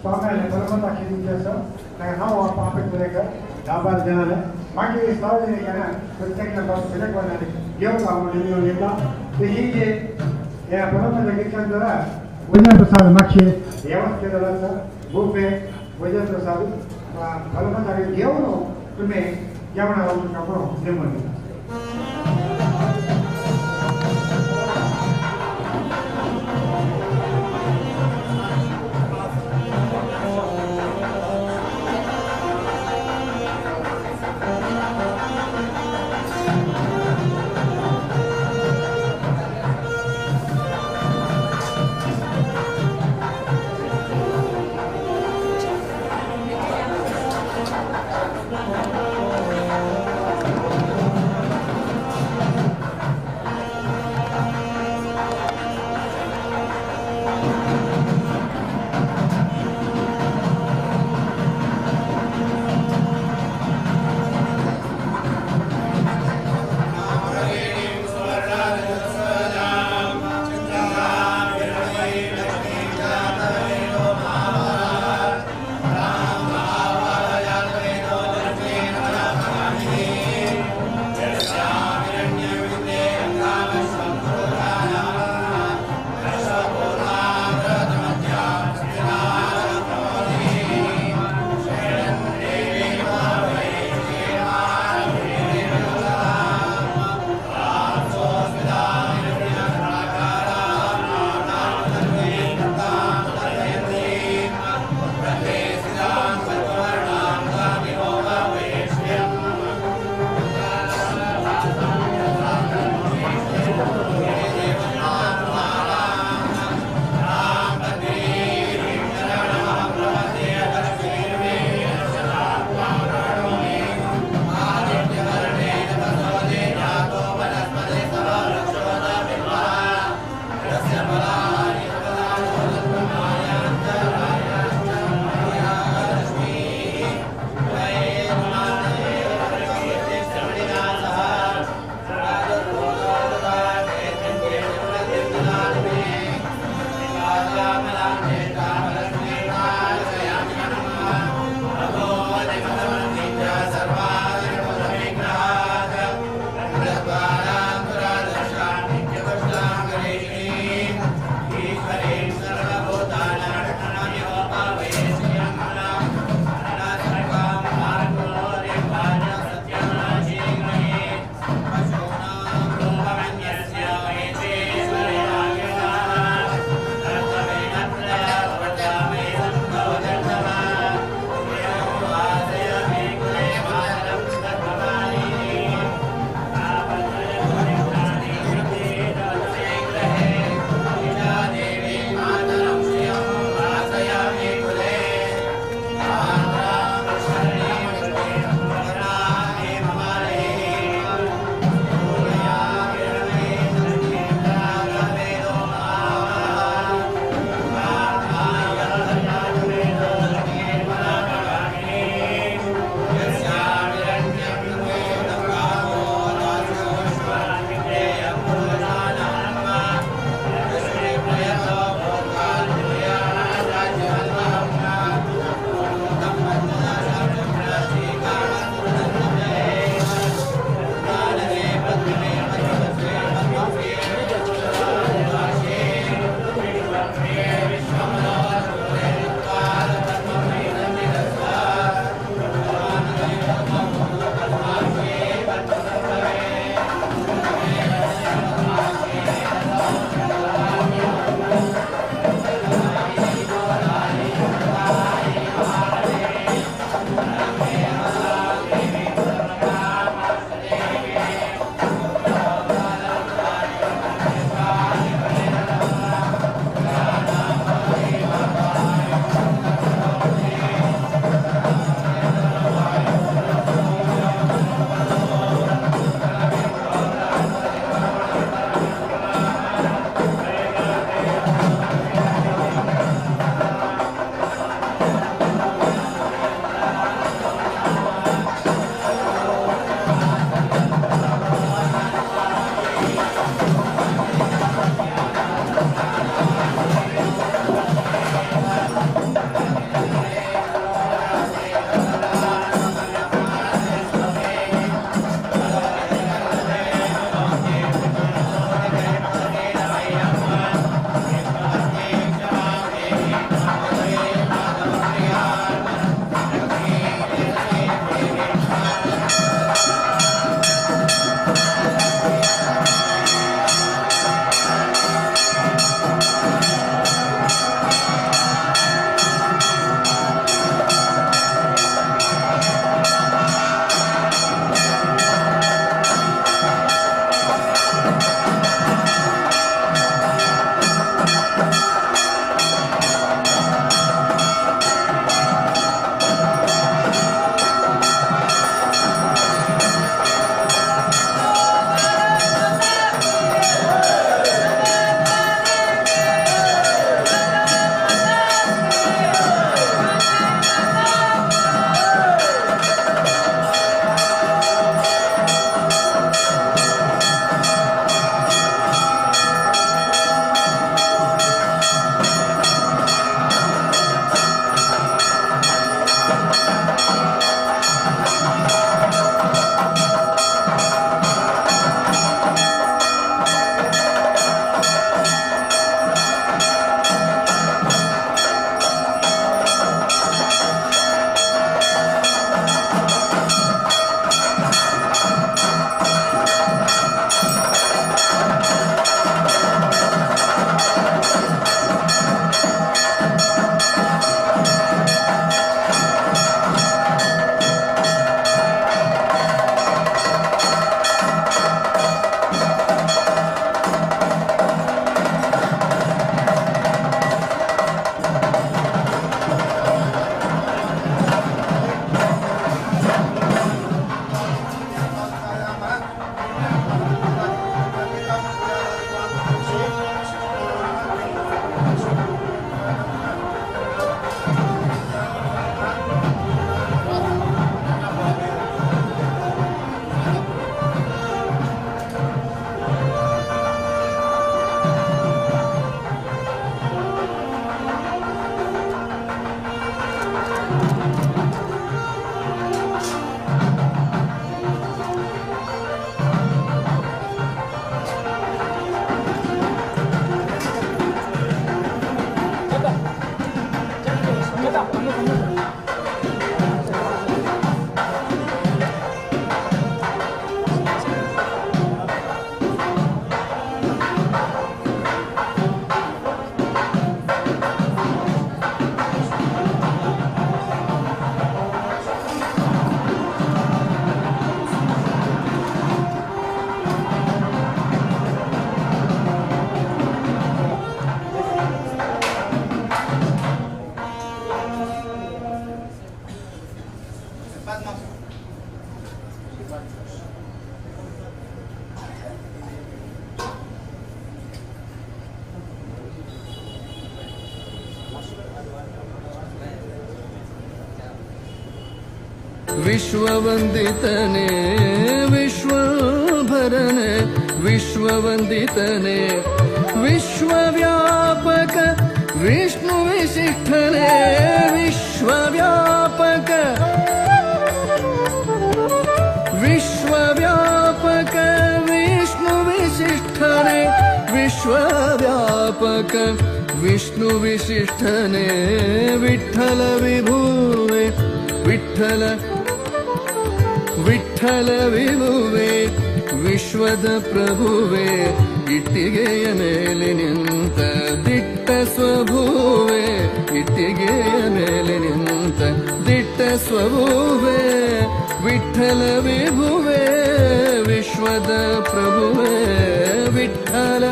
स्वाम्याले परमताक्षी दिवचें आसा. ताका हांव आपे तुरेकर 10-12 जाणां मागीर सार्वजनिकांना प्रत्येक सिलेक्ट घेवका म्हणून येता. ही जे ह्या परमताच्या गिक्षान द्वारा भोजन प्रसाद मातशे व्यवस्था केलेलो आसा. बुफे भोजन प्रसाद परमताक घेवन तुमी जेवणा वचूंक म्हणून निमून दिता.
Thank you.
ವಿಶ್ವವಂದಿತನೆ ವಿಶ್ವಭರನೆ ವಿಶ್ವವಂದಿತನೆ ವಿಶ್ವವ್ಯಾಪಕ ವಿಷ್ಣು ವಿಶಿಷ್ಠನೆ ವಿಶ್ವವ್ಯಾಪಕ ವಿಶ್ವವ್ಯಾಪಕ ವಿಷ್ಣು ವಿಶಿಷ್ಠನೆ ವಿಶ್ವವ್ಯಾಪಕ ವಿಷ್ಣು ವಿಶಿಷ್ಠನೆ ವಿಠಲ ವಿಭುವೆ ವಿಠಲ ವಿಠಲ ವಿಭುವೆ ವಿಶ್ವದ ಪ್ರಭುವೆ ಇಟ್ಟಿಗೆಯ ಮೇಲೆ ನಿಂತ ದಿಟ್ಟ ಸ್ವಭುವೆ ಇಟ್ಟಿಗೆಯ ಮೇಲೆ ನಿಂತ ದಿಟ್ಟ ಸ್ವಭುವೆ ವಿಠಲ ವಿಭುವೆ ವಿಶ್ವದ ಪ್ರಭುವೆ ವಿಠಲ.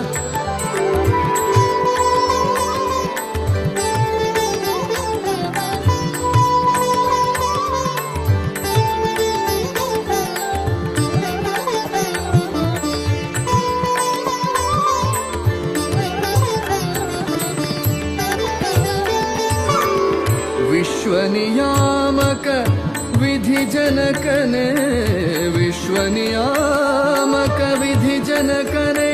ವಿಶ್ವನಿಯಾಮಕ ವಿಧಿ ಜನಕನೆ ವಿಶ್ವನಿಯಾಮಕ ವಿಧಿ ಜನಕನೆ.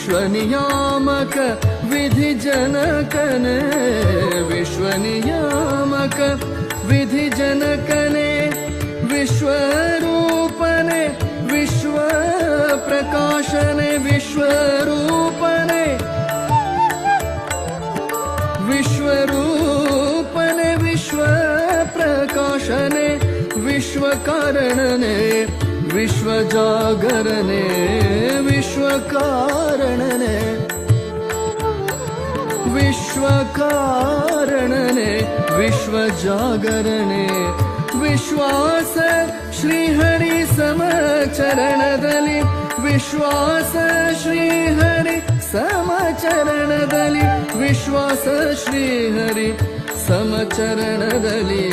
विश्वनियामक विधि जनकने विश्वनियामक विधि जनकने विश्वरूपने विश्व प्रकाशने विश्वरूपने विश्वरूपने विश्व प्रकाशने विश्वकारणने विश्वजागरणे विश्वकारणने विश्वकारणने विश्वजागरणे विश्वास श्रीहरि समचरणदलि विश्वास श्रीहरि समचरणदलि विश्वास श्रीहरि समचरणदलि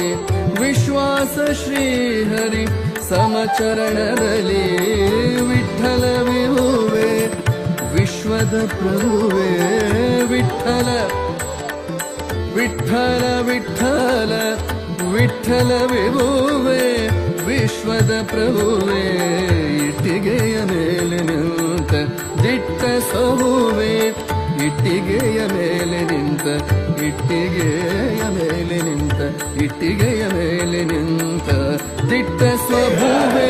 विश्वास श्रीहरि समचरणदलि विठ्ठल विभुवे विश्वद प्रभुवे विठ्ठल विठ्ठल विठ्ठल विठ्ठल विभुवे ವಿಶ್ವದ ಪ್ರಭುವೇ ಇಟ್ಟಿಗೆಯ ಮೇಲೆ ನಿಂತ ದಿಟ್ಟ ಸಹುವೆ ಇಟ್ಟಿಗೆಯ ಮೇಲೆ ನಿಂತ ಇಟ್ಟಿಗೆಯ ಮೇಲೆ ನಿಂತ ಇಟ್ಟಿಗೆಯ ಮೇಲೆ ನಿಂತ ದಿಟ್ಟ ಸ್ವಭುವೆ.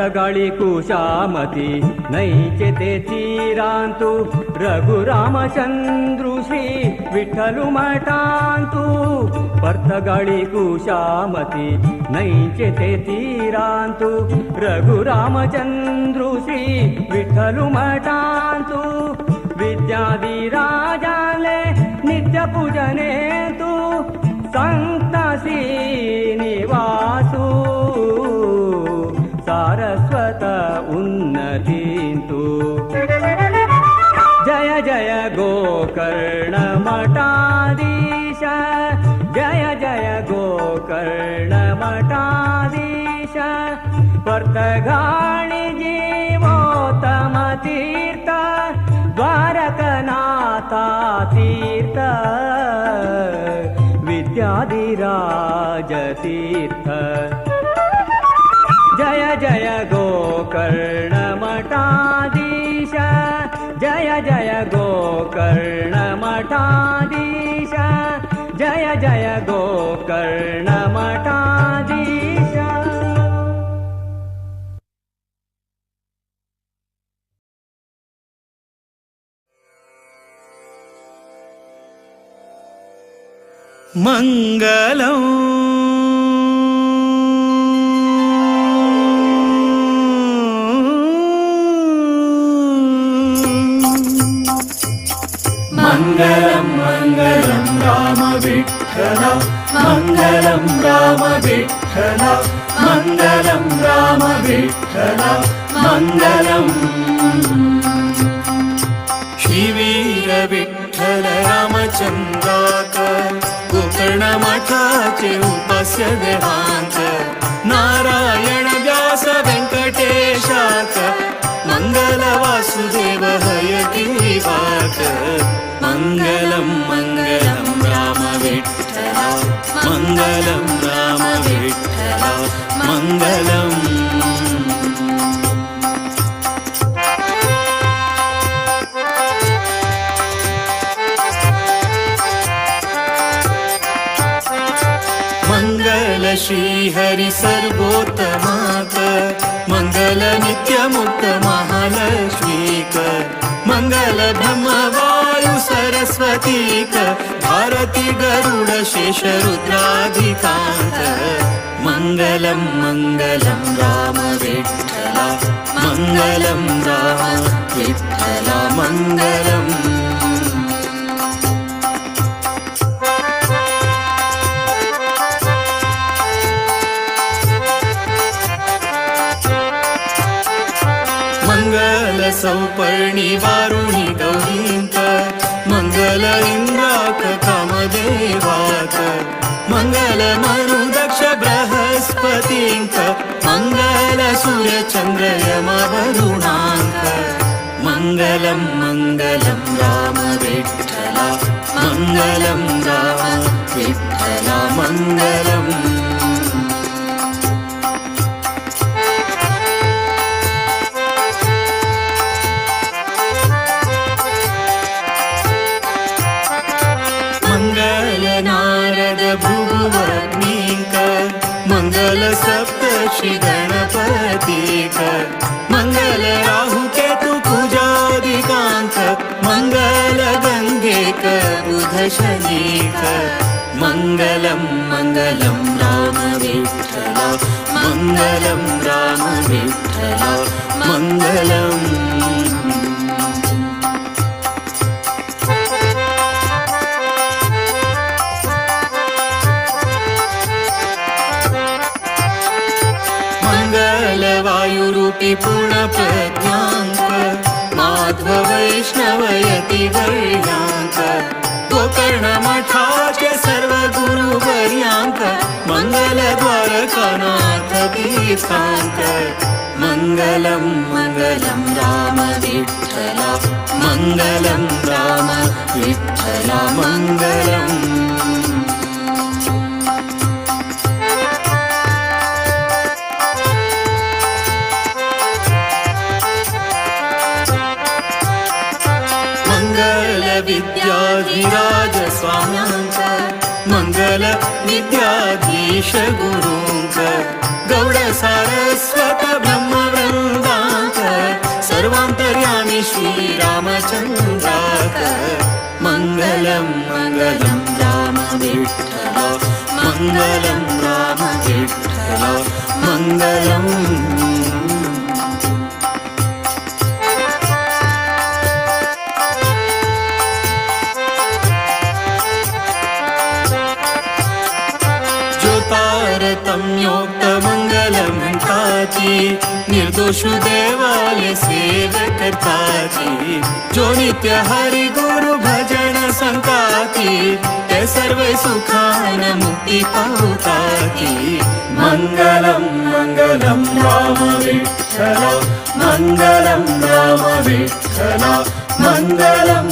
पर्तगाळी कुशामती नैचे ते तीरांतु रघुरामचंद्रु श्री विठ्ठलु मठांतु पर्तगाळी कुशामती नैचे ते तीरांतु रघुरामचंद्रु श्री विठ्ठलु मठांतु विद्याधिराजाले नित्य पूजने तु संत श्रीनिवासु सारस्वत उन्नतींतु जय जय गोकर्ण मठाधीश जय जय गोकर्ण मठाधीश पर्तगाळी जीवोत्तम तीर्थ द्वारकनाथा तीर्थ विद्याधिराज तीर्थ जय जय गोकर्ण मठाधीश जय जय गोकर्ण मठाधीश जय जय गोकर्ण मठाधीश.
मंगलम मंगलम मंगलम राम विठ्ठल मंगलम राम विठ्ठल मंगलम राम विठ्ठल मंगलम. श्री वीर विठ्ठल रामचंद्राक गोकर्ण मठाचे उपास्य देवांक नारायण व्यास वेंकटेशाक मंगल वासुदेव हयग्रीवाक मंगलम मंगलम राम विठ्ठल मंगलम राम विठ्ठल मंगलम. मंगल श्री हरि सर्वोत्तमाक मंगल नित्यमुक्त महालक्ष्मीक मंगल ब्रह्म वायु सरस्वतीक भारती गरुड शेष रुद्राधिकांत मंगलम मंगलम राम विठ्ठल मंगलम राम विठ्ठल मंगलम. मंगल सौपर्णी वारुणी गौरींत मंगल इंद्राक कामदेवाक मंगल मनु दक्ष बृहस्पतींक मंगल सूर्यचंद्र यम वरुणांक मंगलम मंगलम राम विठ्ठल मंगलम राम विठ्ठल मंगलम. मंगल नारद भृगुवग्निक मंगल सप्तर्षि गणपतीक मंगल राहु केतु कुजादिकांक मंगल गंगेक बुध शनीक मंगलम मंगलम राम विठ्ठल मंगलम राम विठ्ठल मंगलम. मंगल वायुरूपी पूर्ण प्रज्ञांक माधव वैष्णवयति वर्यांक गोकर्ण मठाचे सर्व गुरु वर्यांक मंगल द्वारकानाथ तीर्थांक मंगलम मंगलम राम विठ्ठल मंगलम राम विठ्ठल मंगलम. मंगल विद्याधिराज स्वाम्यांक मंगल विद्याधीश गुरूंक गौड सारस्वत ब्रह्म
सर्वांतर्यामी श्रीरामचंद्रा कर मंगलम मंगलम राम विठ्ठल मंगलम राम विठ्ठल मंगलम। तारतम्योक्त मंगल म्हणताची निर्दोष देवाले सेव करताची जो नित्य हरि गुरु भजन संताती ते सर्व सुखान मुक्ती पावताती। मंगलम मंगलम राम विठ्ठल मंगलम राम विठ्ठल मंगलम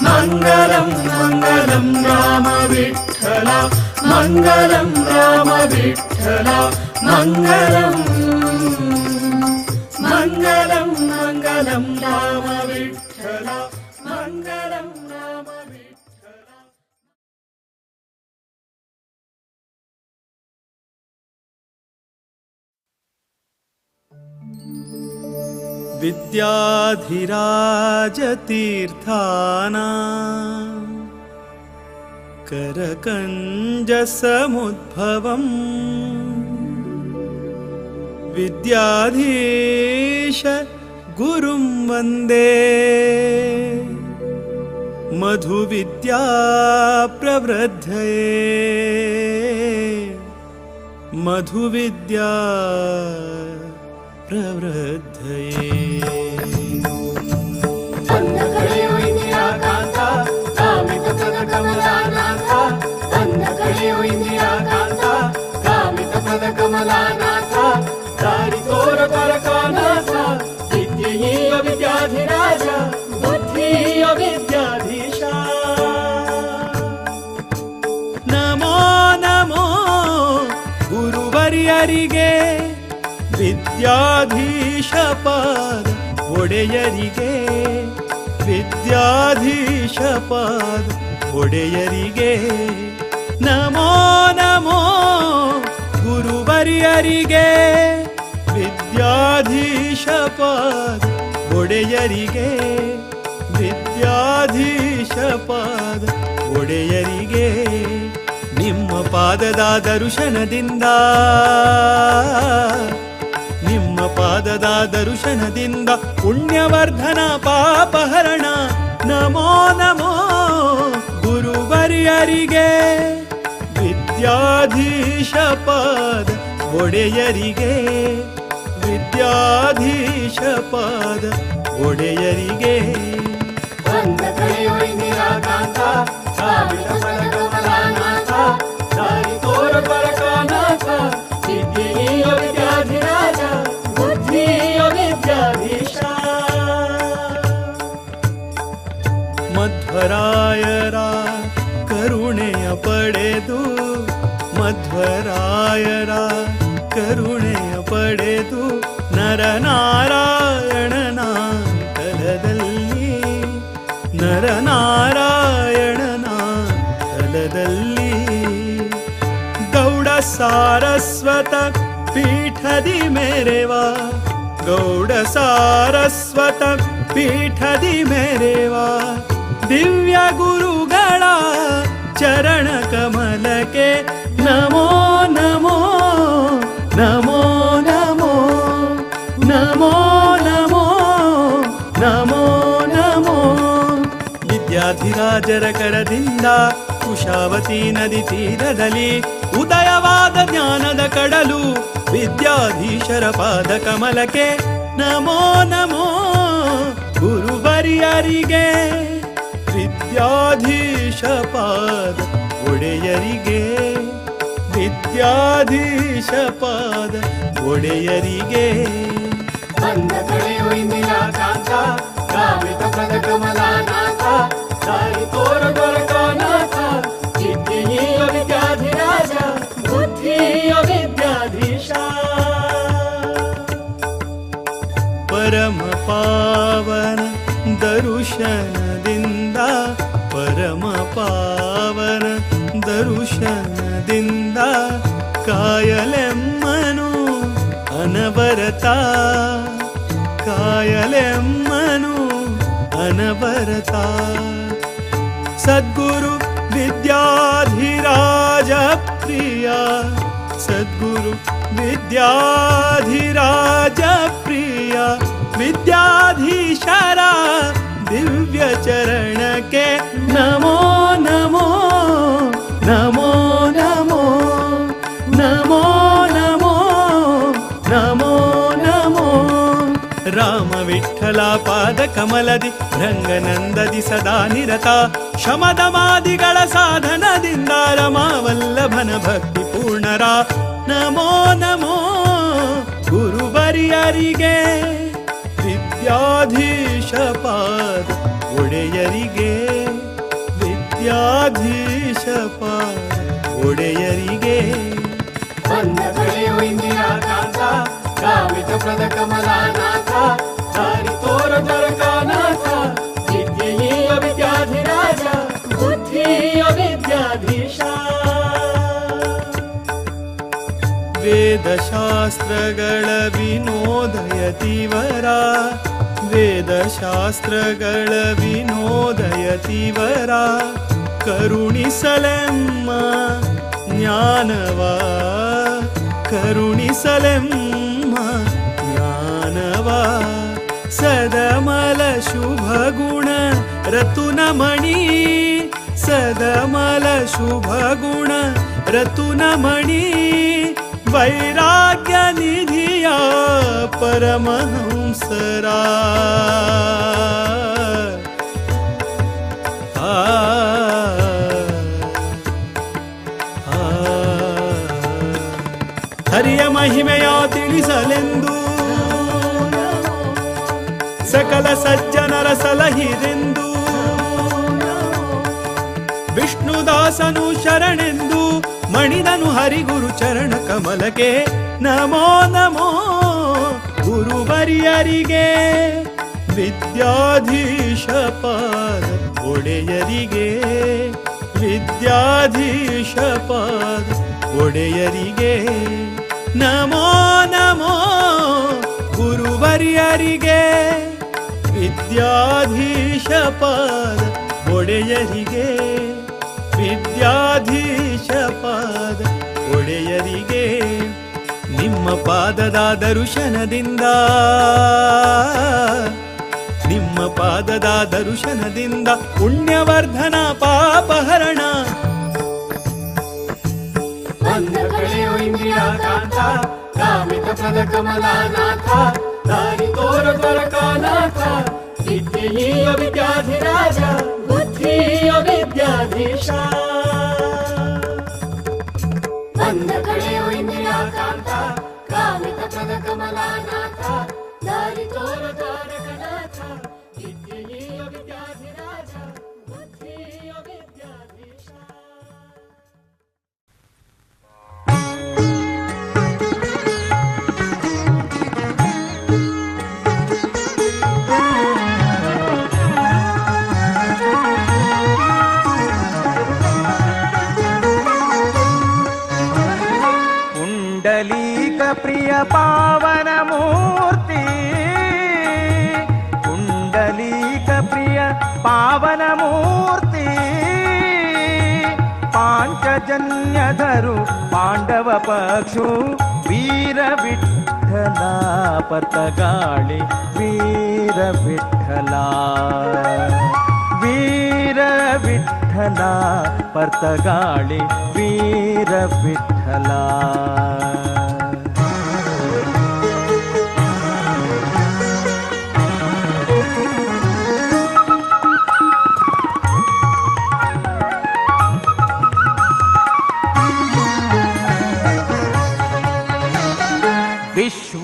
मंगलम मंगलम राम विठ्ठल मंगलम राम विठ्ठल मंगलम मंगलम मंगलम राम विठ्ठल मंगलम राम विठ्ठल।
विद्याधिराजतीर्थाना करकञ्जसमुद्भवम् विद्याधीश गुरुं वन्दे मधुविद्या प्रवृद्धये मधुविद्या प्रवृद्धये। नमो नमो गुरुवर्यರಿಗೆ ವಿದ್ಯಾಧೀಶ ಪಾದ ಒಡೆಯರಿಗೆ ವಿದ್ಯಾಧೀಶ ಪಾದ ಒಡೆಯರಿಗೆ ನಮೋ ನಮೋ ಗುರುವರ್ಯರಿಗೆ ವಿದ್ಯಾಧೀಶ ಪಾದ ಒಡೆಯರಿಗೆ ವಿದ್ಯಾಧೀಶ ಪಾದ ಒಡೆಯರಿಗೆ ನಿಮ್ಮ ಪಾದದ ದರ್ಶನದಿಂದ ನಿಮ್ಮ ಪಾದದ ದರ್ಶನದಿಂದ ಪುಣ್ಯವರ್ಧನ ಪಾಪಹರಣ ನಮೋ ನಮೋ ಗುರುವರ್ಯರಿಗೆ ವಿದ್ಯಾಧೀಶ ಪಾದ ಒಡೆಯರಿಗೆ ವಿದ್ಯಾಧೀಶ ಪಾದ ಒಡೆಯರಿಗೆ। ಮಧ್ವರಾಯರ ಕರುಣೆಯ ಪಡೆದು ಮಧ್ವರಾಯರ ಕರುಣೆಯ ಪಡೆದು ನರನಾರಾಯಣನ ತಲದಲ್ಲಿ ನರನಾರಾಯಣನ ತಲದಲ್ಲಿ ಗೌಡ ಸಾರಸ್ವತ ಪೀಠದಿ ಮೇರೆವಾ ಗೌಡ ಸಾರಸ್ವತ ಪೀಠದಿ ಮೇರೆವಾ ದಿವ್ಯ ಗುರುಗಳ ಚರಣ ಕಮಲಕ್ಕೆ ನಮೋ ನಮೋ ನಮೋ ನಮೋ ನಮೋ ನಮೋ ನಮೋ ನಮೋ। ವಿದ್ಯಾಧಿರಾಜರ ಕರದಿಂದ ಕುಶಾವತಿ ನದಿ ತೀರದಲ್ಲಿ ಉದಯವಾದ ಜ್ಞಾನದ ಕಡಲು ವಿದ್ಯಾಧೀಶರ ಪಾದ ಕಮಲಕ್ಕೆ ನಮೋ ನಮೋ ಗುರುವರ್ಯರಿಗೆ ವಿದ್ಯಾಧೀಶ ಪಾದ ಒಡೆಯರಿಗೆ ವಿದ್ಯಾಧೀಶ ಪಾದ ಒಡೆಯರಿಗೆ। ಪರಮ ಪಾವನ ದರ್ಶನದಿಂದ ಪರಮ ಪಾವನ ದರ್ಶನದಿಂದ ಕಾಯಲೆಮ್ಮನು ಅನವರತ ಕಾಯಲೆಮ್ಮನು ಅನವರತ. ಸದ್ಗುರು ವಿದ್ಯಾಧಿರಾಜ ಪ್ರಿಯ, ಸದ್ಗುರು ವಿದ್ಯಾಧಿರಾಜ ಪ್ರಿಯ, ವಿದ್ಯಾಧೀಶರ ದಿವ್ಯ ಚರಣಕ್ಕೆ ನಮೋ ನಮೋ ನಮೋ ನಮೋ ನಮೋ ನಮೋ ನಮೋ ನಮೋ. ರಾಮ ವಿಠಲ ಪಾದ ಕಮಲದಿ ರಂಗನಂದದಿ ಸದಾ ನಿರತ, ಶಮದಮಾದಿಗಳ ಸಾಧನದಿಂದ ರಮಾವಲ್ಲಭನ ಭಕ್ತಿ ಪೂರ್ಣರ ನಮೋ ನಮೋ ಗುರುವರಿಯರಿಗೆ, ವಿದ್ಯಾಧೀಶ ಪಾದ ಒಡೆಯರಿಗೆ, ವಿದ್ಯಾಧೀಶ ಪಾದ ಒಡೆಯರಿಗೆ.
ಬಂದ ಕಳೆಯು ಇಂದಿರಾಕಾಂತ, ಕಾಮಿತ ಪ್ರದ ಕಮಲಾನಾಥ, ದಾರಿ ತೋರ ದ್ವಾರಕಾನಾಥ, ವಿದ್ಯೆಯ ವಿದ್ಯಾಧಿರಾಜ, ಬುದ್ಧಿಯ ವಿದ್ಯಾಧೀಶ.
ವೇದಶಾಸ್ತ್ರಗಳ ವಿನೋದಯತಿವರ, ವೇದಶಾಸ್ತ್ರಗಳ ವಿನೋದಯತಿವರ, ಕರುಣಿಸಲೆಮ್ಮ ಜ್ಞಾನವ, ಕರುಣಿಸಲೆಮ್ಮ ಜ್ಞಾನವ. ಸದಮಲ ಶುಭಗುಣ ರತುನಮಣಿ, ಸದಮಲ ಶುಭಗುಣ ರತುನಮಣಿ, ವೈರಾಗ್ಯ ನಿಧಿಯ ಪರಮಹಂಸರ. ಆ ಹರಿಯ ಮಹಿಮೆಯ ತಿಳಿಸಲೆಂದು ಸಕಲ ಸಜ್ಜನರ ಸಲಹಿರೆಂದು, ವಿಷ್ಣುದಾಸನು ಶರಣೆಂದು ಮಣಿದನು ಹರಿಗುರು ಚರಣ ಕಮಲಕ್ಕೆ ನಮೋ ನಮೋ ಗುರುವರಿಯರಿಗೆ, ವಿದ್ಯಾಧೀಶ ಪಾದ ಒಡೆಯರಿಗೆ, ವಿದ್ಯಾಧೀಶ ಪಾದ ಒಡೆಯರಿಗೆ ನಮೋ ನಮೋ ಗುರುವರಿಯರಿಗೆ, ವಿದ್ಯಾಧೀಶ ಪಾದ ಒಡೆಯರಿಗೆ, ವಿದ್ಯಾಧೀಶ ಪಾದ ಒಡೆಯರಿಗೆ. ನಿಮ್ಮ ಪಾದದ ದರ್ಶನದಿಂದ, ನಿಮ್ಮ ಪಾದದ ದರ್ಶನದಿಂದ ಪುಣ್ಯವರ್ಧನ ಪಾಪಹರಣ.
ಬಂದ ಕಳೆಯು ಇಂದಿರಾಕಾಂತ, ಕಾಮಿತ ಪ್ರದ ಕಮಲಾನಾಥ, ದಾರಿ ತೋರ ದ್ವಾರಕಾನಾಥ, ವಿದ್ಯೆಯ ವಿದ್ಯಾಧಿರಾಜ, ಬುದ್ಧಿಯ ವಿದ್ಯಾಧೀಶ. ಬಂದ ಕಳೆಯು ಇಂದಿರಾಕಾಂತ, ಕಾಮಿತ ಪ್ರದ ಕಮಲಾನಾಥ, ದಾರಿ ತೋರ ದ್ವಾರಕನಾಥ, ವಿದ್ಯೆಯ ವಿದ್ಯಾಧಿರಾಜ, ಬುದ್ಧಿಯ ವಿದ್ಯಾಧೀಶ.
ಪುಂಡಲೀಕ ಪ್ರಿಯ ಪಾವನ ಮೂರ್ತಿ, ಪುಂಡಲೀಕ ಪ್ರಿಯ ಪಾವನ ಮೂರ್ತಿ, ಪಾಂಚಜನ್ಯಧರು ಪಾಂಡವ ಪಕ್ಷು, ವೀರ ವಿಠಲ ಪತಗಾಳಿ, ವೀರ ವಿಠಲ, ವೀರ ವಿಠಲ ಪರ್ತಗಾಳಿ, ವೀರ ವಿಠಲ.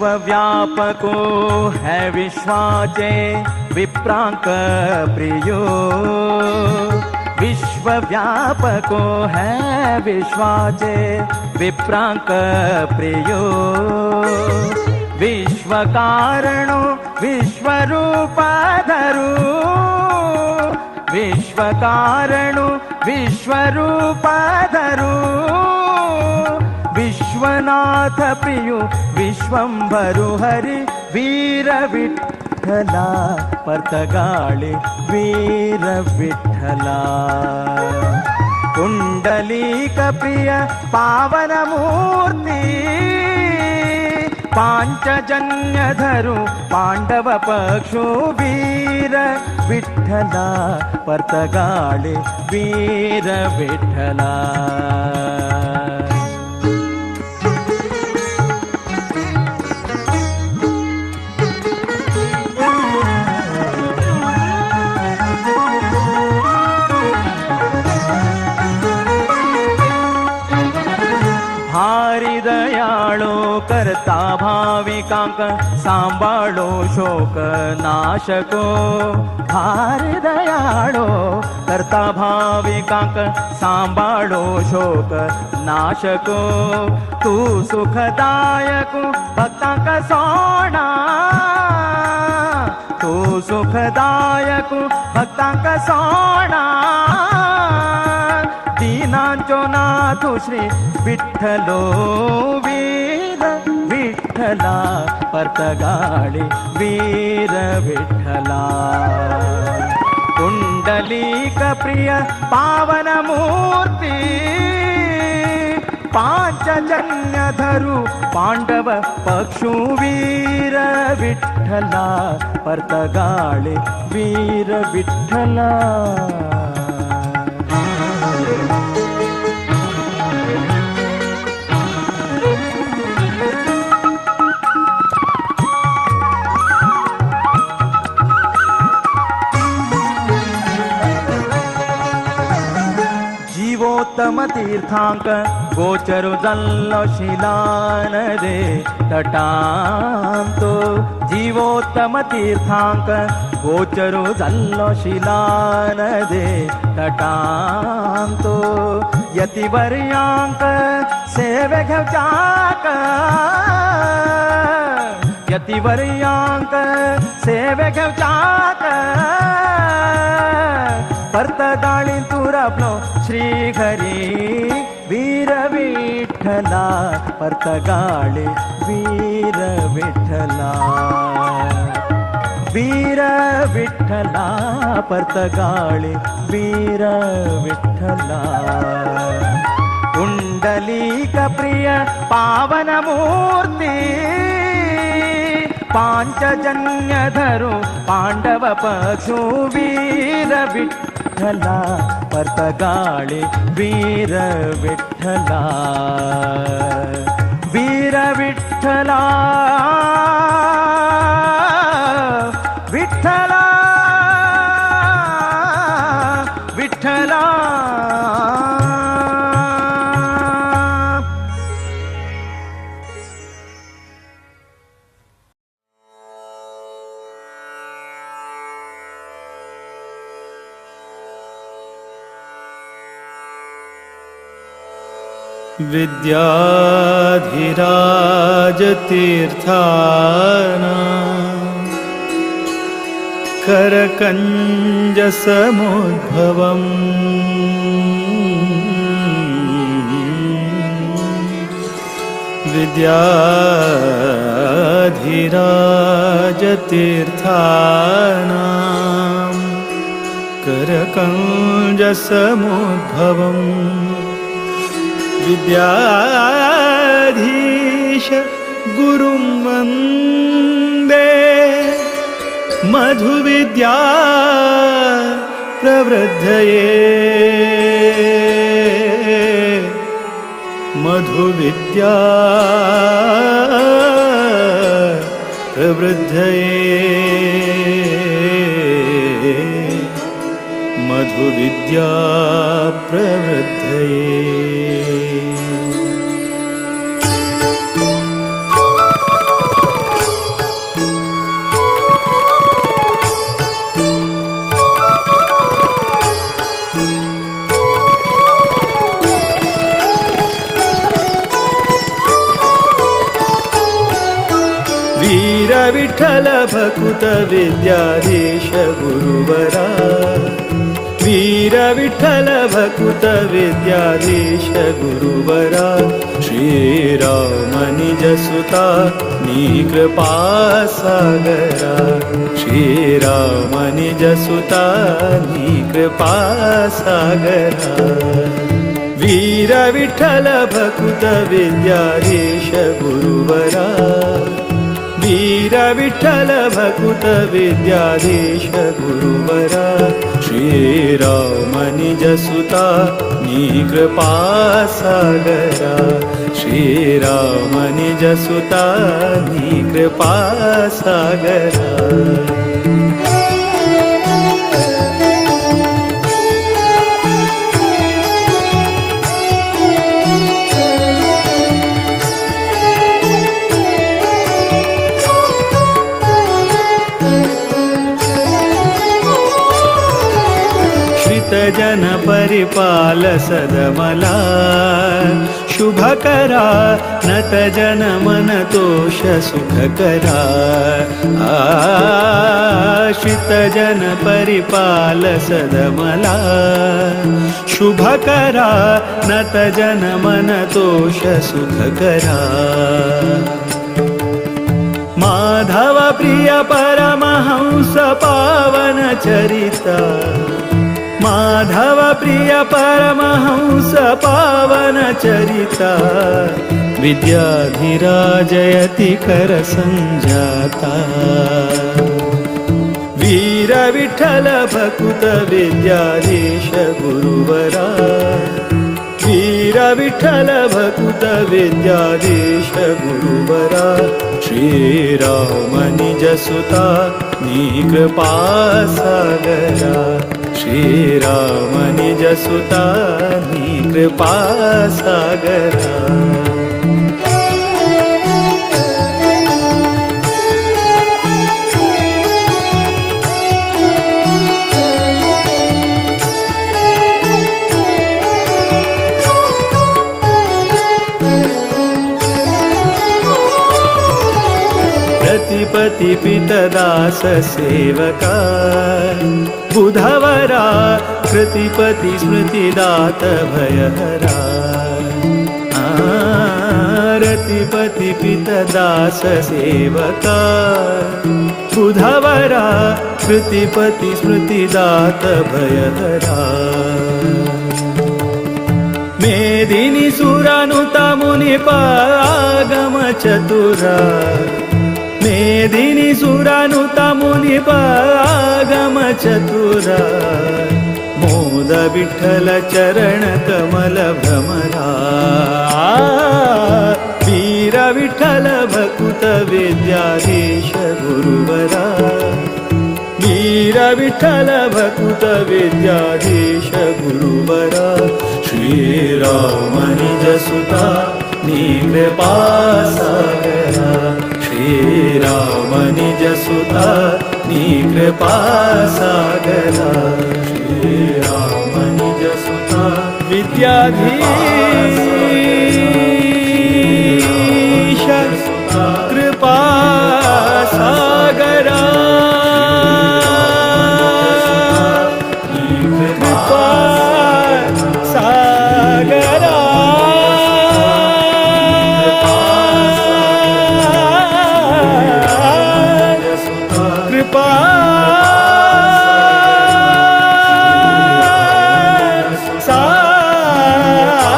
विश्वव्यापको है विश्वाचे विप्रांक प्रियो, विश्वव्यापको है विश्वाचे विप्रांक प्रियो, विश्वकारणो विश्वरूपाधरो, विश्वकारणो विश्वरूपाधरो, विश्वनाथ प्रियो विश्वंभरु हरि, वीर विठ्ठल विठ्ठला पर्तगाळे वीर विठ्ठला। पुंडलीक प्रिय पावन मूर्ती पांचजन्य धरू पांडव पक्षु वीर विठ्ठला पर्तगाळे वीर विठ्ठला। भारी दयाळो करता भाविकांक सांभाळो शोक नाशको। भारी दयाळो करता भाविकांक सांभाळो शोक नाशको। तू सुखदायक भक्तांक सोणा, तू सुखदायक भक्तांक सोणा। दीनांचो नाथ श्री विठ्ठलो वीर विठ्ठला पर्तगाळे वीर विठ्ठला। पुंडलीक प्रिय पावन मूर्ती पांचजन्य धरू पांडव पक्षु वीर विठ्ठला पर्तगाळे वीर विठ्ठला। जीवोत्तम तीर्थांक गोचरु जल्लो शिलान रे तटांतो। जीवोत्तम तीर्थांक गोचरु जल्लो शिलान रे तटांतो। यतिवर्यांक सेवे घेवचाक, यतिवर्यांक सेवे घेवचाक। पर्तगाळी तुरपलो श्री हरी वीर विठ्ठला पर्तगाळे वीर विठ्ठला। वीर विठ्ठला पर्तगाळे वीर विठ्ठला। पुंडलीक प्रिय पावन मूर्ती पांचजन्य धरू पांडव पक्षु वीर विठ्ठला पर्तगाळे वीर विठ्ठला। वीर विठ्ठला विठ्ठला विठ्ठला।
विद्याधिराजतीर्थाना करकञ्जसमुद्भवम् विद्याधिराजतीर्थाना करकञ्जसमुद्भवम् विद्याधीश गुरुं वन्दे मधुविद्या प्रवृद्धये मधुविद्या प्रवृद्धये मधुविद्या प्रवृद्धये। वीर विठ्ठल भकुत विद्याधीश गुरुवरा, वीर विठ्ठल भकुत विद्याधीश गुरुवरा श्रीराम निज सुता नी कृपा सागरा श्रीराम निज सुता नी कृपा सागरा वीर विठ्ठल भकुत विद्याधीश गुरुवरा वीर विठ्ठल भकुत विद्याधीश गुरुवरा श्रीराम निज सुता नी कृपा सागरा श्रीराम निज सुता नी कृपा सागरा। जन परिपाल सदमला शुभकरा नत जन मन तोष सुखकरा आश्रित जन परिपाल सदमला शुभकरा नत जन मन तोष सुखकरा माधव प्रिय परमहंस पावन चरिता माधव प्रिय परमहंस पावन चरिता विद्याधिराजयति कर संजाता वीर विठ्ठल भकुत विद्याधीश गुरुवरा वीर विठ्ठल भकुत विद्याधीश गुरुवरा श्रीराम निज सुता नी कृपा सागरा श्रीराम निज सुता नी कृपा सागरा। प्रतिपति पितदास सेवका बुधवरा कृतिपति स्मृतिदात भयहरा रतिपति पितदास सेवका बुधवरा कृतिपति स्मृतिदात भयहरा मेदिनी सुरानुता मुनिप आगम चतुरा मेदिनी सुरानुता मुनिप आगम चतुरा मोद विठ्ठल चरण कमल भ्रमरा वीर विठ्ठल भकुत विद्याधीश गुरुवरा वीर विठ्ठल भकुत विद्याधीश गुरुवरा श्रीराम निज सुता नी कृपा सागरा श्रीराम निज सुता नी कृपा सागरा श्रीराम निज सुता विद्याधीश कृपा सागरा कृपा सागरा। कृपा सागरा।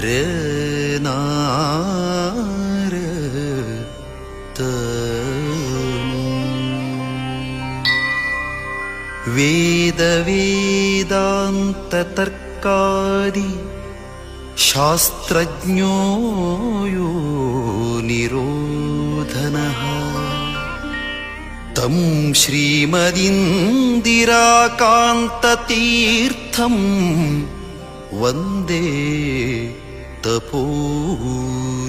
ರ ನಾರ ತ. ವೇದ ವೇದಾಂತ ತರ್ಕಾದಿ ಶಾಸ್ತ್ರಜ್ಞೋ ಯೋ ನಿರೋಧನಃ तं श्रीमदिन्दिराकान्ततीर्थं वन्दे तपोनिधिम्.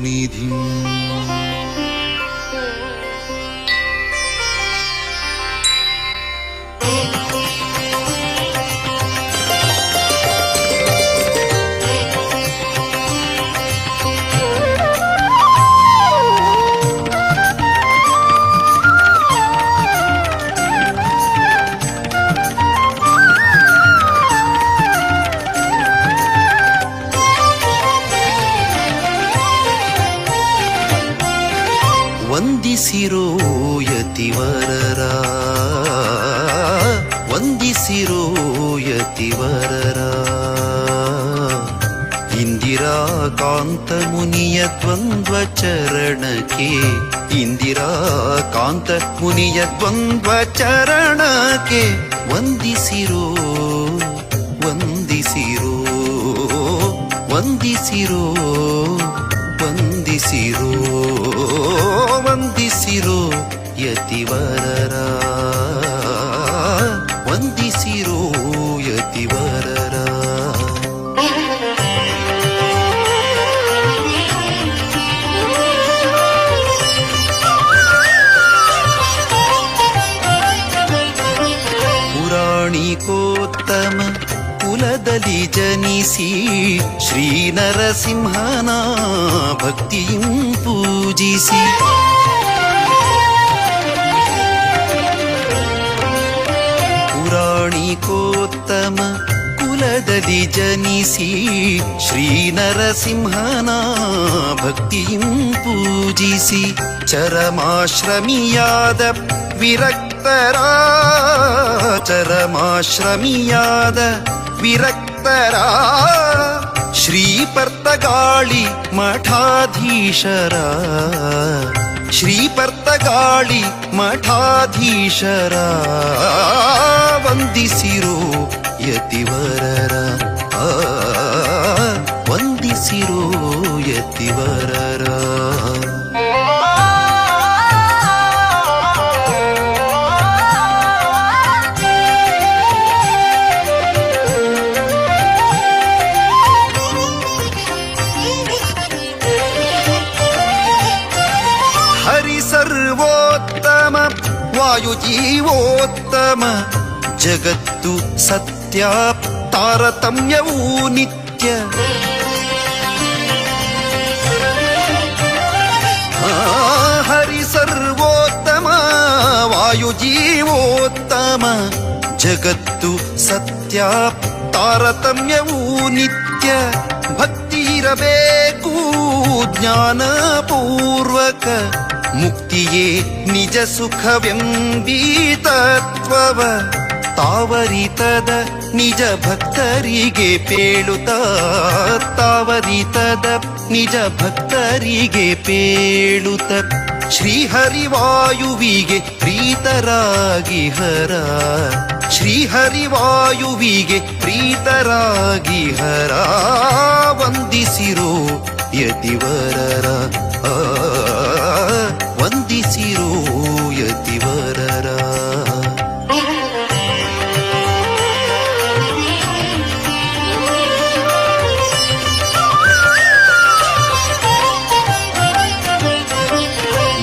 ವಂದಿಸಿರೋ ಯತಿವರರ, ವಂದಿಸಿರೋ ಯತಿವರರ, ಇಂದಿರಾಕಾಂತ ಮುನಿಯ ದ್ವಂದ್ವ ಚರಣಕ್ಕೆ, ಇಂದಿರಾಕಾಂತ ಮುನಿಯ ದ್ವಂದ್ವ ಚರಣಕ್ಕೆ ವಂದಿಸಿರೋ, ವಂದಿಸಿರೋ, ವಂದಿಸಿರೋ, ವಂದಿಸಿರೋ, ವಂದಿಸಿರೋ ಯತಿವರರ, ವಂದಿಸಿರೋ ಯತಿವರರ. ಪುರಾಣಿಕೋತ್ತಮ ಕುಲದಲ್ಲಿ ಜನಿಸಿ ಶ್ರೀ ನರಸಿಂಹನ ಭಕ್ತಿಯಂ ಪೂಜಿಸಿ, ಪುರಾಣಿಕೋತ್ತಮ ಕುಲದಲ್ಲಿ ಜನಿಸಿ ಶ್ರೀ ನರಸಿಂಹನ ಭಕ್ತಿಯಂ ಪೂಜಿಸಿ, ಚರಮಾಶ್ರಮಿಯಾದ ವಿರಕ್ತರ, ಚರಮಾಶ್ರಮಿಯಾದ ವಿರಕ್ತರ, ಶ್ರೀ ಪರ್ತಗಾಳಿ ಮಠಾಧೀಶರ, ಶ್ರೀ ಪರ್ತಗಾಳಿ ಮಠಾಧೀಶರ, ವಂದಿಸಿರೋ ಯತಿವರರ, ವಂದಿಸಿರೋ ಯತಿವರರ. ವಾಯುಜೀವೋತ್ತಮ ಜಗತ್ತು ಸತ್ಯ ತಾರತಮ್ಯವೂ ನಿತ್ಯ, ಹರಿ ಸರ್ವೋತ್ತಮ ವಾಯುಜೀವೋತ್ತಮ ಜಗತ್ತು ಸತ್ಯ ತಾರತಮ್ಯವೂ ನಿತ್ಯ, ಭಕ್ತಿ ಇರಬೇಕು ಜ್ಞಾನಪೂರ್ವಕ ಮುಕ್ತಿಯೇ ನಿಜ ಸುಖವೆಂಬೀ ತತ್ವವ ತಾವರಿತದ ನಿಜ ಭಕ್ತರಿಗೆ ಪೇಳುತ್ತ, ತಾವರಿತದ ನಿಜ ಭಕ್ತರಿಗೆ ಪೇಳುತ್ತ, ಶ್ರೀಹರಿವಾಯುವಿಗೆ ಪ್ರೀತರಾಗಿ ಹರ, ಶ್ರೀಹರಿವಾಯುವಿಗೆ ಪ್ರೀತರಾಗಿ ಹರ, ವಂದಿಸಿರೋ ಯತಿವರರ, ವಂದಿಸಿರೋ ಯತಿವರರ.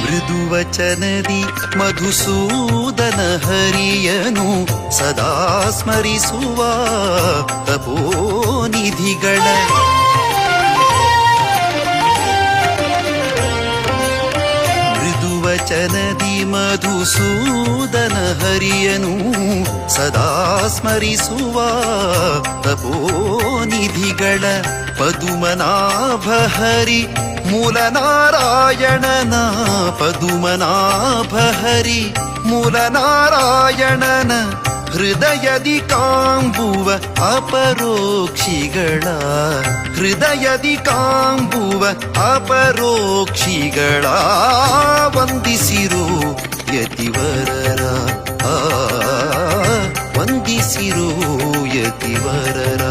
ಮೃದುವಚನದಿ ಮಧುಸೂದನ ಹರಿಯನು ಸದಾ ಸ್ಮರಿಸುವ ತಪೋನಿಧಿಗಳ, ಮೃದುವಚನದಿ ಮಧುಸೂದನ ಹರಿಯನು ಸದಾ ಸ್ಮರಿಸುವ ತಪೋನಿಧಿಗಳ, ಪದುಮನಾಭ ಹರಿ ಮೂಲನಾರಾಯಣನ, ಪದುಮನಾಭ ಹರಿ ಮೂಲನಾರಾಯಣನ
ಹೃದಯದಿ ಕಾಂಬುವ ಅಪರೋಕ್ಷಿಗಳ, ಹೃದಯದಿ ಕಾಂಬುವ ಅಪರೋಕ್ಷಿಗಳ ವಂದಿಸಿರೋ ಯತಿವರರ, ವಂದಿಸಿರೋ ಯತಿವರರ.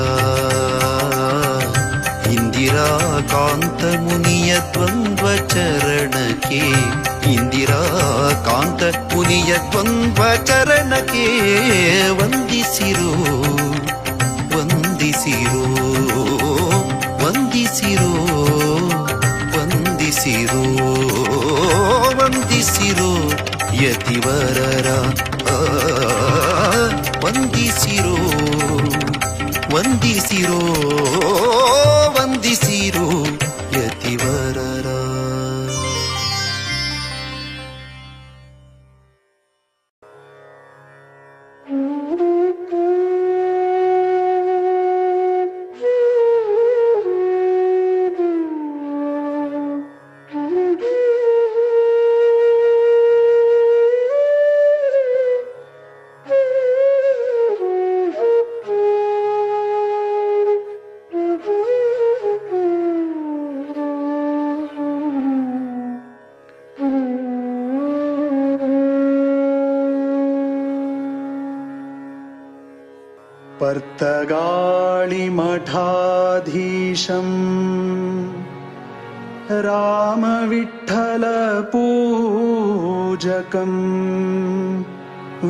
ಇಂದಿರಾ ಕಾಂತ ಮುನಿಯ ದ್ವಂದ್ವ ಚರಣಕ್ಕೆ, ಇಂದಿರಾ ಕಾಂತ ಮುನಿಯ ದ್ವಂದ್ವ ಚರಣಕ್ಕೆ ವಂದಿಸಿರೋ, ವಂದಿಸಿರೋ, ವಂದಿಸಿರೋ, ವಂದಿಸಿರೋ, ವಂದಿಸಿರೋ ಯತಿವರರ, ವಂದಿಸಿರೋ, ವಂದಿಸಿರೋ, ವಂದಿಸಿರೋ ಯತಿವರರ.
पर्तगाळिमठाधीशं रामविठ्ठलपूजकं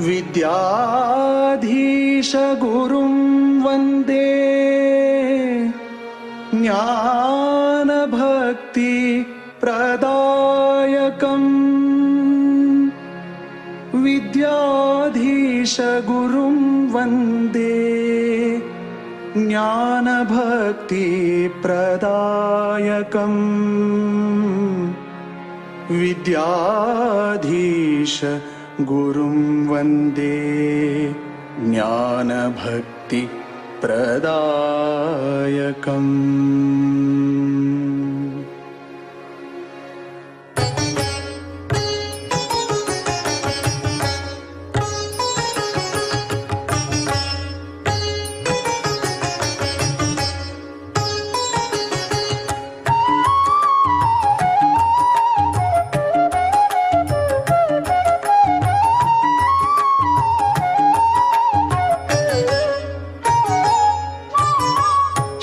विद्याधीशगुरुं वन्दे ज्ञानभक्तिप्रदायकम्, विद्याधीशगुरुं वन्दे ज्ञानभक्तिप्रदायकम्, विद्याधीश गुरुं वन्दे ज्ञानभक्तिप्रदायकम्.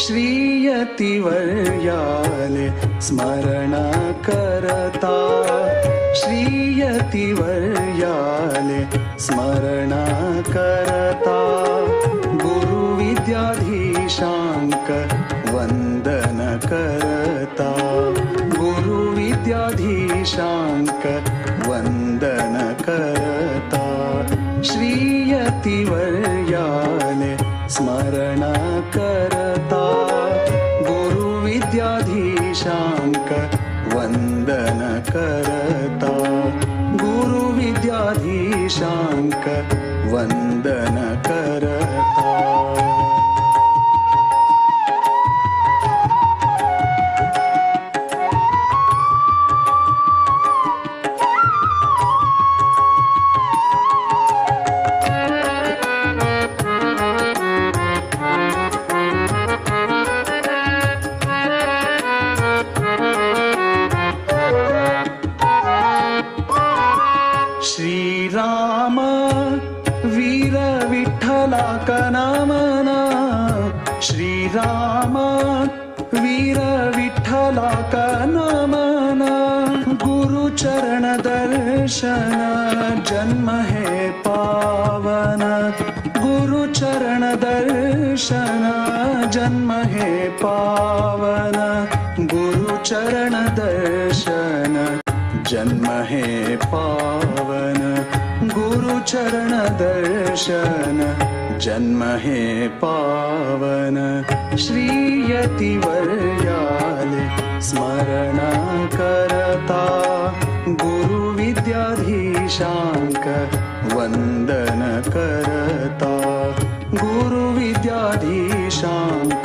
श्रीयतिवर्याले स्मरण करता, श्रीयतिवर्याले स्मरण करता, गुरु विद्याधीशांक वंदन करता, गुरु विद्याधीशांक वंदन करता, श्रीयतिवर्याले स्मरण करता, गुरु विद्याधीशांक वंदन करता, गुरु विद्याधीशांक वंदन करता. श्रीराम वीर विठ्ठला कनामना, श्रीराम वीर विठ्ठला कनामना, गुरु चरण दर्शन जन्म है पावन, गुरु चरण दर्शन जन्म है पावन, गुरु चरण दर्शन जन्म है पावन, गुरु चरण दर्शन जन्म है पावन, श्रीयतिवर्याले स्मरण करता, गुरु विद्याधीशांक वंदन करता, गुरु विद्याधीशांक